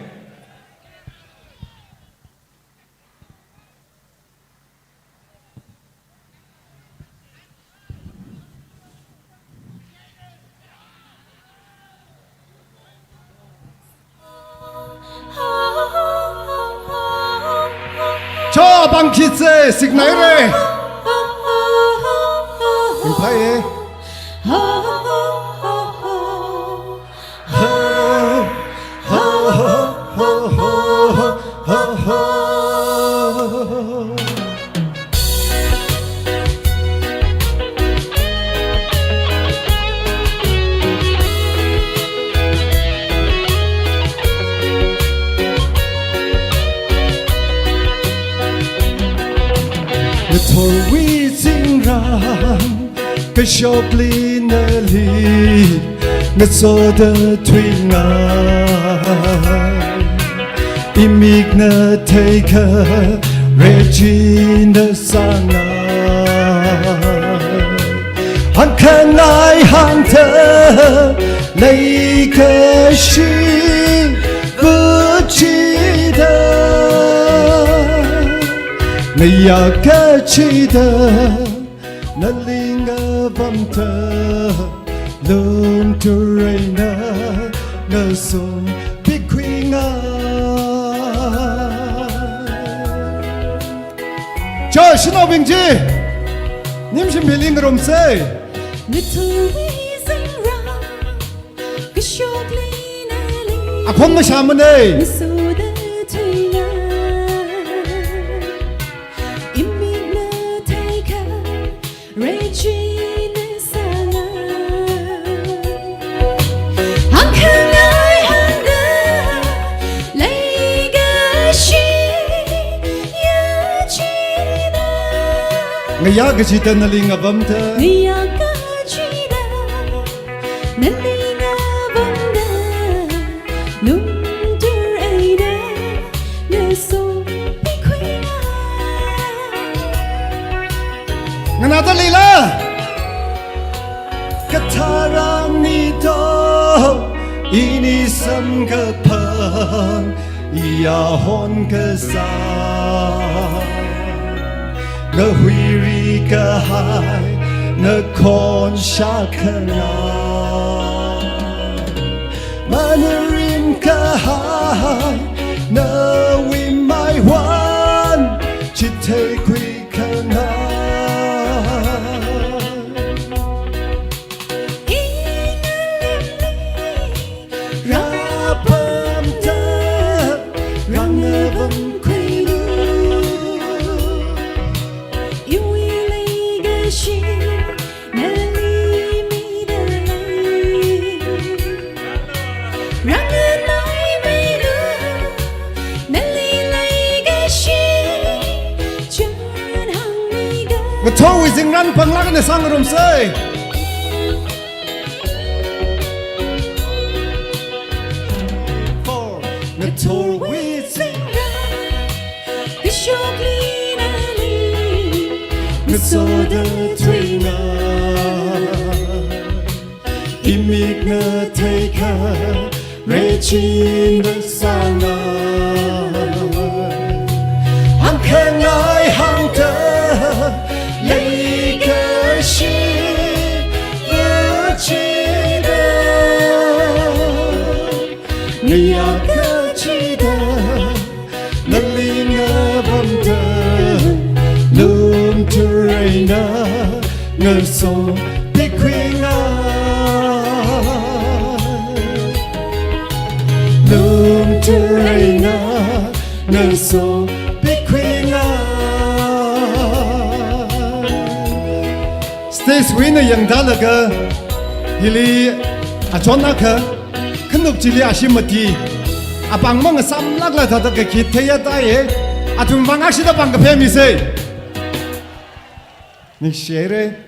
Cho, pāngkitse, siknaire. Ringphāye. Ngathorwui zingram kashokli nali ngasoda thuingai. Imikna theikha rechina sāngai. Hāngkhangai hāngda leikashi vachida, ngayā kachida, nali ngavamda, lungtur eina ngasompikhuingai. Cho, shanaobing chi, nimshim phili ngarumse. Ngathorwui zingram kashokli nali akhon mashāmane. Ngasoda thuingai. Imikna theikha rechina sāngai. Hāngkhangai hāngda leikashi yachida, ngayā kachida nali ngavamda, ngayā kachida nali ngavamda, lungtur eina ngasompikhuingai. Nganāda leila. Katharan nito, ini samkaphang, iyahon kasā, ngahuiri kahai, ngakhon shākhangai. Manarin kahai, nawui maiwan, chitheikhui khangai. Ingalemli, rapamda, rangavang khuilu. Iwui leikashi, nali midalei. Ranganai meilu, nali leikashi, chunhang miga. Ngathorwui zingran panglak eina sāngarumsa. Four. Ngathorwui zingran, kashokli nali, ngasoda thuingai. Imikna theikha, rechina sāngai. Hāngkhangai hāngda, leikashi, vāchida. Ngayā kachida, nali ngapamda, lumtur eina ngaso pikhuingai. Lumtur eina ngaso pikhuingai. Stage wui eina yangdalaga, hili achon akha, khanuk chili ashi mati, apāng mangasamlakla thāda kakhit theiya taiye, athum vang ashida pāng kaphemisa. Ningshire.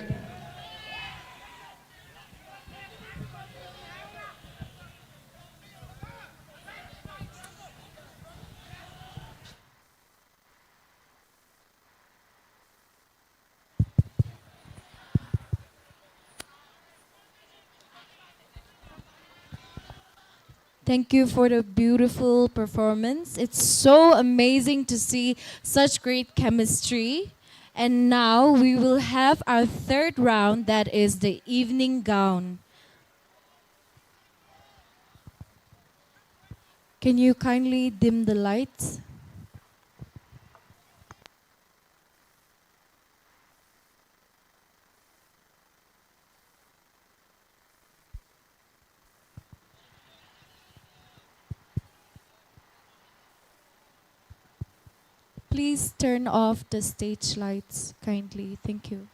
Thank you for the beautiful performance. It's so amazing to see such great chemistry. And now we will have our third round, that is the evening gown. Can you kindly dim the lights? Please turn off the stage lights kindly. Thank you.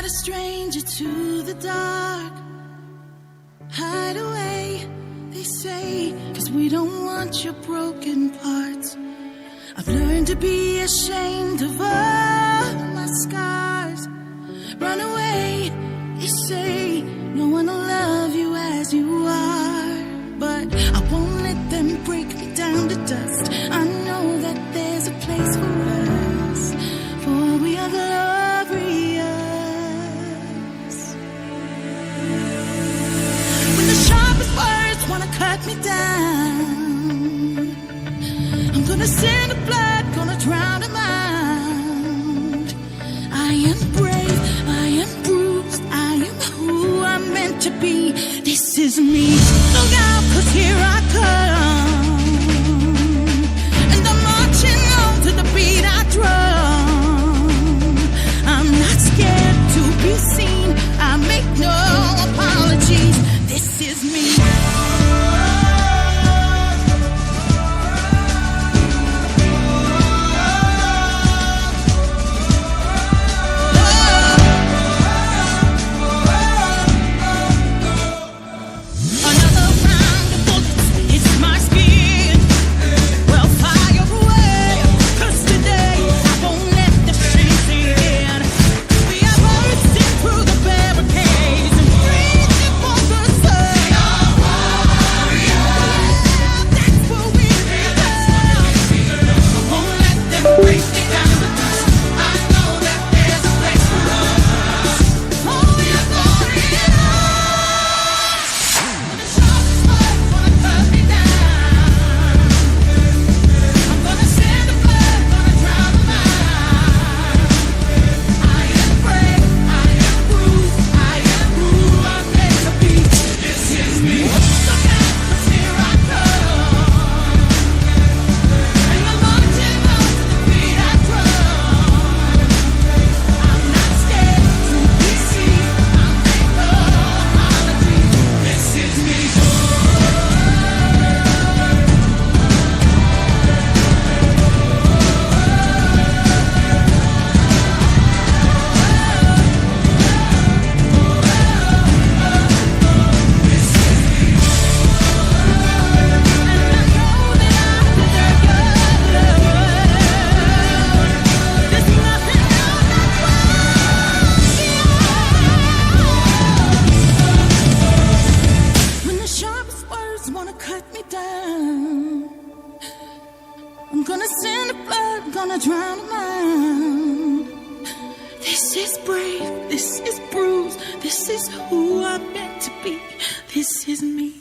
A stranger to the dark. Hide away, they say, 'cause we don't want your broken parts. I've learned to be ashamed of all my scars. Run away, they say, no one will love you as you are. But I won't let them break me down to dust. I know that there's a place for us, for we are glorious. When the sharpest words wanna cut me down, I'm gonna send the blood, gonna drown 'em out. I am brave, I am bruised, I am who I'm meant to be. This is me. Look out, 'cause here I come. And I'm marching on to the beat I drum. I'm not scared to be seen. I make no apologies. This is me. Another round of bullets hits my skin. Well, fire away, 'cause today I won't let the shame sink in. We are bursting through the barricades and reaching for the sun. That's what we become. I won't let them break me down. I know that there's a place for us. Oh, we are glorious. When the sharpest words wanna cut me down, I'm gonna send the blood, gonna drown 'em out. This is brave, this is bruised, this is who I'm meant to be, this is me.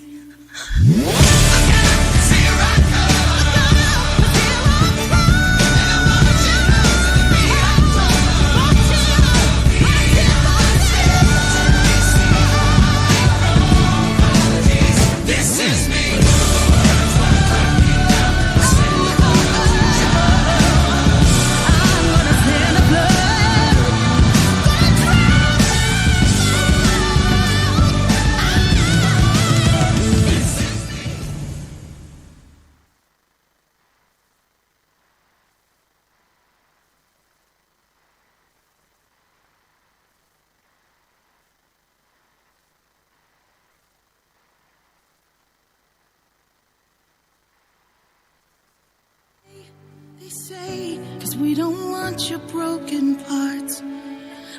They say, 'cause we don't want your broken parts.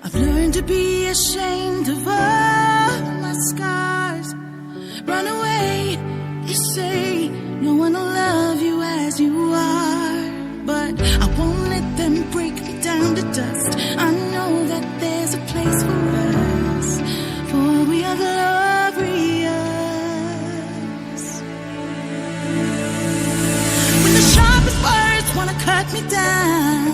I've learned to be ashamed of all my scars. Run away, they say, no one will love you as you are. But I won't let them break me down to dust. I know that there's a place for us, for we are glorious. When the sharpest words wanna cut me down,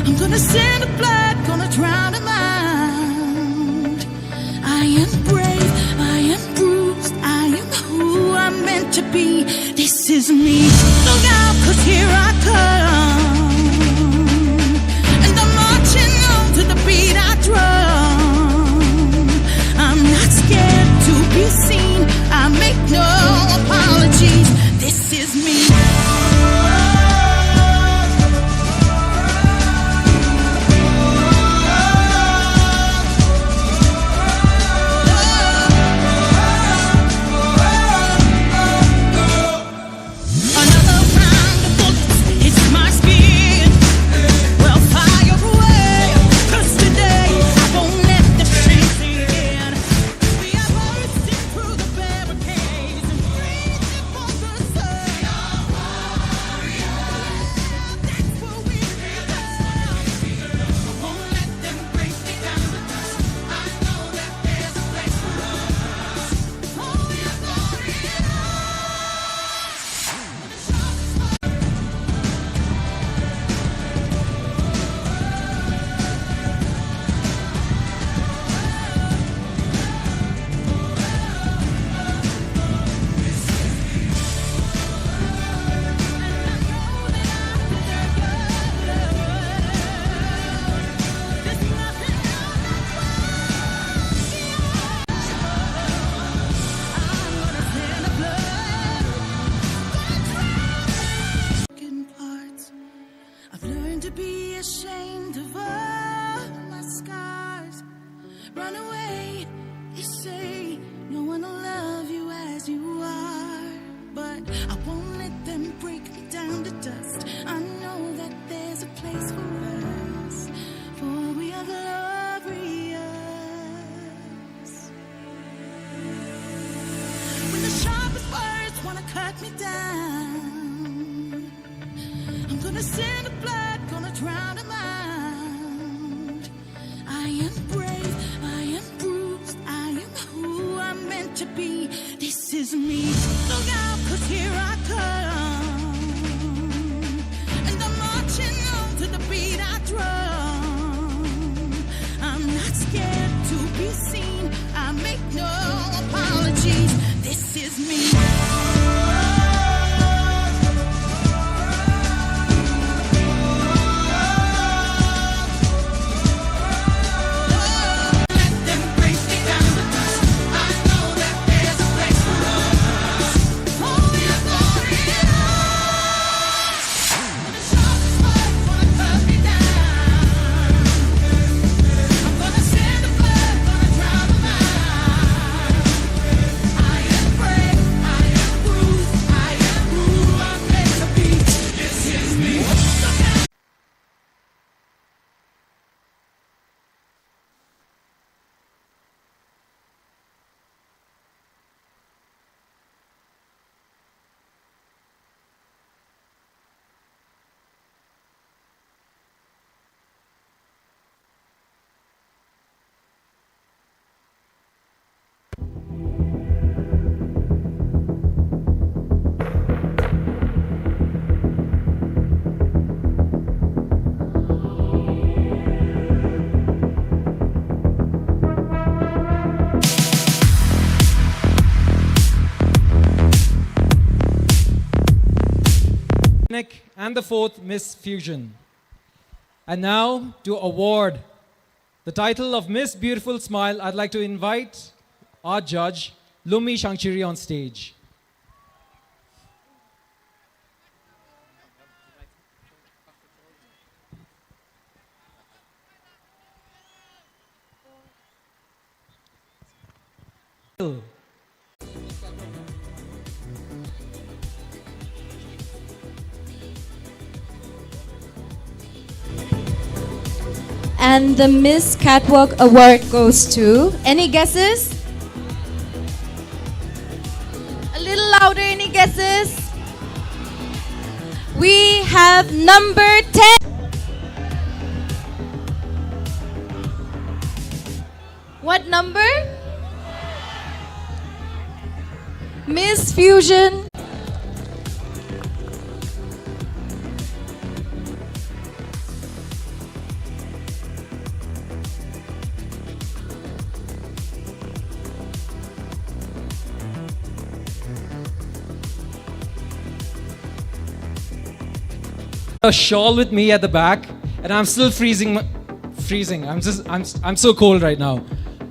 I'm gonna send the blood, gonna drown 'em out. I am brave, I am bruised, I am who I'm meant to be. This is me. Look out, 'cause here I come. And I'm marching on to the beat I drum. I'm not scared to be seen. I make no apologies. This is me. To be ashamed of all my scars. Run away, they say, no one will love you as you are. But I won't let them break me down to dust. I know that there's a place for us, for we are glorious. When the sharpest words wanna cut me down, I'm gonna send the blood, gonna drown 'em out. I am brave, I am bruised, I am who I'm meant to be. This is me. Look out, 'cause here I come. And I'm marching on to the beat I drum. I'm not scared to be seen. I make no apologies. This is me. And the fourth, Miss Fusion. And now, to award the title of Miss Beautiful Smile, I'd like to invite our judge, Lumi Shangchiri, on stage. And the Miss Catwalk Award goes to, any guesses? A little louder, any guesses? We have number ten. What number? Miss Fusion. A shawl with me at the back, and I'm still freezing, freezing. I'm just, I'm, I'm so cold right now.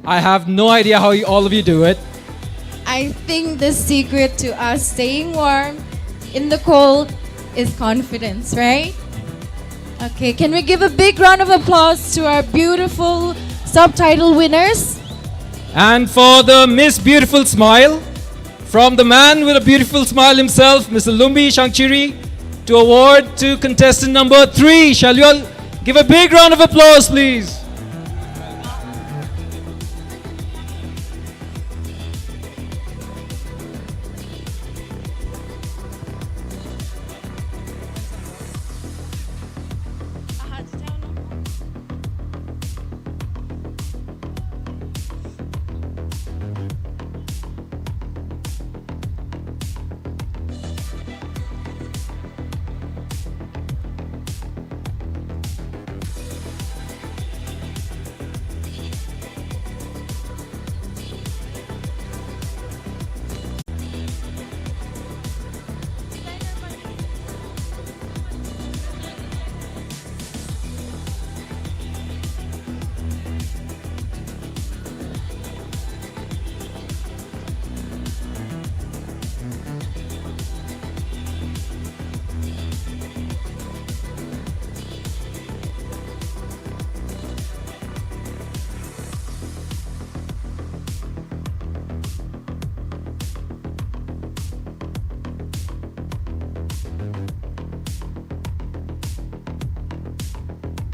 I have no idea how you, all of you do it. I think the secret to us staying warm in the cold is confidence, right? Okay, can we give a big round of applause to our beautiful subtitle winners? And for the Miss Beautiful Smile, from the man with a beautiful smile himself, Mister Lumbi Shangchiri, to award to contestant number three. Shall you all give a big round of applause, please?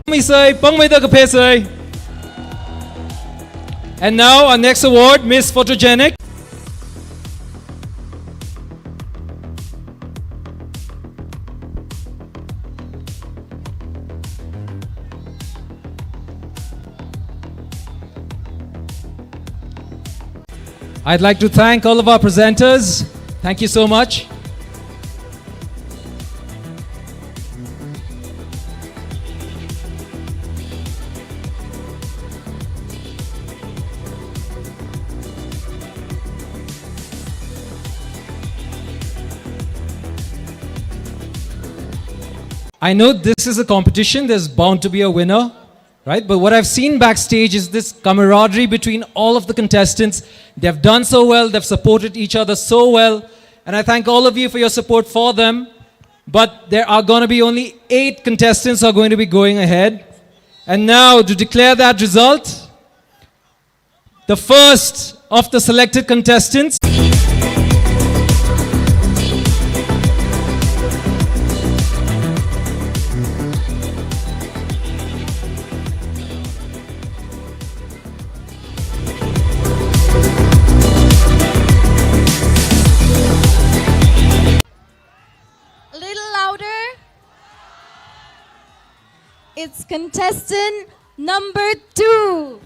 Misai, pangmeida kaphesai. And now our next award, Miss Photogenic. I'd like to thank all of our presenters. Thank you so much. I know this is a competition, there's bound to be a winner, right? But what I've seen backstage is this camaraderie between all of the contestants. They've done so well, they've supported each other so well, and I thank all of you for your support for them. But there are gonna be only eight contestants who are going to be going ahead. And now, to declare that result, the first of the selected contestants. A little louder. It's contestant number two.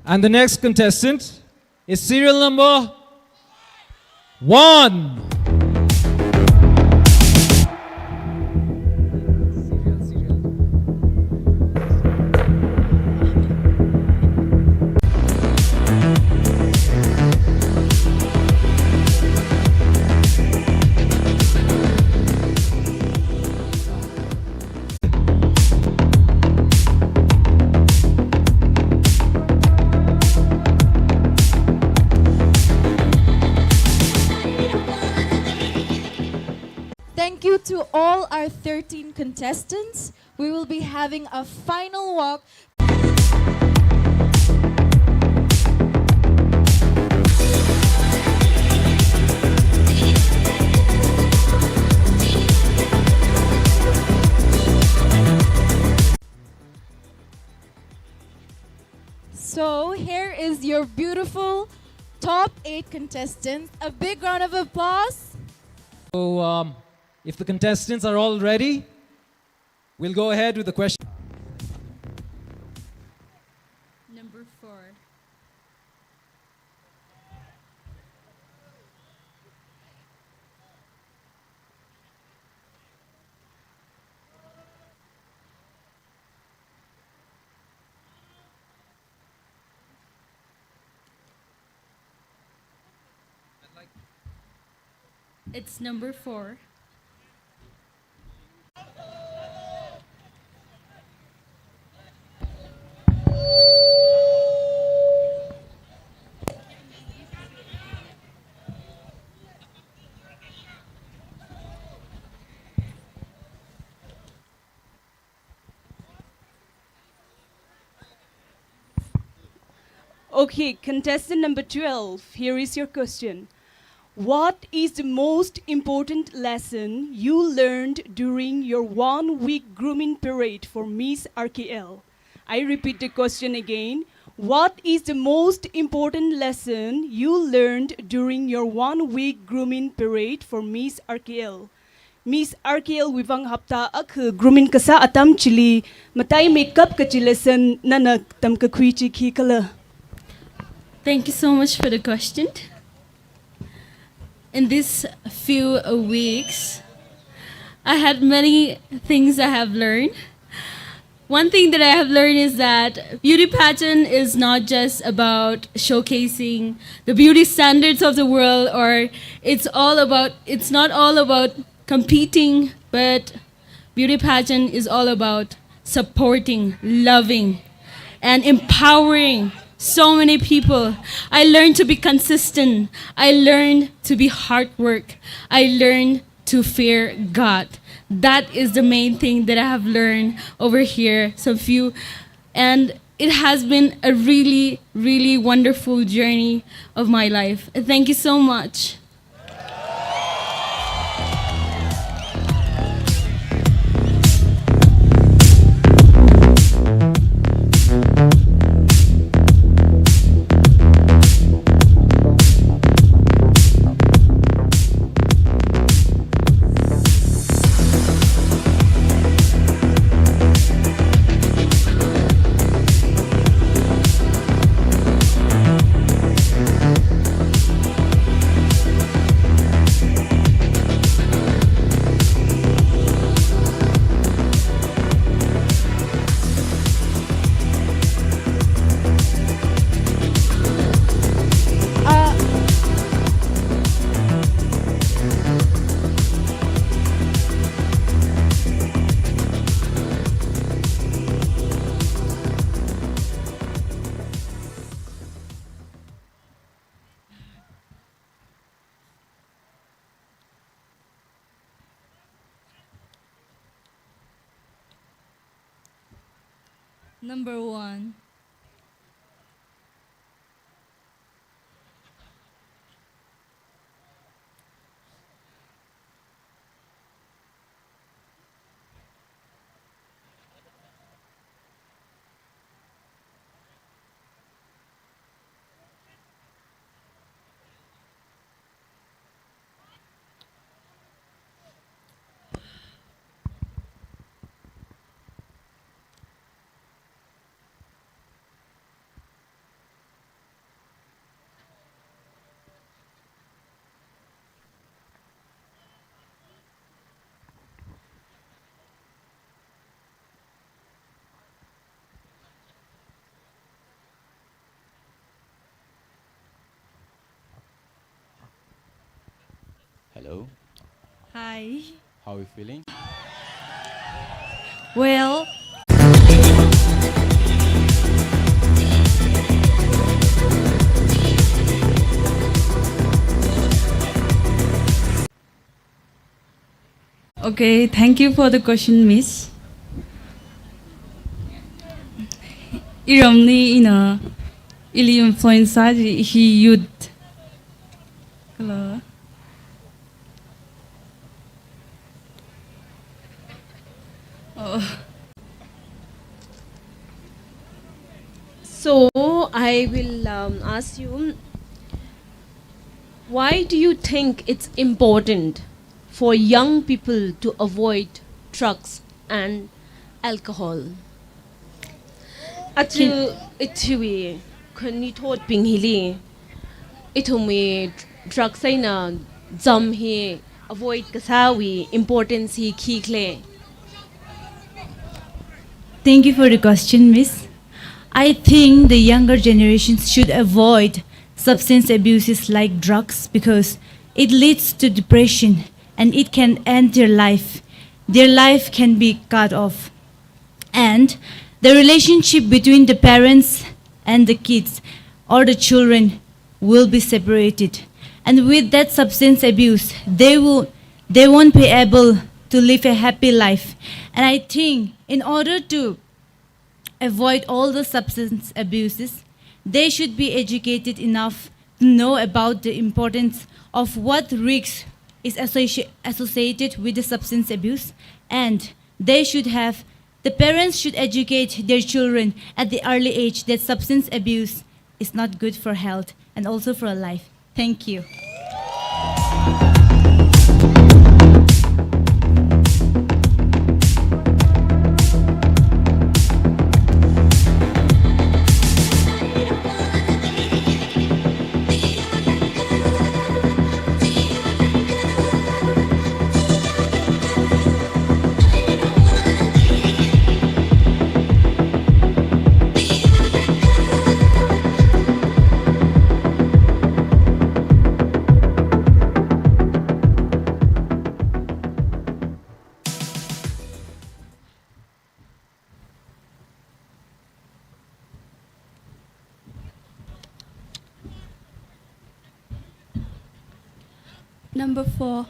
And the next contestant is serial number one. Thank you to all our thirteen contestants. We will be having a final walk. So here is your beautiful top eight contestants. A big round of applause. So, um, if the contestants are all ready, we'll go ahead with the question. Number four. It's number four. Okay, contestant number twelve, here is your question. What is the most important lesson you learned during your one-week grooming parade for Miss R K L? I repeat the question again. What is the most important lesson you learned during your one-week grooming parade for Miss R K L? Miss R K L wui vang hapta akha grooming kasā atam chili mataimeikap kachi lesson nana tamkakhui chi khikhala? Thank you so much for the question. In these few weeks, I had many things I have learned. One thing that I have learned is that beauty pageant is not just about showcasing the beauty standards of the world, or it's all about, it's not all about competing, but beauty pageant is all about supporting, loving, and empowering so many people. I learned to be consistent. I learned to be hard work. I learned to fear God. That is the main thing that I have learned over here, some few. And it has been a really, really wonderful journey of my life. Thank you so much. Number one. Hello. Hi. How are you feeling? Well. Okay, thank you for the question, Miss. Iramli ina ili influence sāji hi youth. Hello. Oh. So I will, um, ask you, why do you think it's important for young people to avoid drugs and alcohol? Achu, ithumwui khanuithotbing hili, ithumwui drugs eina zam hi avoid kasāwui importance hi khikhala? Thank you for the question, Miss. I think the younger generations should avoid substance abuses like drugs because it leads to depression and it can end their life. Their life can be cut off. And the relationship between the parents and the kids or the children will be separated. And with that substance abuse, they will, they won't be able to live a happy life. And I think in order to avoid all the substance abuses, they should be educated enough to know about the importance of what risks is associ-, associated with the substance abuse, and they should have, the parents should educate their children at the early age that substance abuse is not good for health and also for life. Thank you. Number four.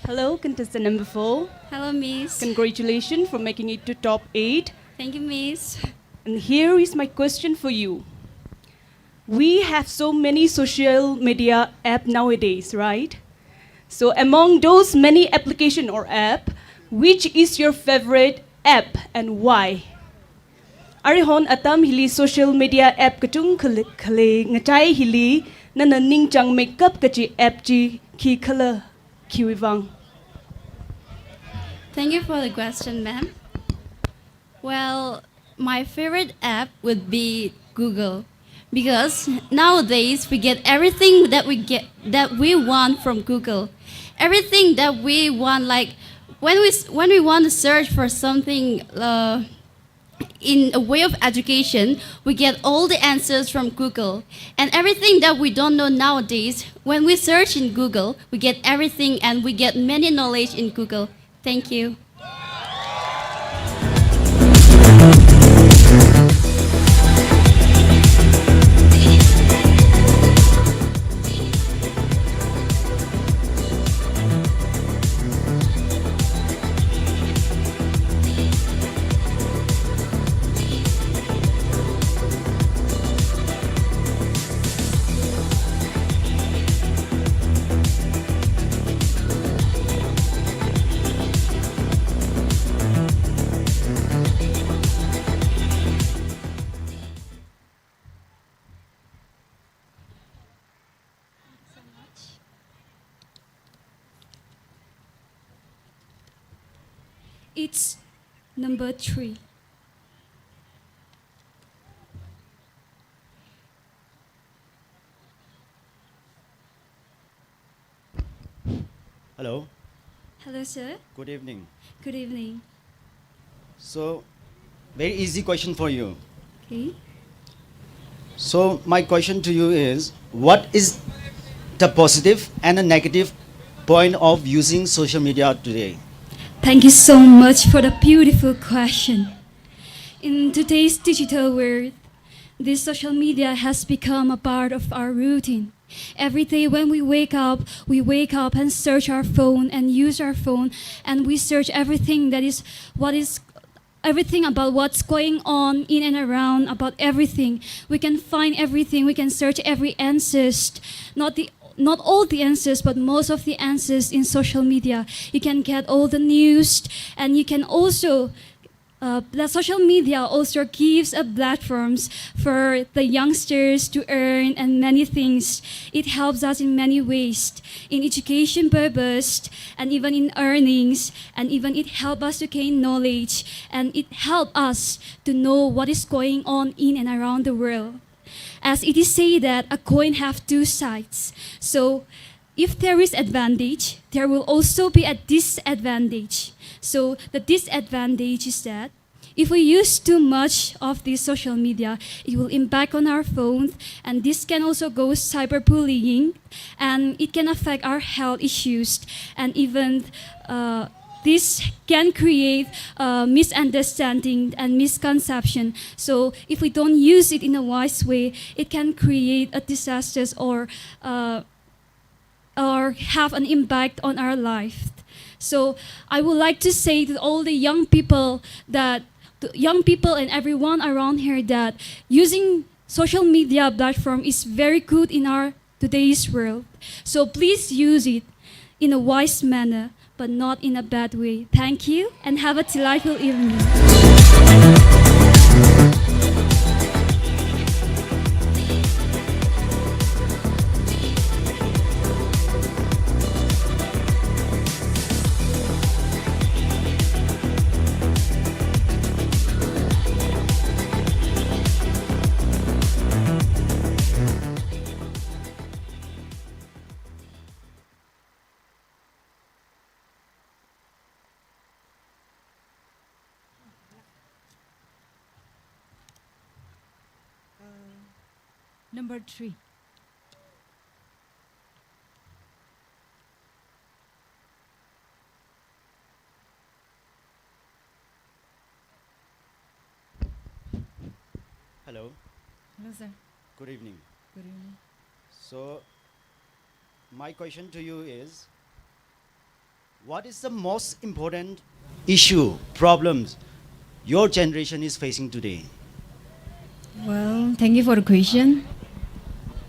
Hello, contestant number four. Hello, Miss. Congratulations for making it to top eight. Thank you, Miss. And here is my question for you. We have so many social media app nowadays, right? So among those many application or app, which is your favorite app and why? Arihon atam hili social media app kachungkha lei, khalei ngatai hili nana ningchāngmeikap kachi app chi khikhala, khiwui vang? Thank you for the question, ma'am. Well, my favorite app would be Google, because nowadays we get everything that we get, that we want from Google. Everything that we want, like, when we s-, when we want to search for something, uh, in a way of education, we get all the answers from Google. And everything that we don't know nowadays, when we search in Google, we get everything and we get many knowledge in Google. Thank you. It's number three. Hello. Hello, sir. Good evening. Good evening. So, very easy question for you. Okay. So, my question to you is, what is the positive and the negative point of using social media today? Thank you so much for the beautiful question. In today's digital world, this social media has become a part of our routine. Every day when we wake up, we wake up and search our phone and use our phone, and we search everything that is, what is, everything about what's going on in and around, about everything. We can find everything, we can search every answers, not the, not all the answers, but most of the answers in social media. You can get all the news, and you can also uh, the social media also gives a platforms for the youngsters to earn and many things. It helps us in many ways, in education purpose, and even in earnings, and even it help us to gain knowledge, and it help us to know what is going on in and around the world. As it is said that a coin have two sides. So if there is advantage, there will also be a disadvantage. So the disadvantage is that if we use too much of this social media, it will impact on our phones, and this can also go cyberbullying, and it can affect our health issues, and even, uh, this can create, uh, misunderstanding and misconception. So if we don't use it in a wise way, it can create a disasters or, uh, or have an impact on our life. So I would like to say to all the young people that, to young people and everyone around here, that using social media platform is very good in our today's world. So please use it in a wise manner, but not in a bad way. Thank you and have a delightful evening. Uh, number three. Hello. Hello, sir. Good evening. Good evening. So, my question to you is, What is the most important issue, problems your generation is facing today? Well, thank you for the question.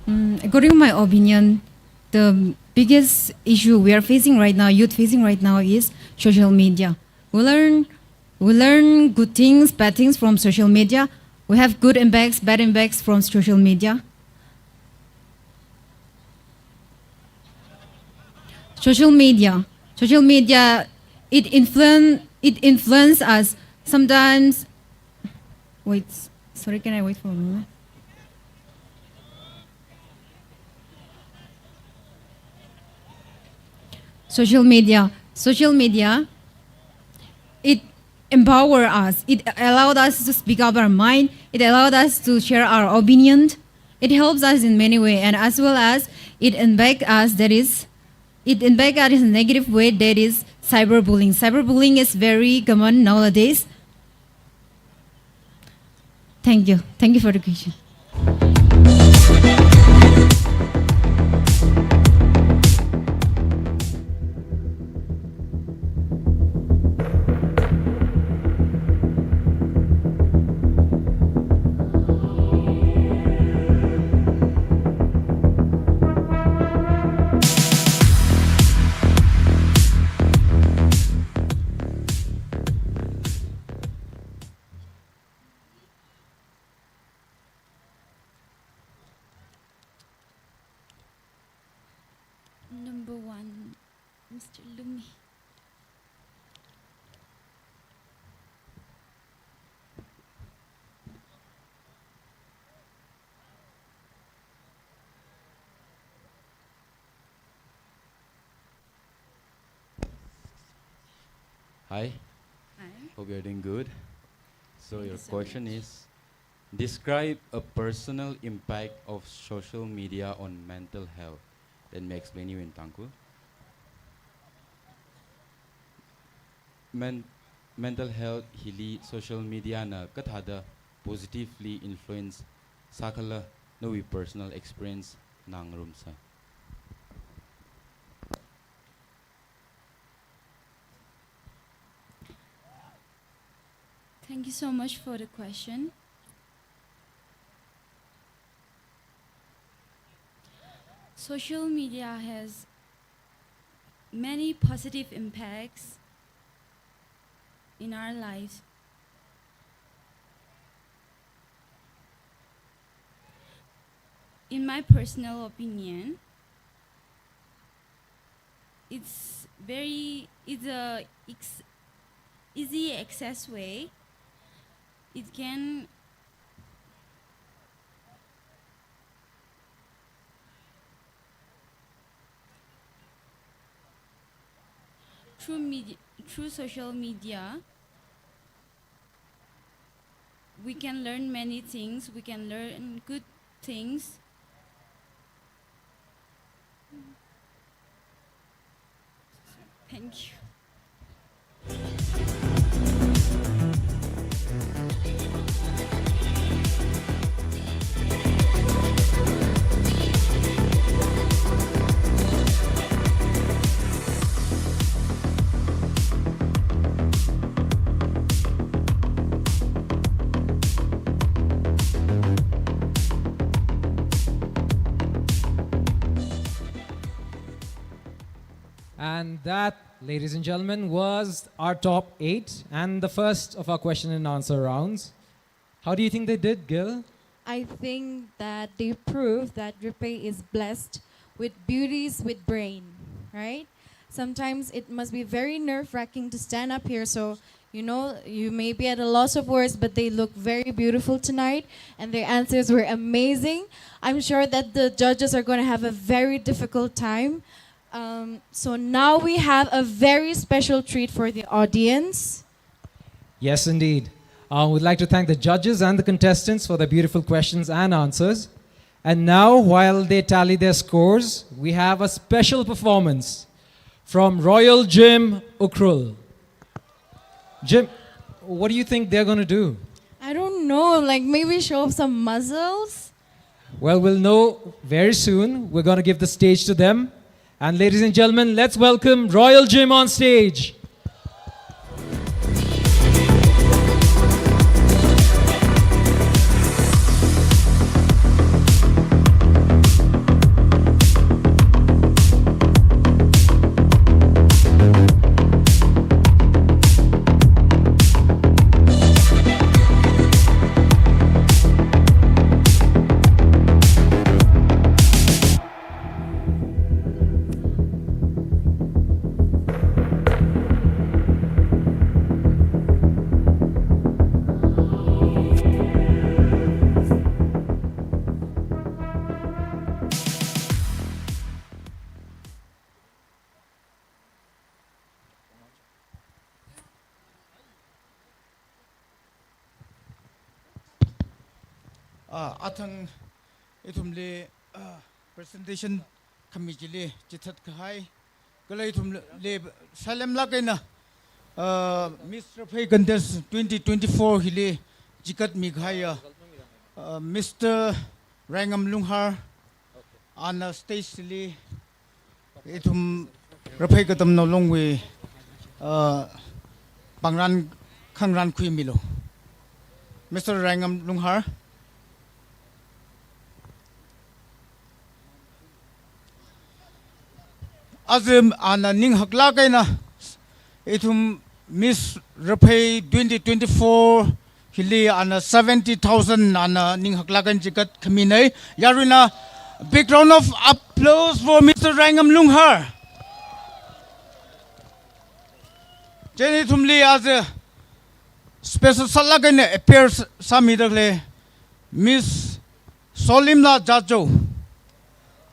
Mm, according to my opinion, the biggest issue we are facing right now, youth facing right now, is social media. We learn, we learn good things, bad things from social media. We have good impacts, bad impacts from social media. Social media. Social media, it influence, it influence us. Sometimes, wait, sorry, can I wait for a moment? Social media. Social media, it empower us. It allowed us to speak up our mind. It allowed us to share our opinion. It helps us in many ways, and as well as it impact us, that is, it impact us in a negative way, that is cyberbullying. Cyberbullying is very common nowadays. Thank you. Thank you for the question. Number one, Mister Lumi. Hi. Hi. Hope you're doing good. So your question is, describe a personal impact of social media on mental health. Let me explain you in Tangkhul. Men-, mental health hili social media na kathāda positively influence sākhala, nawui personal experience ngarumsa. Thank you so much for the question. Social media has many positive impacts in our lives. In my personal opinion, it's very, it's a ex-, easy access way. It can, through media, through social media, we can learn many things. We can learn good things. Thank you. And that, ladies and gentlemen, was our top eight and the first of our question and answer rounds. How do you think they did, Gil? I think that they proved that Ripei is blessed with beauties with brain, right? Sometimes it must be very nerve-wracking to stand up here, so, you know, you may be at a loss of words, but they look very beautiful tonight, and their answers were amazing. I'm sure that the judges are gonna have a very difficult time. Um, so now we have a very special treat for the audience. Yes, indeed. Uh, we'd like to thank the judges and the contestants for their beautiful questions and answers. And now, while they tally their scores, we have a special performance from Royal Gym Ukhrul. Gym, what do you think they're gonna do? I don't know, like, maybe show off some muscles? Well, we'll know very soon. We're gonna give the stage to them. And ladies and gentlemen, let's welcome Royal Gym on stage. Ah, athang ithumli, ah, presentation khami chili chithat kahai. Kala ithumli salemlāk eina, ah, Miss Raphei Contest twenty twenty-four hili chigatmi kahaiya, ah, Mister Raingam Lunghar, ana stage li ithum Raphei Katamnao Longwui, ah, pāngran khangarān khuimilu. Mister Raingam Lunghar. Aja ana ning haklāk eina ithum Miss Raphei twenty twenty-four hili ana seventy thousand ana ning haklāk eina chigat khaminei. Yaruina, big round of applause for Mister Raingam Lunghar. Chieina ithumli aja special sālāk eina appear sāmida khalei Miss Solimla Jajo.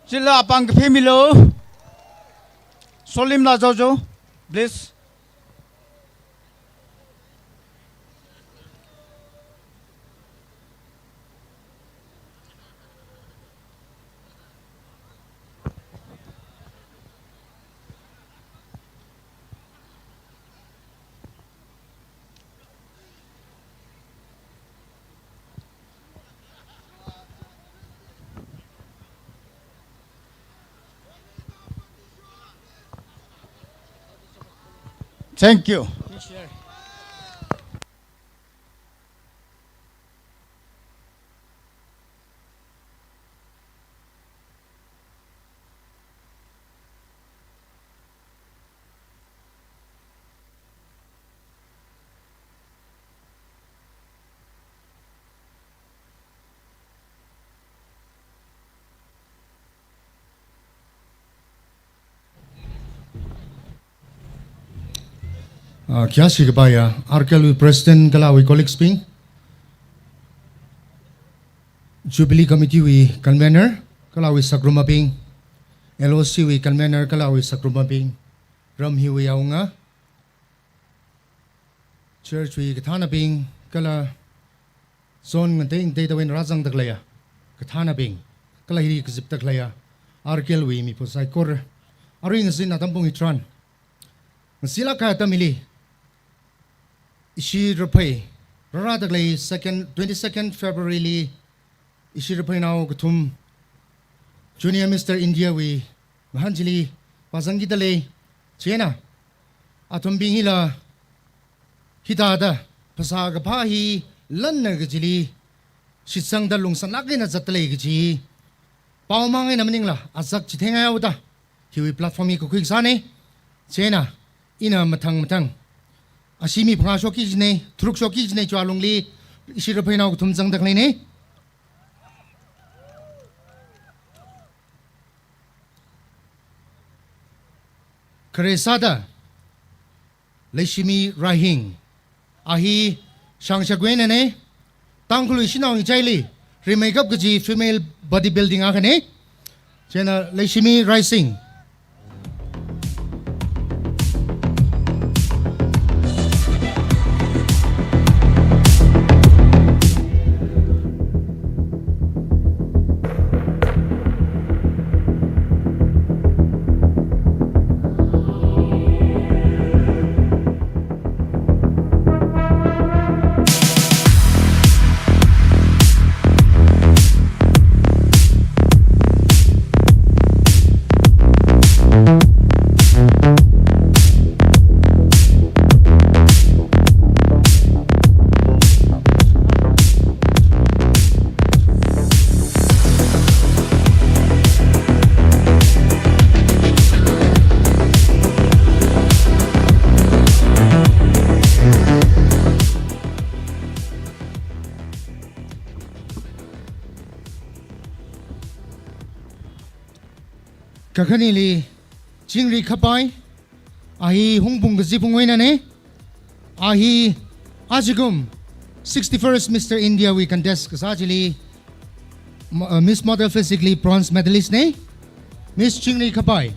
Chila apāng kaphemilu. Solimla Jajo, please. Thank you. Ah, khayāshi kapaiya, R K L wui President kala awui colleagues bing, Jubilee Committee wui convener kala awui sākharum abing, L O C wui convener kala awui sākharum abing, ram hiwui awunga, church wui kathānabing, kala zone ngatei ngateida eina rāzangda khaleiya kathānabing, kala hili kazipda khaleiya R K L wui mipā saikora, arui ngazin atam pung hitharan, ngazin lākha atam hili ishi Raphei rārāda khalei second, twenty-second February li ishi Rapheinao kathum Junior Mister India wui ngahān chili vāzangkida lei. Chieina athumbing hila hithāda phasā kaphā hi lanna kachili shitsangda lungsānlāk eina zatda lei kaji pao mang eina maningla azak chitheingayaoda hiwui platform hi kakhui kasānei. Chieina ina mathang mathang ashi mi phangā shokki kajinei, tharuk shokki kajinei, chiwui alungli ishi Rapheinao kathum zangda khaleinei. Khare sāda Leishimi Raihing. A hi Shangshakveinanei. Tangkhul shanao ngachaili rimeikap kaji female bodybuilding akhanei. Chieina Leishimi Raising. Kakhaneli Chingri Khapai, a hi Hungpung kazip wui einana. A hi ajakum sixty-first Mister India wui contest kasā chili, mo-, uh, Miss Model Physique li bronze medalist na, Miss Chingri Khapai.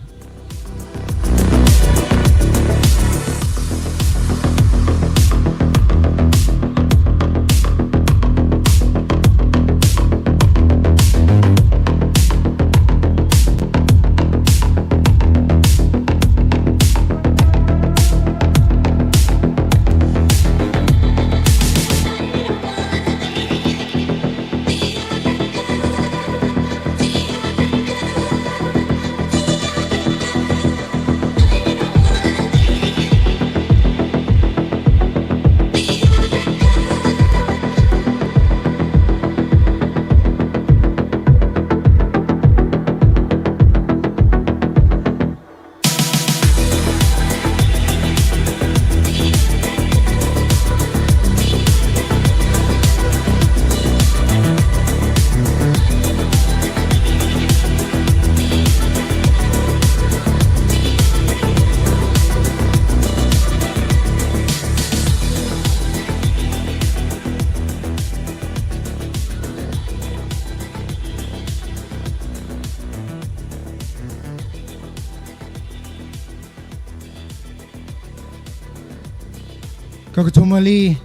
Kakathumali,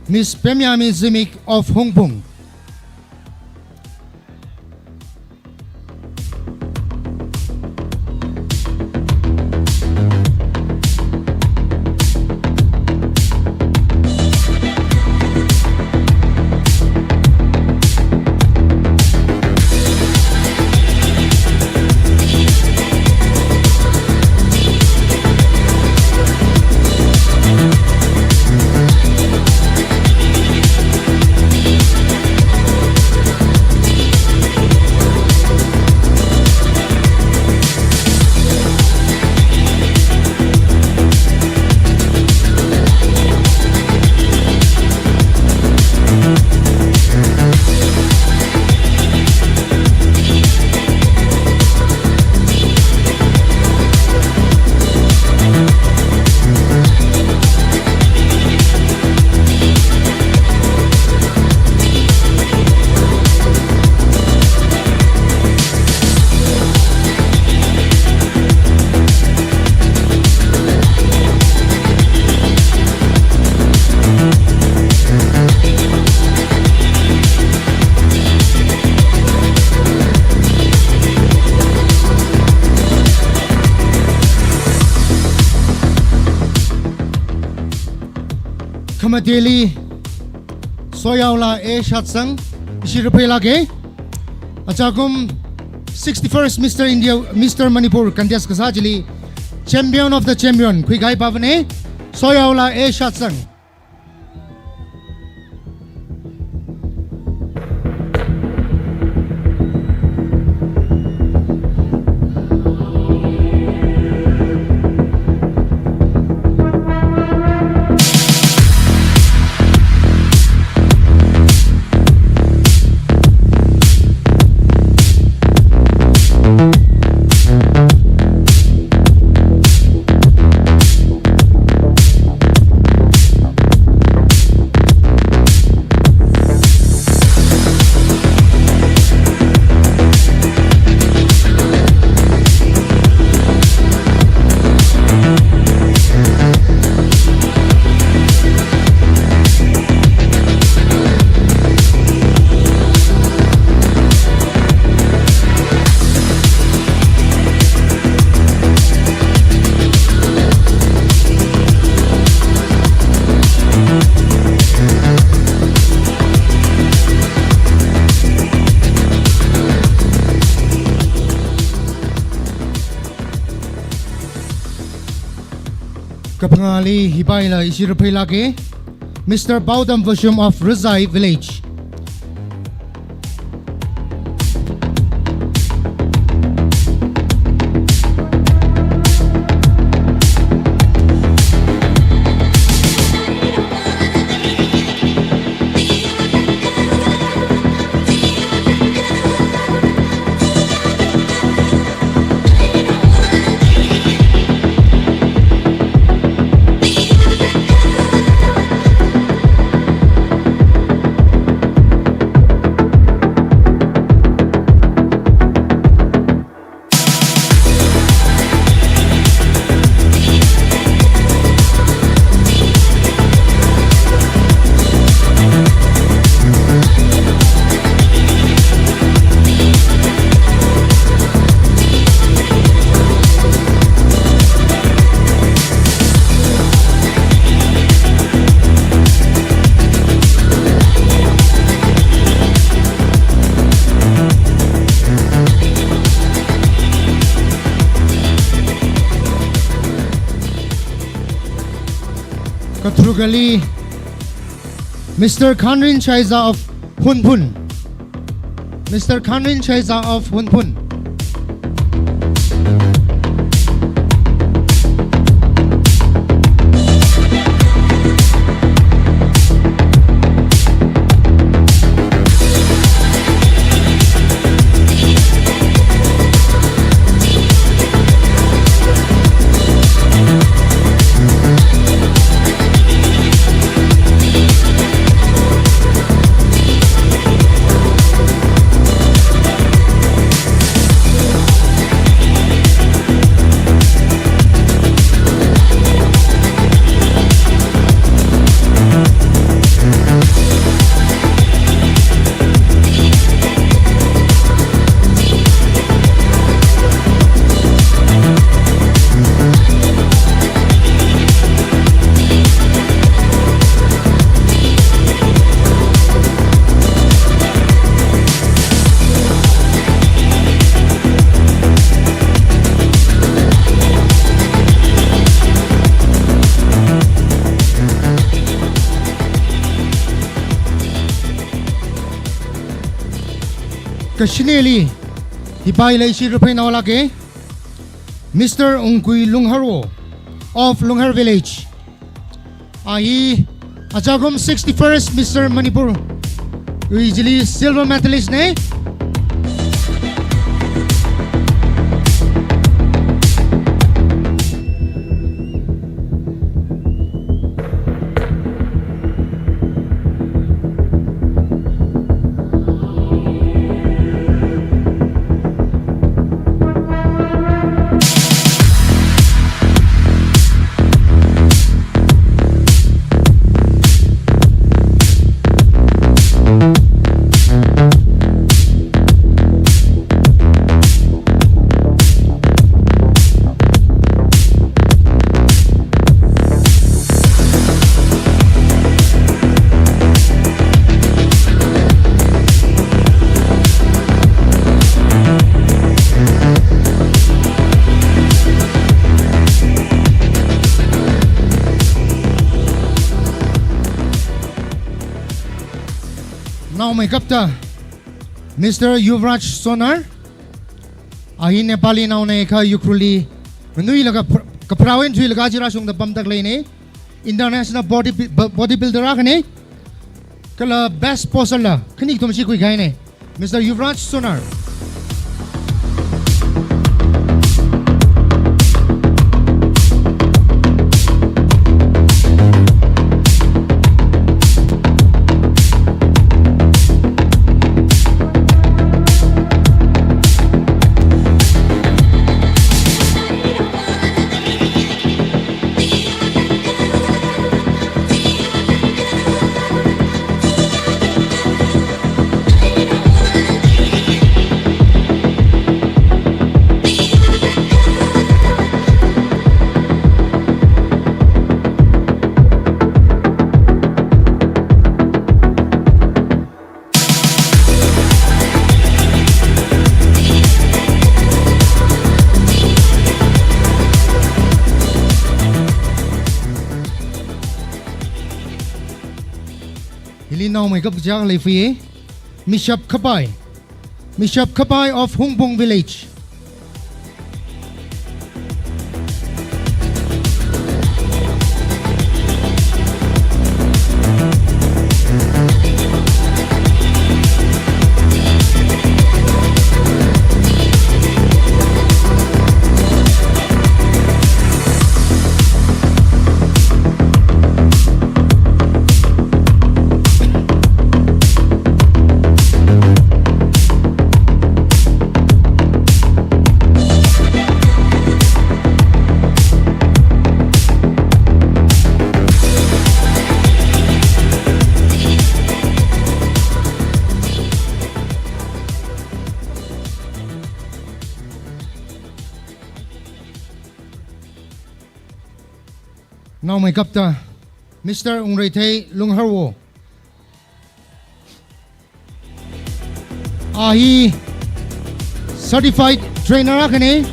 Miss Pemyami Zimik of Hungpung. Khamateli, Soyaola A Shatsang, ishi raphailāka. Ajakum sixty-first Mister India, Mister Manipur contest kasā chili, champion of the champion, khuikahai pāvana, Soyaola A Shatsang. Kaphangāli hipaila ishi raphailāka, Mister Paodam Vashum of Razai Village. Tharukali, Mister Khanrin Shaiza of Hunphun. Mister Khanrin Shaiza of Hunphun. Kashineli, hipai leishi rupai naolake, Mister Ungkui Lungharwo of Lunghar Village. A hi achakum sixty-first Mister Manipur wui chili silver medalist ne. Naomeikapta Mister Yuvraj Sonar, a hi Nepali naone kha Ukhrulli nganuilaga pr-, kapharāwui eina thuilaga chi rāshungda pamda khaleine. International body bi-, bo-, bodybuilder akhane. Kala best poser la khani kathum shi khuikahaine. Mister Yuvraj Sonar. Hili naomeikap kachak lei fui. Mishap Khapai. Mishap Khapai of Hungpung Village. Naomeikapta Mister Ungreithei Lungharwo. A hi certified trainer akhane,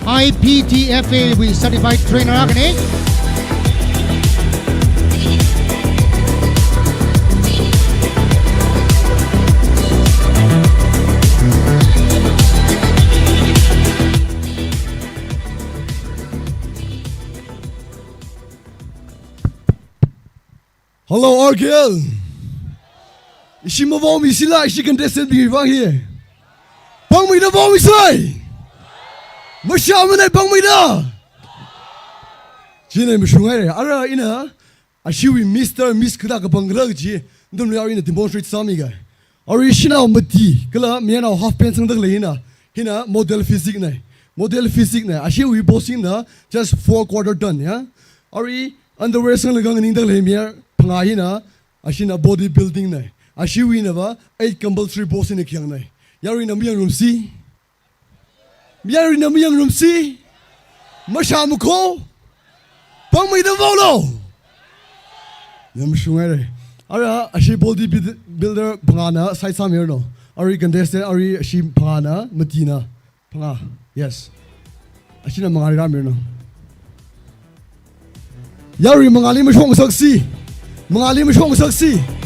I P T F A wui certified trainer akhane. Hello, R K L. Ishi mavaomisila, ishi contestant bingwui vang hi. Pangmeida vaomisei. Mashamanei pangmeida. Chieina mashungaire. Ara ina, ashiwui Mister, Miss kathā kapangkhala kaji, nathumli arui ina demonstrate sāmiga. Arui shanao mati, kala mayarnao half pant sangda khalei hina, hina model physique nei. Model physique nei. Ashiwui boss hina just four quarter turn, ya. Arui underwear sanglaga nganingda khalei mayar phangā hina, ashina body building nei. Ashiwui nava eight compulsory boss hina khayang nei. Yaruina mayangrumsi. Yaruina mayangrumsi. Mashamakho. Pangmeida vaolo. Yamshungaire. Ara, ashi body build-, builder phangāna side sāmirano. Arui contestant, arui ashi phangāna, matina. Phangā. Yes. Ashina mangāli rāmirano. Yarui mangāli mashokngasaksi. Mangāli mashokngasaksi.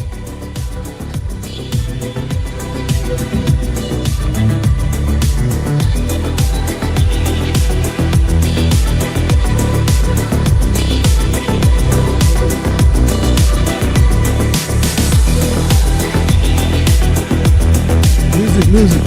Music, music.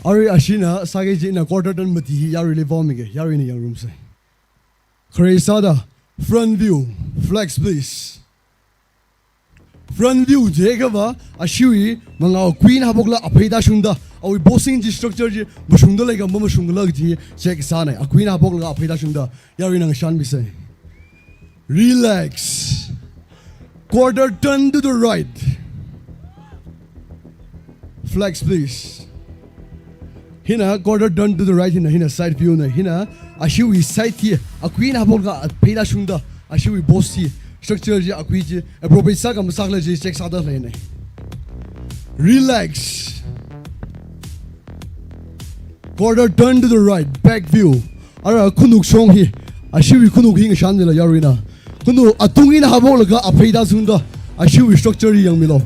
Arui ashina, sāki kaji ina quarter turn mati hi yaruili vaomige, yaruina yangrumsei. Khare sāda, front view, flex please. Front view jiakhava, ashiwui mangao kui eina haophokla aphei tāshungda, awui bossing chi structure chi mashungda leika mamashungkhala kaji check sānei, akui eina haophoklaga aphei tāshungda, yaruina ngashanmisei. Relax. Quarter turn to the right. Flex, please. Hina quarter turn to the right, hina, hina side view na, hina ashiwui side hi, akui eina haophokla aphei tāshungda, ashiwui boss hi, structure chi, akui chi, appropriate sāka masākhala chi check sāda leinei. Relax. Quarter turn to the right, back view. Ara khanuk shong hi, ashiwui khanuk hi ngashanmilo yaruina. Khanuk atung eina haophoklaga aphei tāshungda, ashiwui structure hi yangmilo.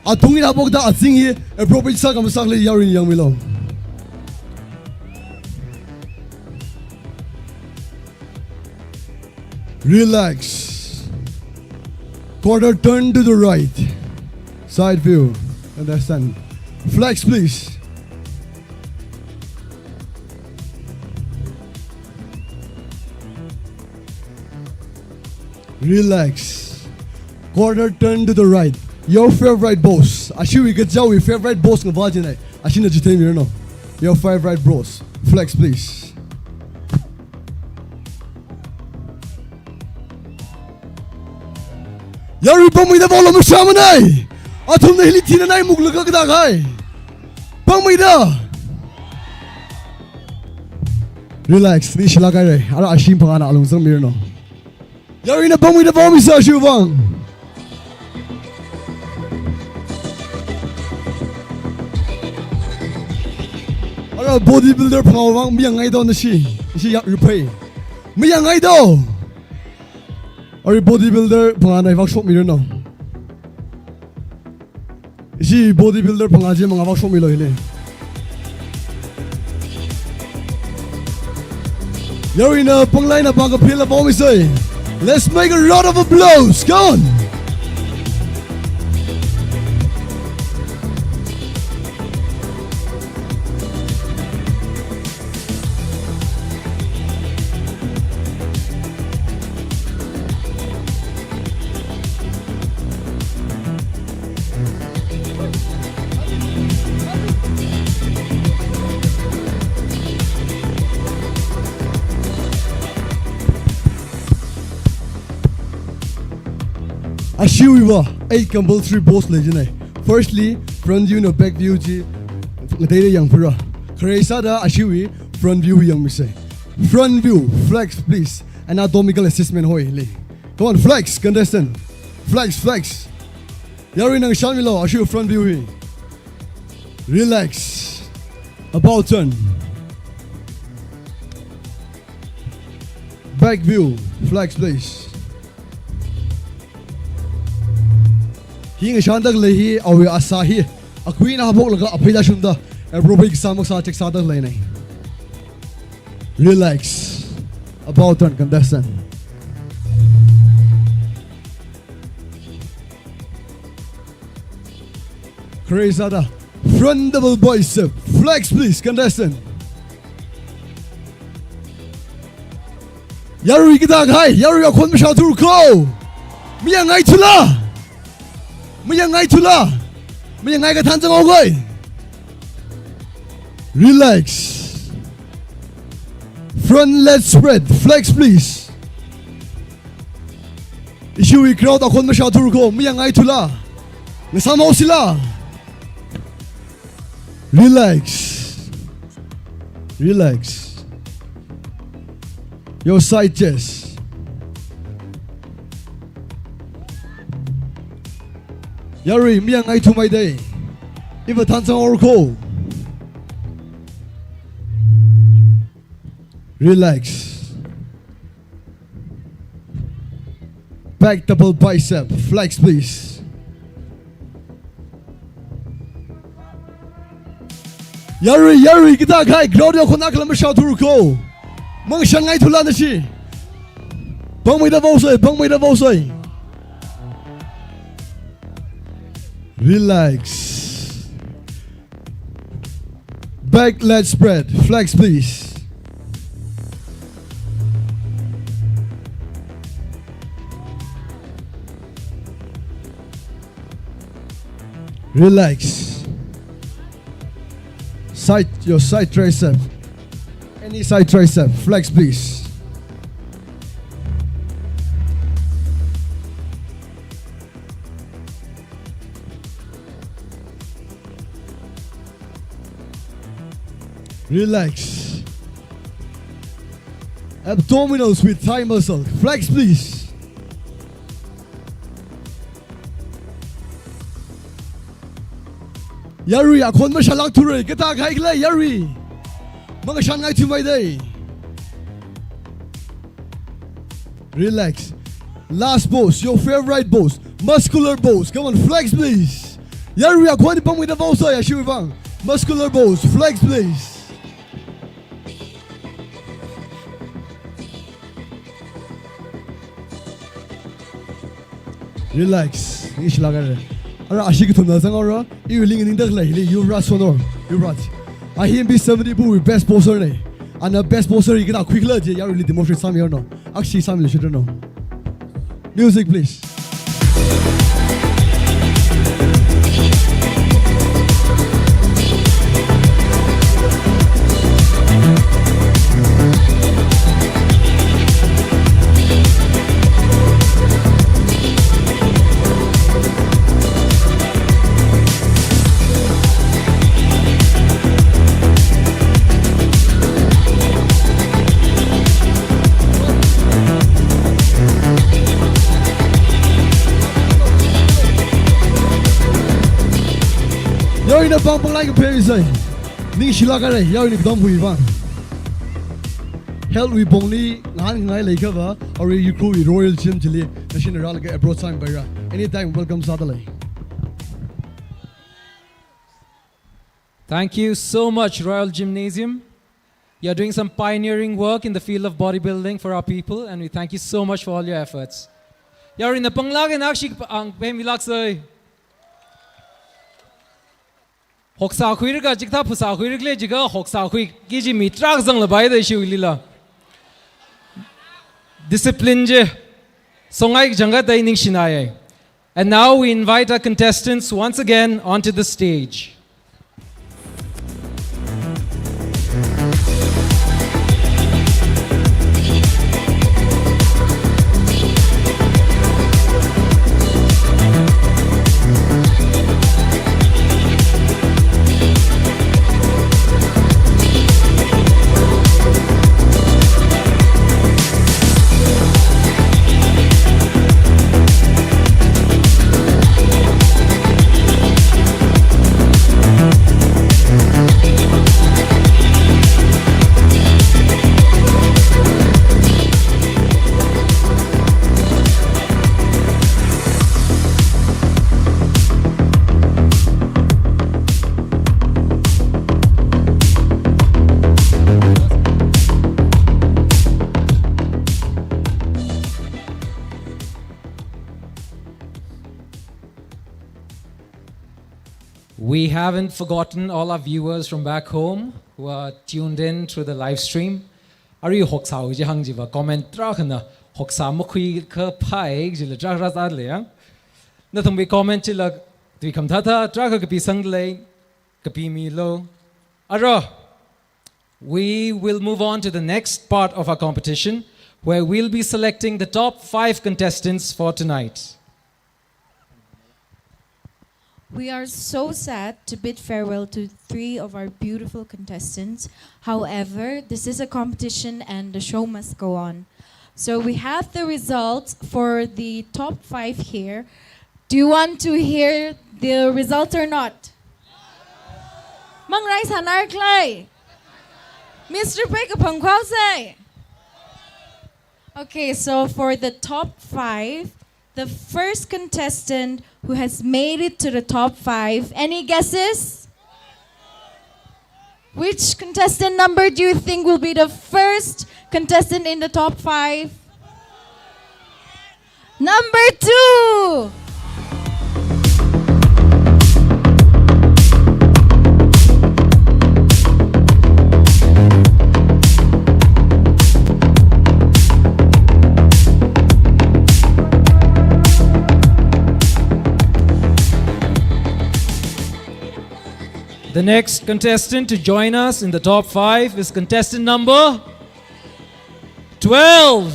Atung eina haophokda azing hi, appropriate sāka masākhala yaruina yangmilo. Relax. Quarter turn to the right. Side view. Understand. Flex, please. Relax. Quarter turn to the right. Your favorite boss. Ashiwui kajiwui favorite boss ngavā jinei. Ashina chitheimirano. Your favorite boss. Flex, please. Yarui pangmeida vaolo, mashamanei. Athumna hili theinanai muklaga kathā kahai. Pangmeida. Relax, ni shila kaire. Ara ashi phangāna alung zangmirano. Yaruina pangmeida vaomisei ashiwui vang. Ara bodybuilder phangāwui vang, mayangngaito nashi. Ishi ya rupai. Mayangngaito. Arui bodybuilder phangāna vāshokmirano. Ishi bodybuilder phangā chi mangā vāshokmilo hili. Yaruina panglāk eina pāng kaphila vaomisei. Let's make a round of applause. Come on. Ashiwui vang eight compulsory pose lei jinei. Firstly, front view na back view chi ngateida yangphara. Khare sāda ashiwui front view yangmisei. Front view, flex, please. Anatomical assessment hoili. Come on, flex, contestant. Flex, flex. Yaruina ngashanmilo, ashiwui front view hi. Relax. About turn. Back view, flex, please. Hi ngashandaklei hi, awui asā hi, akhuina haophoklaga apheida shungda, aerobic sāmasa check sādakleinei. Relax. About turn, contestant. Khare sāda. Front double bicep. Flex, please, contestant. Yarui kathā kahai, yarui akhon mashāthura ko. Mayāngaithula. Mayāngaithula. Mayāngai kathan zanghaokoi. Relax. Front lat spread. Flex, please. Ishiwui crowd akhon mashāthura ko, mayāngaithula. Ngasāmhaosila. Relax. Relax. Your side chest. Yarui, mayāngaithumeidei. Iva thanzanghaora ko. Relax. Back double bicep, flex please. Yarui, yarui, kathā kahai, Claudio khona kala mashāthura ko. Mangashan ngaithula nashi. Pangmeida vaosei, pangmeida vaosei. Relax. Back lat spread. Flex, please. Relax. Side, your side tricep. Any side tricep. Flex, please. Relax. Abdominals with thigh muscle. Flex, please. Yarui, akhon mashālakthura, kathā kahai khala, yarui. Mangashan ngaithumeidei. Relax. Last pose, your favorite pose. Muscular pose. Come on, flex, please. Yarui, akhon pangmeida vaosei, ashiwui vang. Muscular pose. Flex, please. Relax. Ningshilāk haira. Ara ashi kathumna zanghaora. Iwui lingning daklei hili Yuvraj Sonor. Yuvraj. A hi M B seventy-four wui best poser nei. Ana best poser hi kathā khuikhala chi yaruili demonstrate sāmihaono. Akhashi sāmiluishitano. Music, please. Yaruina pāng pānglāk kaphei sai. Ningshilāk haira, yaruina katamwui vang. Health wui pongli ngahānngai leiakhava, arui Ukhrulwui Royal Gym chili, nashina rālaga approach sāmipaira. Anytime welcome sādalei. Thank you so much, Royal Gymnasium. You're doing some pioneering work in the field of bodybuilding for our people, and we thank you so much for all your efforts. Yaruina pānglāk eina akhashi ang pemilāk sai. Hoksā khuirakha chikathā phasā khuirakhala jiakha hoksā khuiki kaji mi tarākha zanglapai da ishiwuilila. Discipline chi songai kachangkhat da ningshinaya. And now we invite our contestants once again onto the stage. We haven't forgotten all our viewers from back home who are tuned in through the live stream. Arui hoksā chi hāng jiva comment tarākhana hoksā makhuikha phai jila tarākha rāzāda lei yang. Nathumwui comment chila tui khamathā tarākha kapisangda lei, kapimilu. Ara, we will move on to the next part of our competition, where we'll be selecting the top five contestants for tonight. We are so sad to bid farewell to three of our beautiful contestants. However, this is a competition and the show must go on. So we have the results for the top five here. Do you want to hear the results or not? Mangarai sānar khalei. Mister Peka Phangkhao say. Okay, so for the top five, the first contestant who has made it to the top five, any guesses? Which contestant number do you think will be the first contestant in the top five? Number two. The next contestant to join us in the top five is contestant number twelve.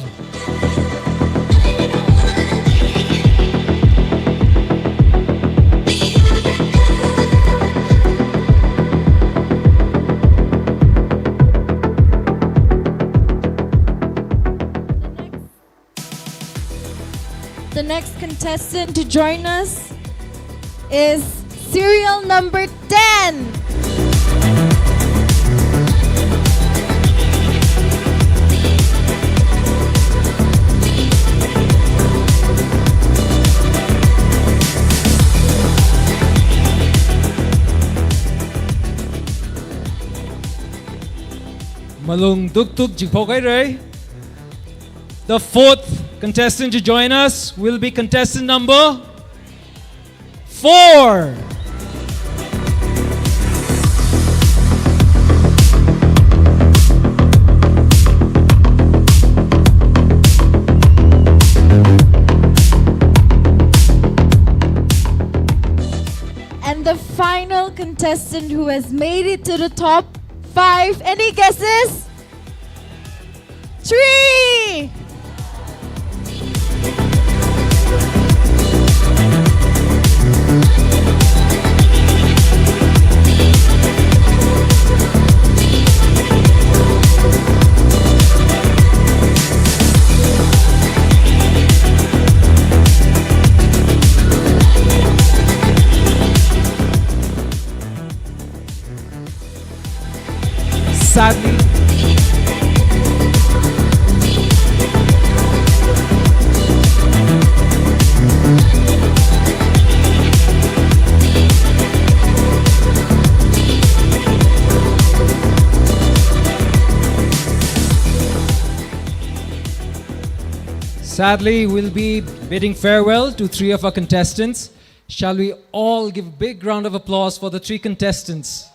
The next contestant to join us is serial number ten. Malung tuktuk jikphok haira. The fourth contestant to join us will be contestant number four. And the final contestant who has made it to the top five. Any guesses? Three. Sadly, sadly, we'll be bidding farewell to three of our contestants. Shall we all give a big round of applause for the three contestants?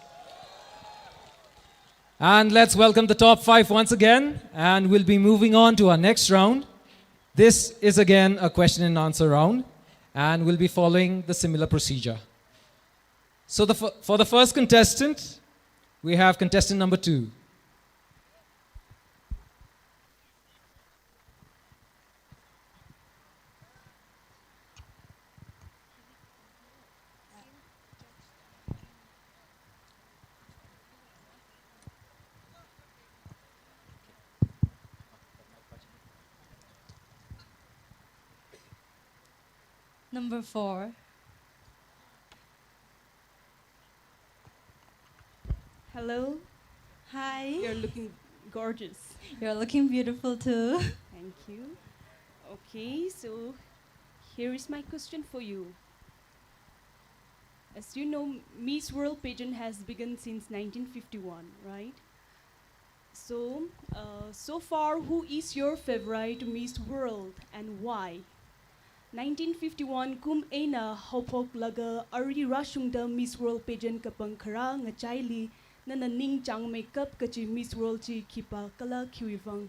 And let's welcome the top five once again, and we'll be moving on to our next round. This is again a question and answer round, and we'll be following the similar procedure. So the fir-, for the first contestant, we have contestant number two. Number four. Hello. Hi. You're looking gorgeous. You're looking beautiful too. Thank you. Okay, so here is my question for you. As you know, Miss World pageant has begun since nineteen fifty-one, right? So, uh, so far, who is your favorite Miss World and why? Nineteen fifty-one kum eina haophoklaga arui rāshungda Miss World Pageant kapangkharā ngachaili nana ningchāngmeikap kachi Miss World chi khipākhala khiwuivang?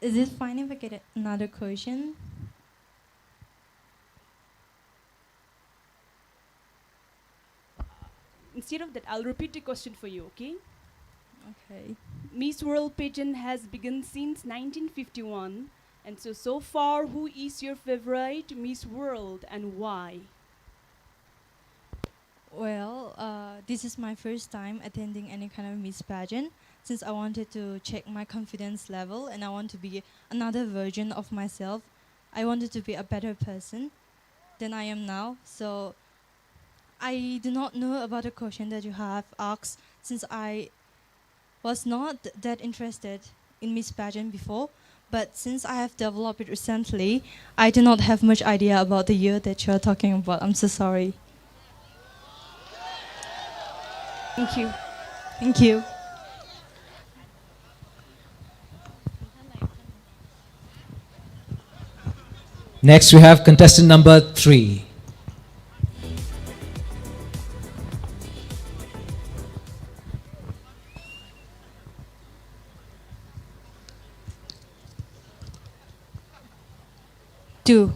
Is it fine if I get another question? Instead of that, I'll repeat the question for you, okay? Okay. Miss World Pageant has begun since nineteen fifty-one, and so, so far, who is your favorite Miss World and why? Well, uh, this is my first time attending any kind of Miss Pageant, since I wanted to check my confidence level and I want to be another version of myself. I wanted to be a better person than I am now. So I do not know about the question that you have asked, since I was not that interested in Miss Pageant before. But since I have developed it recently, I do not have much idea about the year that you're talking about. I'm so sorry. Thank you. Thank you. Next, we have contestant number three. Two.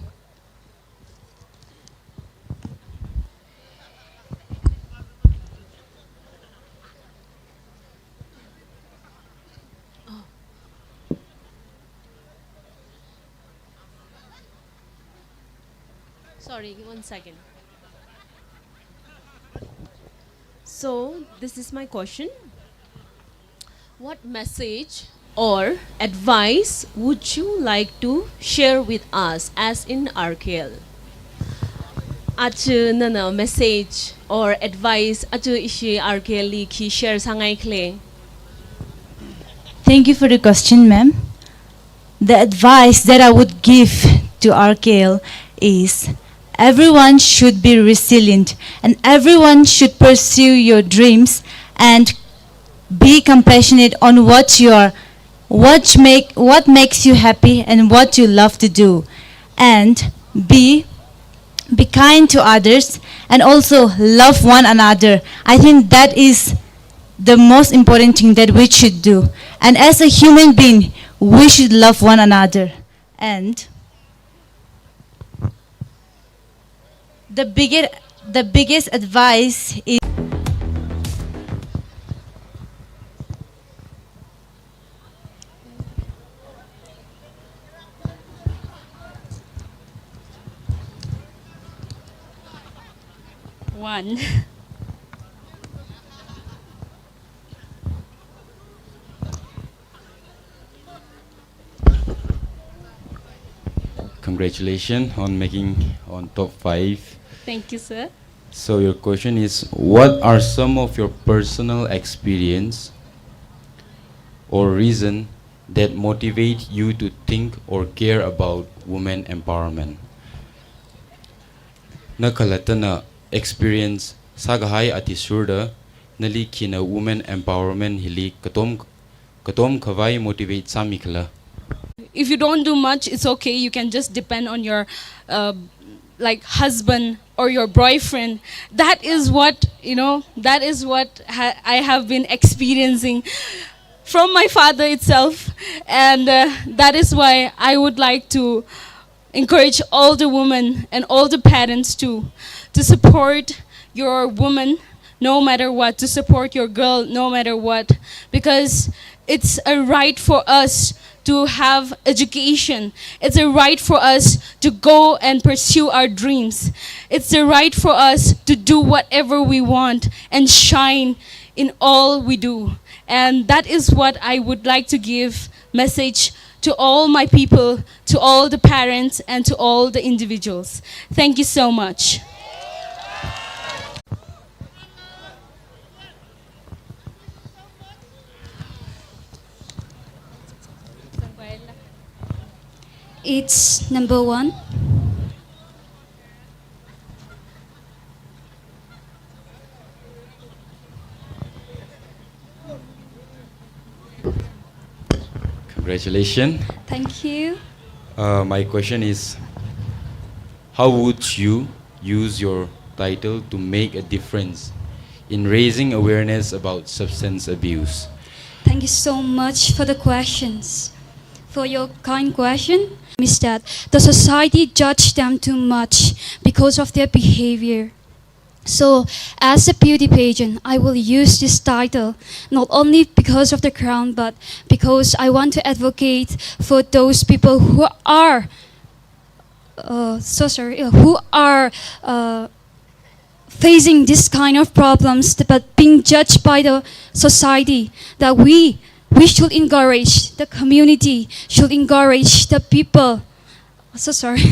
Sorry, one second. So, this is my question. What message or advice would you like to share with us as in R K L? Aja nana message or advice aja ishi R K L li khi share sāngaikhala? Thank you for the question, ma'am. The advice that I would give to R K L is everyone should be resilient and everyone should pursue your dreams and be compassionate on what you are, what make, what makes you happy and what you love to do, and be, be kind to others and also love one another. I think that is the most important thing that we should do. And as a human being, we should love one another. And the biggest, the biggest advice is one. Congratulations on making on top five. Thank you, sir. So your question is, what are some of your personal experience or reason that motivate you to think or care about women empowerment? Na khalattana experience sākahai athishurda, nali khina women empowerment hili katom, katom khavai motivate sāmikhala? If you don't do much, it's okay. You can just depend on your, uh, like, husband or your boyfriend. That is what, you know, that is what ha-, I have been experiencing from my father itself. And, uh, that is why I would like to encourage all the women and all the parents to, to support your woman no matter what, to support your girl no matter what, because it's a right for us to have education. It's a right for us to go and pursue our dreams. It's a right for us to do whatever we want and shine in all we do. And that is what I would like to give message to all my people, to all the parents, and to all the individuals. Thank you so much. It's number one. Congratulations. Thank you. Uh, my question is, how would you use your title to make a difference in raising awareness about substance abuse? Thank you so much for the questions. For your kind question is that the society judge them too much because of their behavior. So, as a beauty pageant, I will use this title not only because of the crown, but because I want to advocate for those people who are, uh, so sorry, uh, who are, uh, facing this kind of problems, but being judged by the society, that we, we should encourage, the community should encourage the people, so sorry.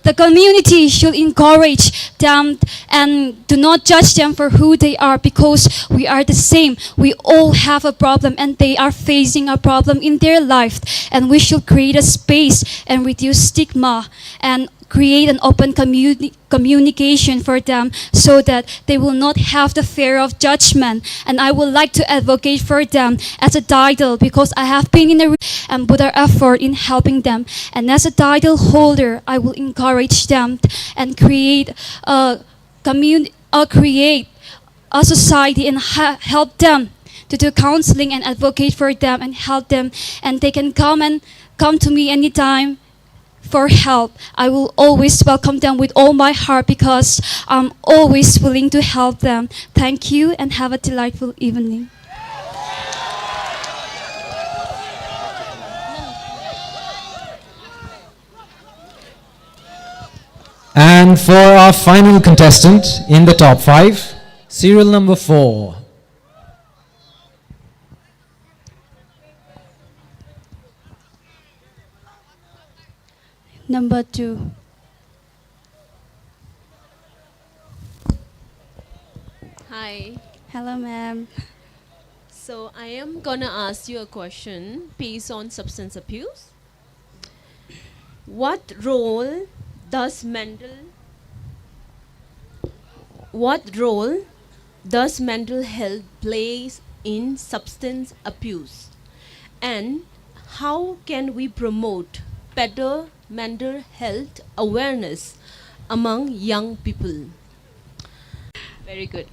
The community should encourage them and do not judge them for who they are, because we are the same. We all have a problem and they are facing a problem in their life. And we should create a space and reduce stigma and create an open communi- communication for them so that they will not have the fear of judgment. And I would like to advocate for them as a title because I have been in a re- and put our effort in helping them. And as a title holder, I will encourage them and create a commun- uh, create a society and ha- help them to do counseling and advocate for them and help them. And they can come and come to me anytime for help. I will always welcome them with all my heart because I'm always willing to help them. Thank you and have a delightful evening. And for our final contestant in the top five, serial number four. Number two. Hi. Hello, ma'am. So I am gonna ask you a question based on substance abuse. What role does mental, what role does mental health plays in substance abuse? And how can we promote better mental health awareness among young people? Very good.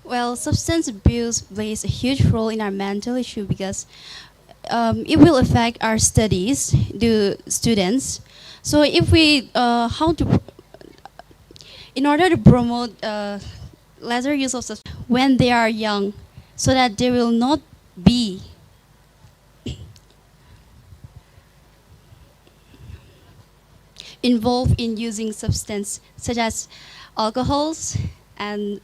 Well, substance abuse plays a huge role in our mental issue because, um, it will affect our studies, the students. So if we, uh, how to, in order to promote, uh, lesser use of substance when they are young, so that they will not be involved in using substance such as alcohols and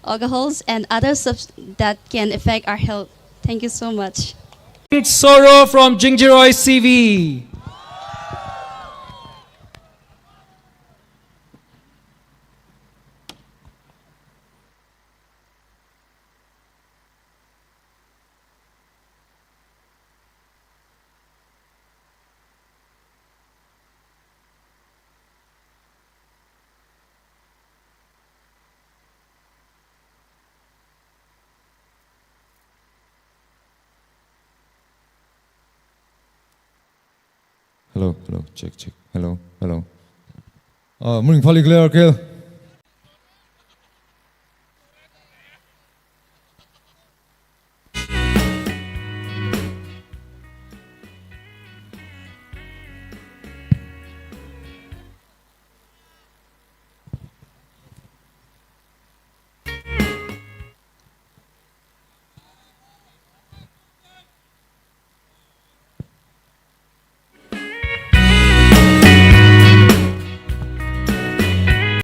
alcohols and other subs- that can affect our health. Thank you so much. It's Soro from Jingjiroi C V. Hello, hello, check, check. Hello, hello. Uh, morning, Pali clear, okay?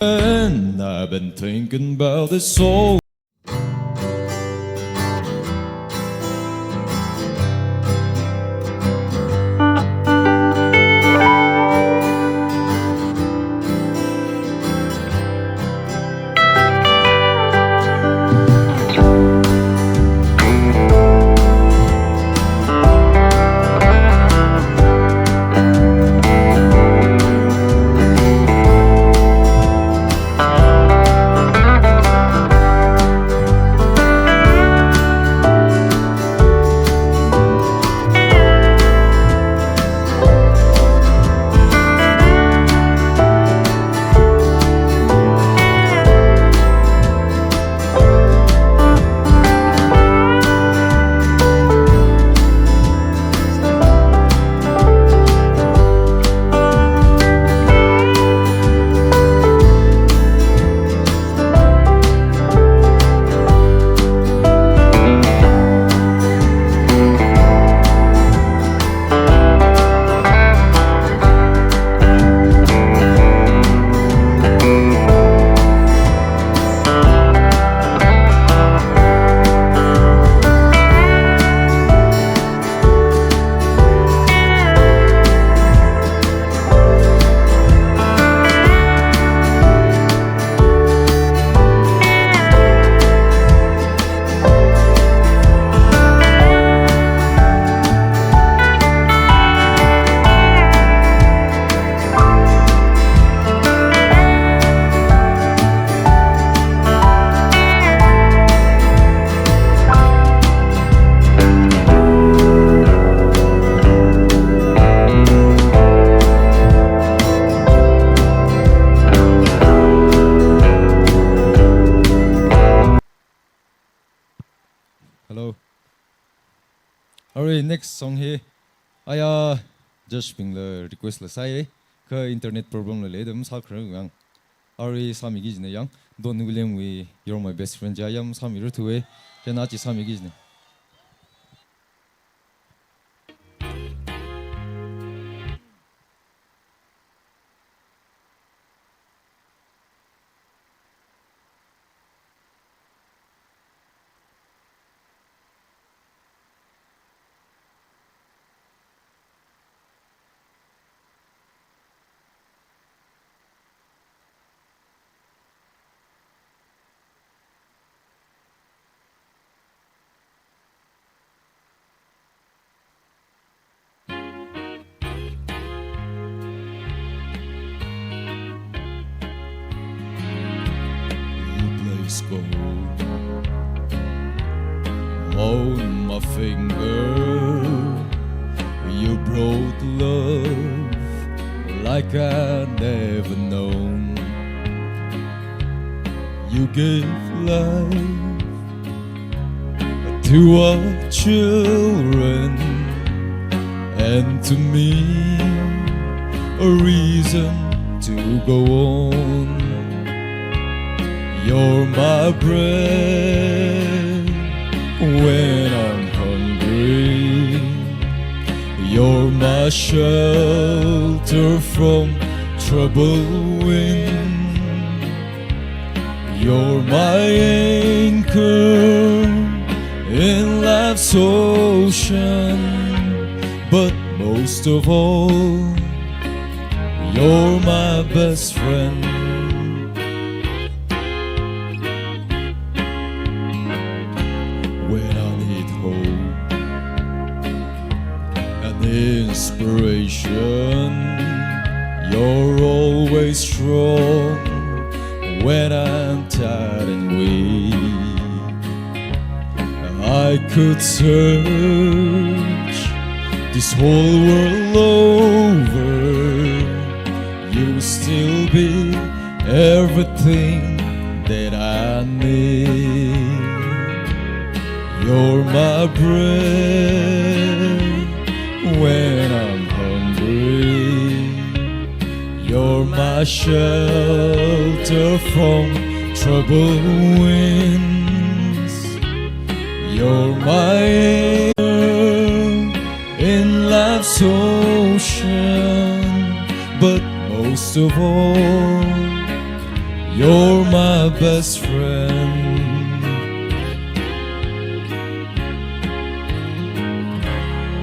And I've been thinking about this all. Hello. Arui next song hi, aya, judge bingla request la sāi, kha internet problem la lei, da masākharar yang. Arui sāmiki kajina yang, Don William wui You're My Best Friend chi ya masāmirarthuwa, chieina chi sāmiki kajina. You place gold on my finger. You brought love like I never known. You gave life to our children and to me a reason to go on. You're my bread when I'm hungry. You're my shelter from troubled winds. You're my anchor in life's ocean, but most of all, you're my best friend. When I need hope and inspiration, you're always strong when I'm tired and weak. I could search this whole world over, you still be everything that I need. You're my bread when I'm hungry. You're my shelter from troubled winds. You're my anchor in life's ocean, but most of all, you're my best friend.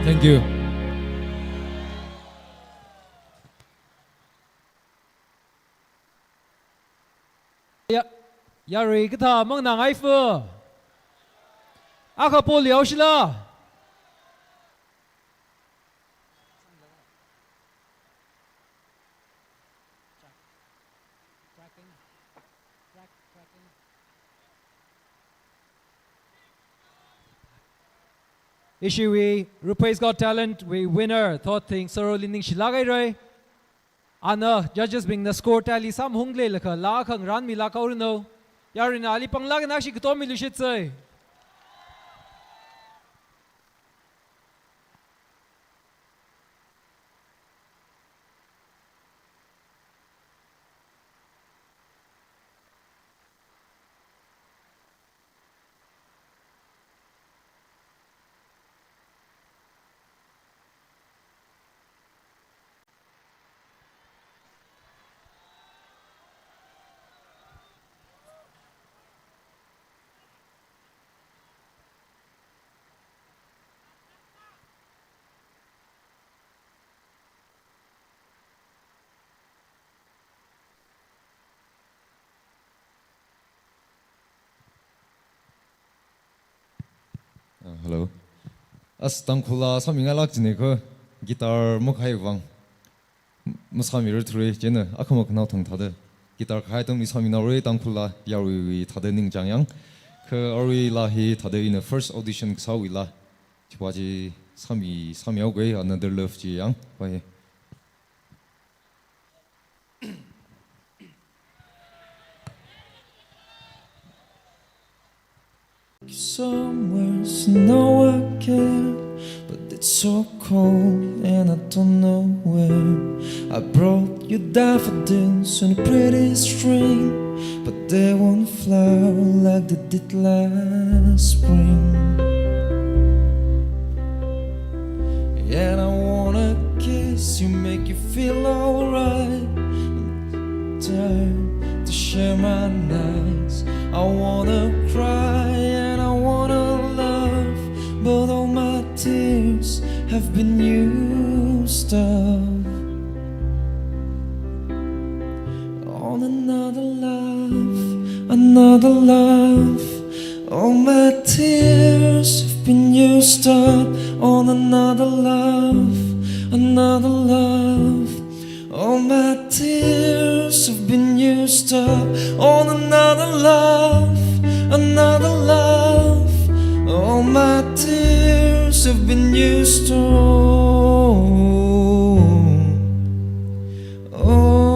Thank you. Ya, yarui kathā manganāngaifa. Akha poli aushila. Ishiwui RuPaul's Got Talent wui winner, Thotthing Soroli ningshilāk haira. Ana judges bingna score tally sāmahungli lakha laa akha ngarānmilāk haoranu. Yaruina ali panglāk eina ashi katommi lushitsei. Ah, hello. As Tangkhul laa sāmingailāk jina kha, guitar makhayāvang masāmirarthura, chieina akhama khanao thang thāda guitar kahai atam mi sāminaora, Tangkhul laa yaruiwui thāda ningchāng yang. Kha arui laa hi thāda ina first audition kasāwui laa. Chiva chi sāmi, sāmihaoga, Another Love chi yang. Bye. Somewhere, so now I can, but it's so cold and I don't know where. I brought you daffodils and a pretty string, but they won't flower like they did last spring. And I wanna kiss you, make you feel alright. Tired to share my nights. I wanna cry and I wanna laugh, but all my tears have been used up on another love, another love. All my tears have been used up on another love, another love. All my tears have been used up on another love, another love. All my tears have been used up. Oh.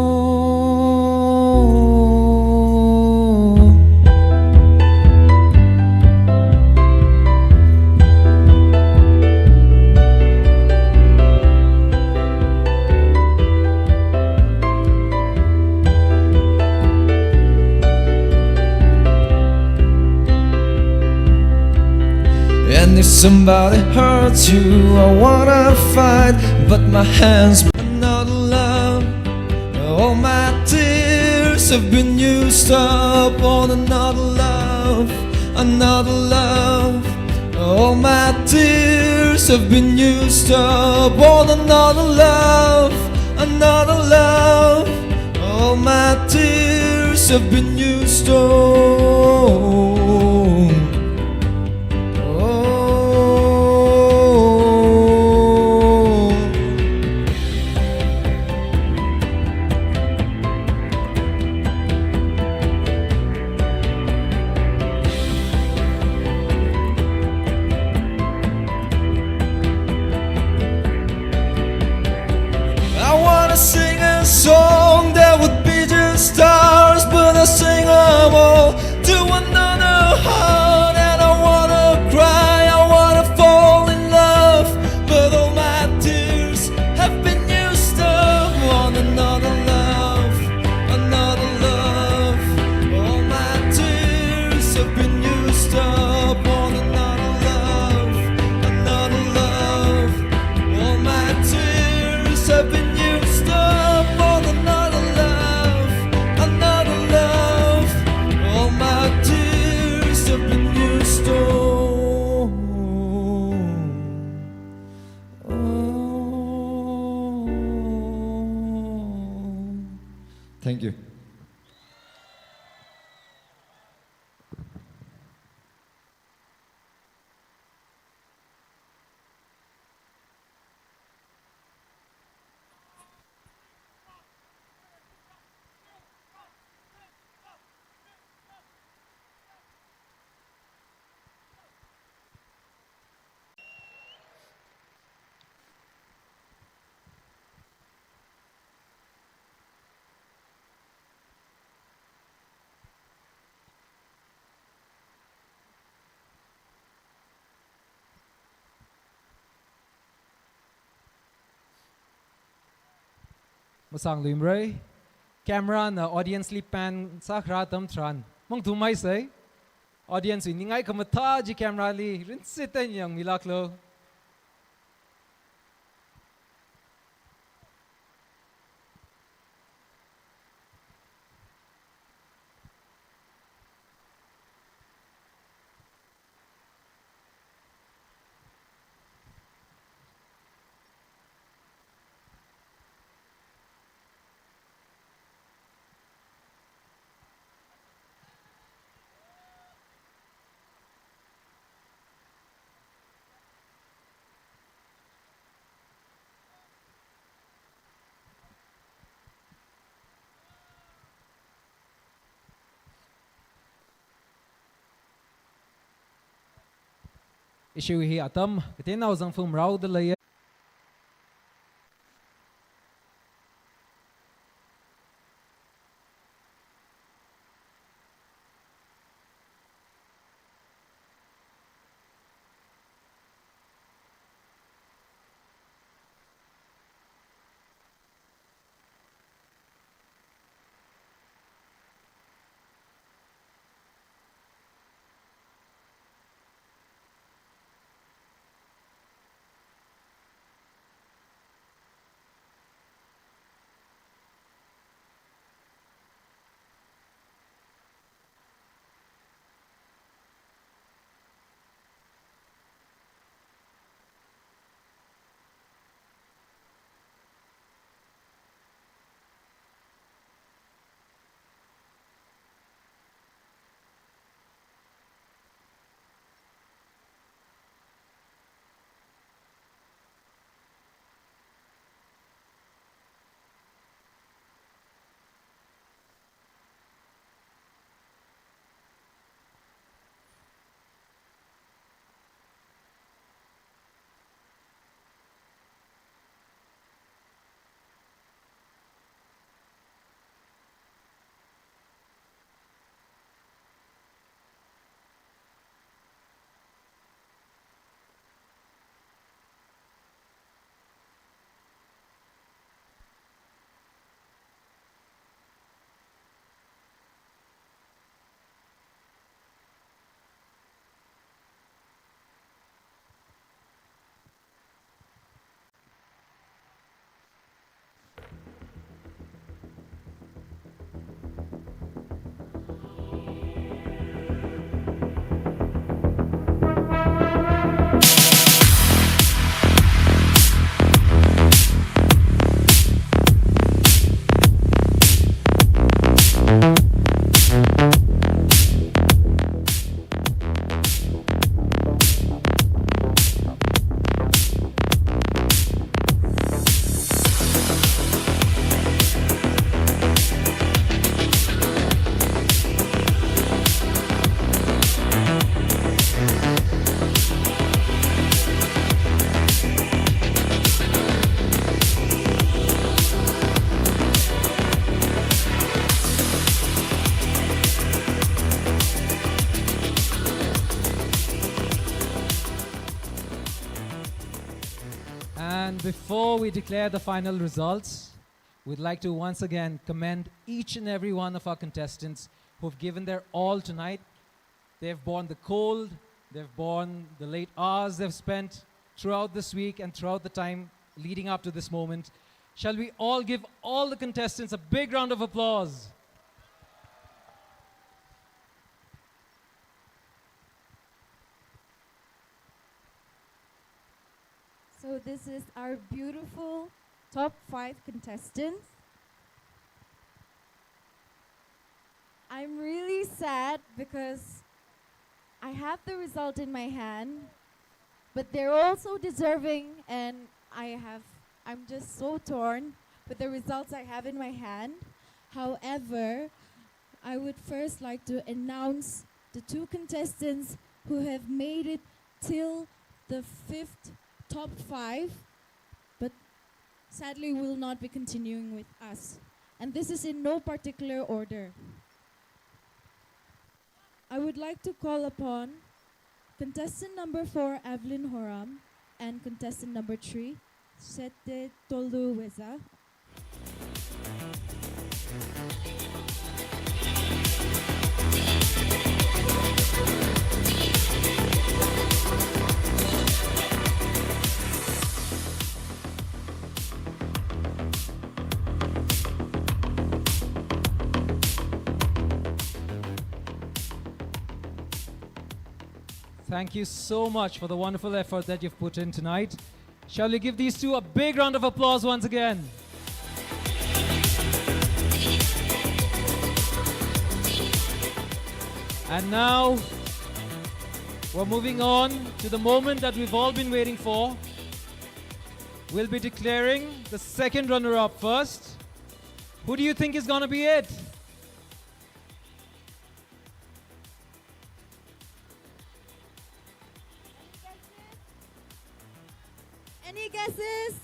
And if somebody hurts you, I wanna fight, but my hands. Another love. All my tears have been used up on another love, another love. All my tears have been used up on another love, another love. All my tears have been used up. Oh. I wanna sing a song that would be just ours, but I sing 'em all to another heart, and I wanna cry, I wanna fall in love, but all my tears have been used up on another love, another love. All my tears have been used up on another love, another love. All my tears have been used up on another love, another love. All my tears have been used up. Oh. Thank you. Masangluimara, camera na audience li pan sākharā atam tharan, mangthumhaisei, audience wui ningai khamathā chi camera li rinsit eina yangmilāklu. Ishi hi atam, kateonao zangphum rao dalei. Before we declare the final results, we'd like to once again commend each and every one of our contestants who've given their all tonight. They've borne the cold, they've borne the late hours they've spent throughout this week and throughout the time leading up to this moment. Shall we all give all the contestants a big round of applause? So this is our beautiful top five contestants. I'm really sad because I have the result in my hand, but they're all so deserving, and I have, I'm just so torn with the results I have in my hand. However, I would first like to announce the two contestants who have made it till the fifth top five, but sadly will not be continuing with us. And this is in no particular order. I would like to call upon contestant number four, Evelyn Horam, and contestant number three, Sete Tolu Weza. Thank you so much for the wonderful effort that you've put in tonight. Shall we give these two a big round of applause once again? And now, we're moving on to the moment that we've all been waiting for. We'll be declaring the second runner-up first. Who do you think is gonna be it? Any guesses?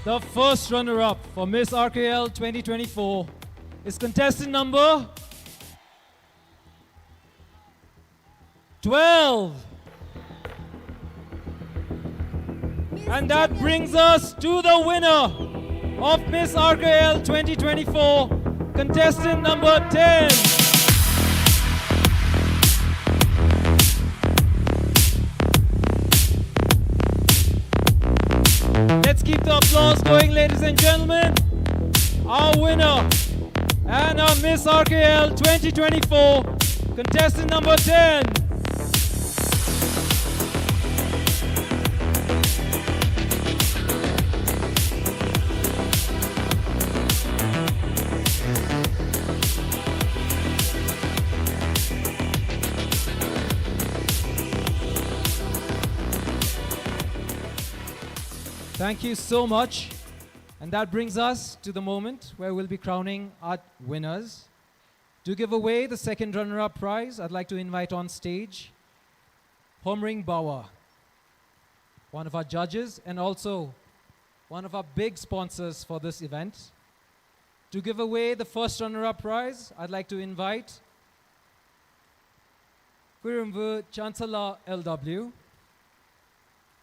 The first runner-up for Miss R K L twenty twenty-four is contestant number twelve. And that brings us to the winner of Miss R K L twenty twenty-four, contestant number ten. Let's keep the applause going, ladies and gentlemen. Our winner and our Miss R K L twenty twenty-four, contestant number ten. Thank you so much. And that brings us to the moment where we'll be crowning our winners. To give away the second runner-up prize, I'd like to invite on stage Homring Bawa, one of our judges and also one of our big sponsors for this event. To give away the first runner-up prize, I'd like to invite Kuirumvu Chancellor L W,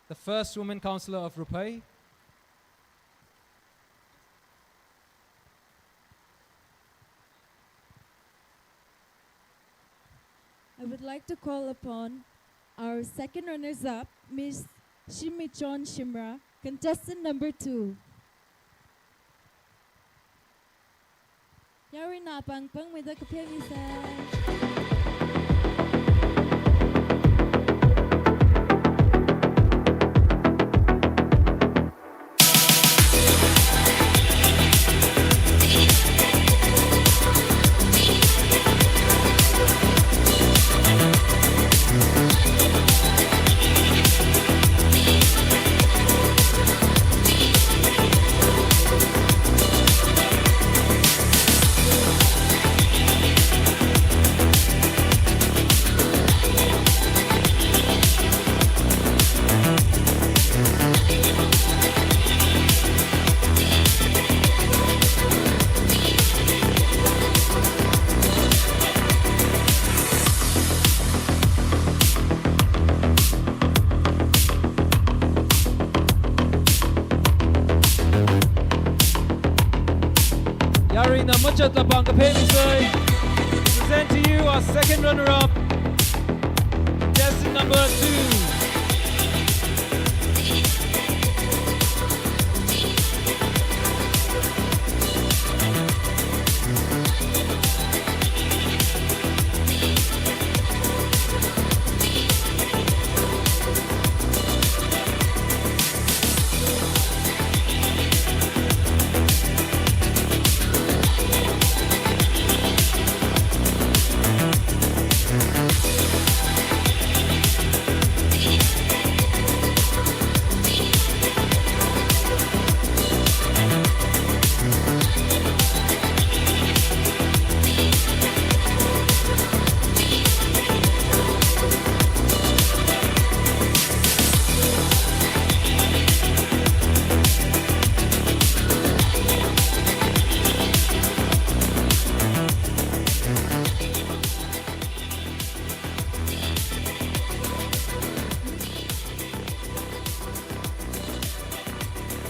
the first woman councillor of Ruphei. I would like to call upon our second runners-up, Miss Shimichon Shimra, contestant number two. Yaruina pangpangmeida kaphemisa. Ina machat lapang kaphei misai. Present to you our second runner-up, contestant number two.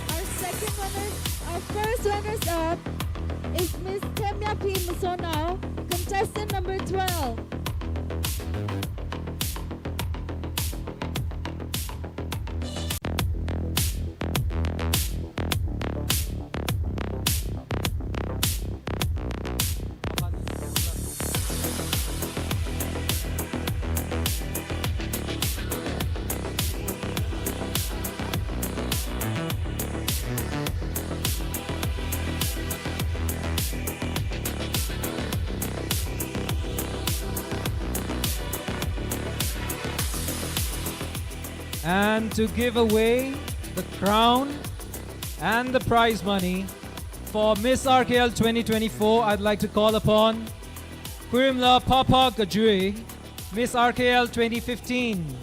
Our second runner, our first runners up is Miss Temyapi Musonao, contestant number twelve. And to give away the crown and the prize money for Miss R K L twenty twenty-four, I'd like to call upon Khuirimla Phapha Kajui, Miss R K L twenty fifteen.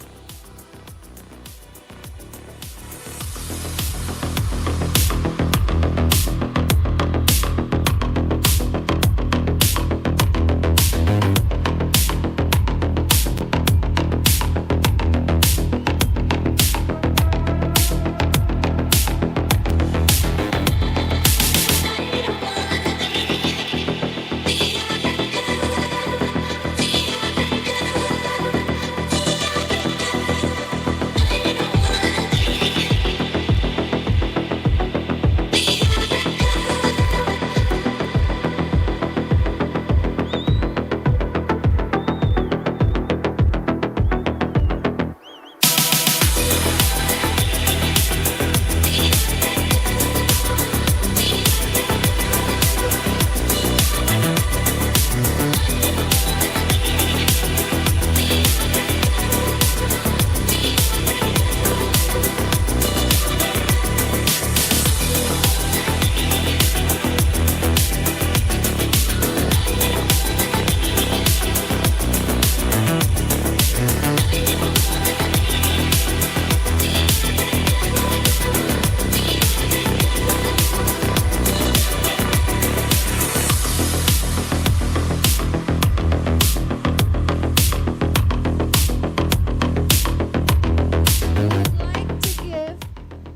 I would like to give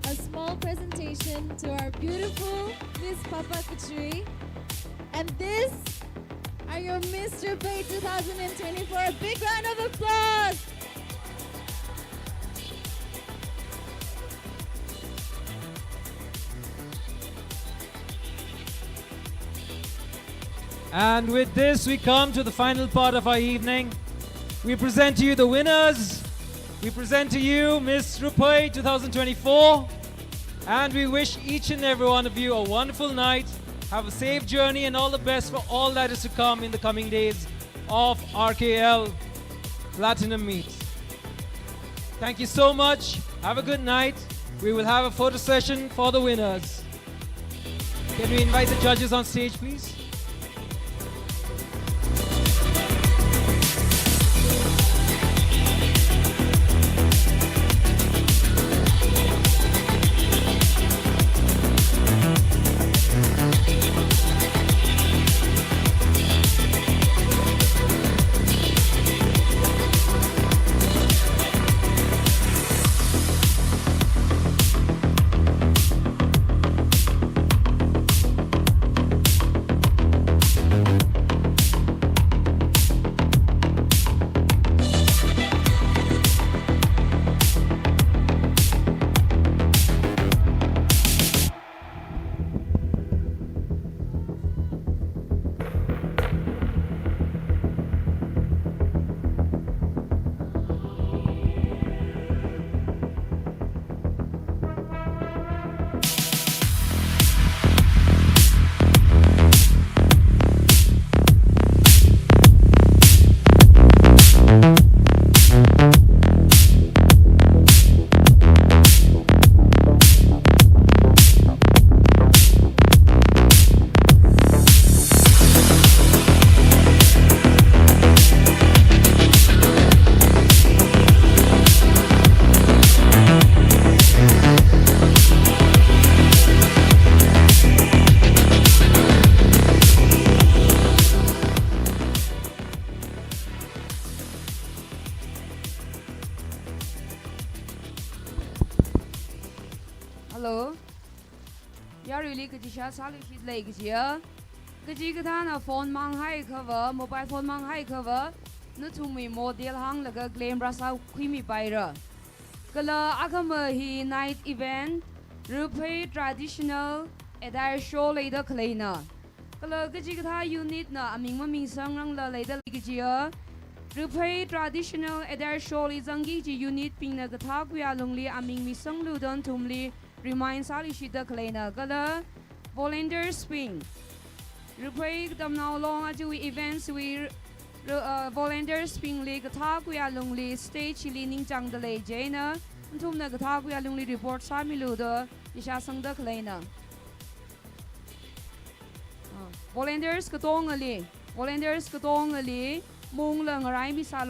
a small presentation to our beautiful Miss Phapha Kajui. And these are your Miss Raphei two thousand twenty-four. A big round of applause. And with this, we come to the final part of our evening. We present to you the winners. We present to you Miss Raphei two thousand twenty-four. And we wish each and every one of you a wonderful night. Have a safe journey and all the best for all that is to come in the coming days of R K L Platinum Meet. Thank you so much. Have a good night. We will have a photo session for the winners. Can we invite the judges on stage, please? yaruili kachishā sāluishit lei kajiya. Kachikathāna phone mang haiakhava, mobile phone mang haiakhava, nathumwui model hānglaga claim rāsā khuimipaira. Kala akhama hi night event, Raphei traditional attire show leida khaleina. Kala kachikathā unit na aming mamingsang rangla leida lei kajiya. Raphei traditional attire show li zangki kaji unit bingna kathā khuiya lungli aming misanglu da nathumli remind sāluishitda khaleina. Kala volunteers bing, Raphei Katamnao Long ajawui events wui, uh, volunteers bingli kathā khuiya lungli stage li ningchāngda lei chieina, nathumna kathā khuiya lungli report sāmilu da ishāsangda khaleina. Ah, volunteers katongali, volunteers katongali, mungla ngarai misālu.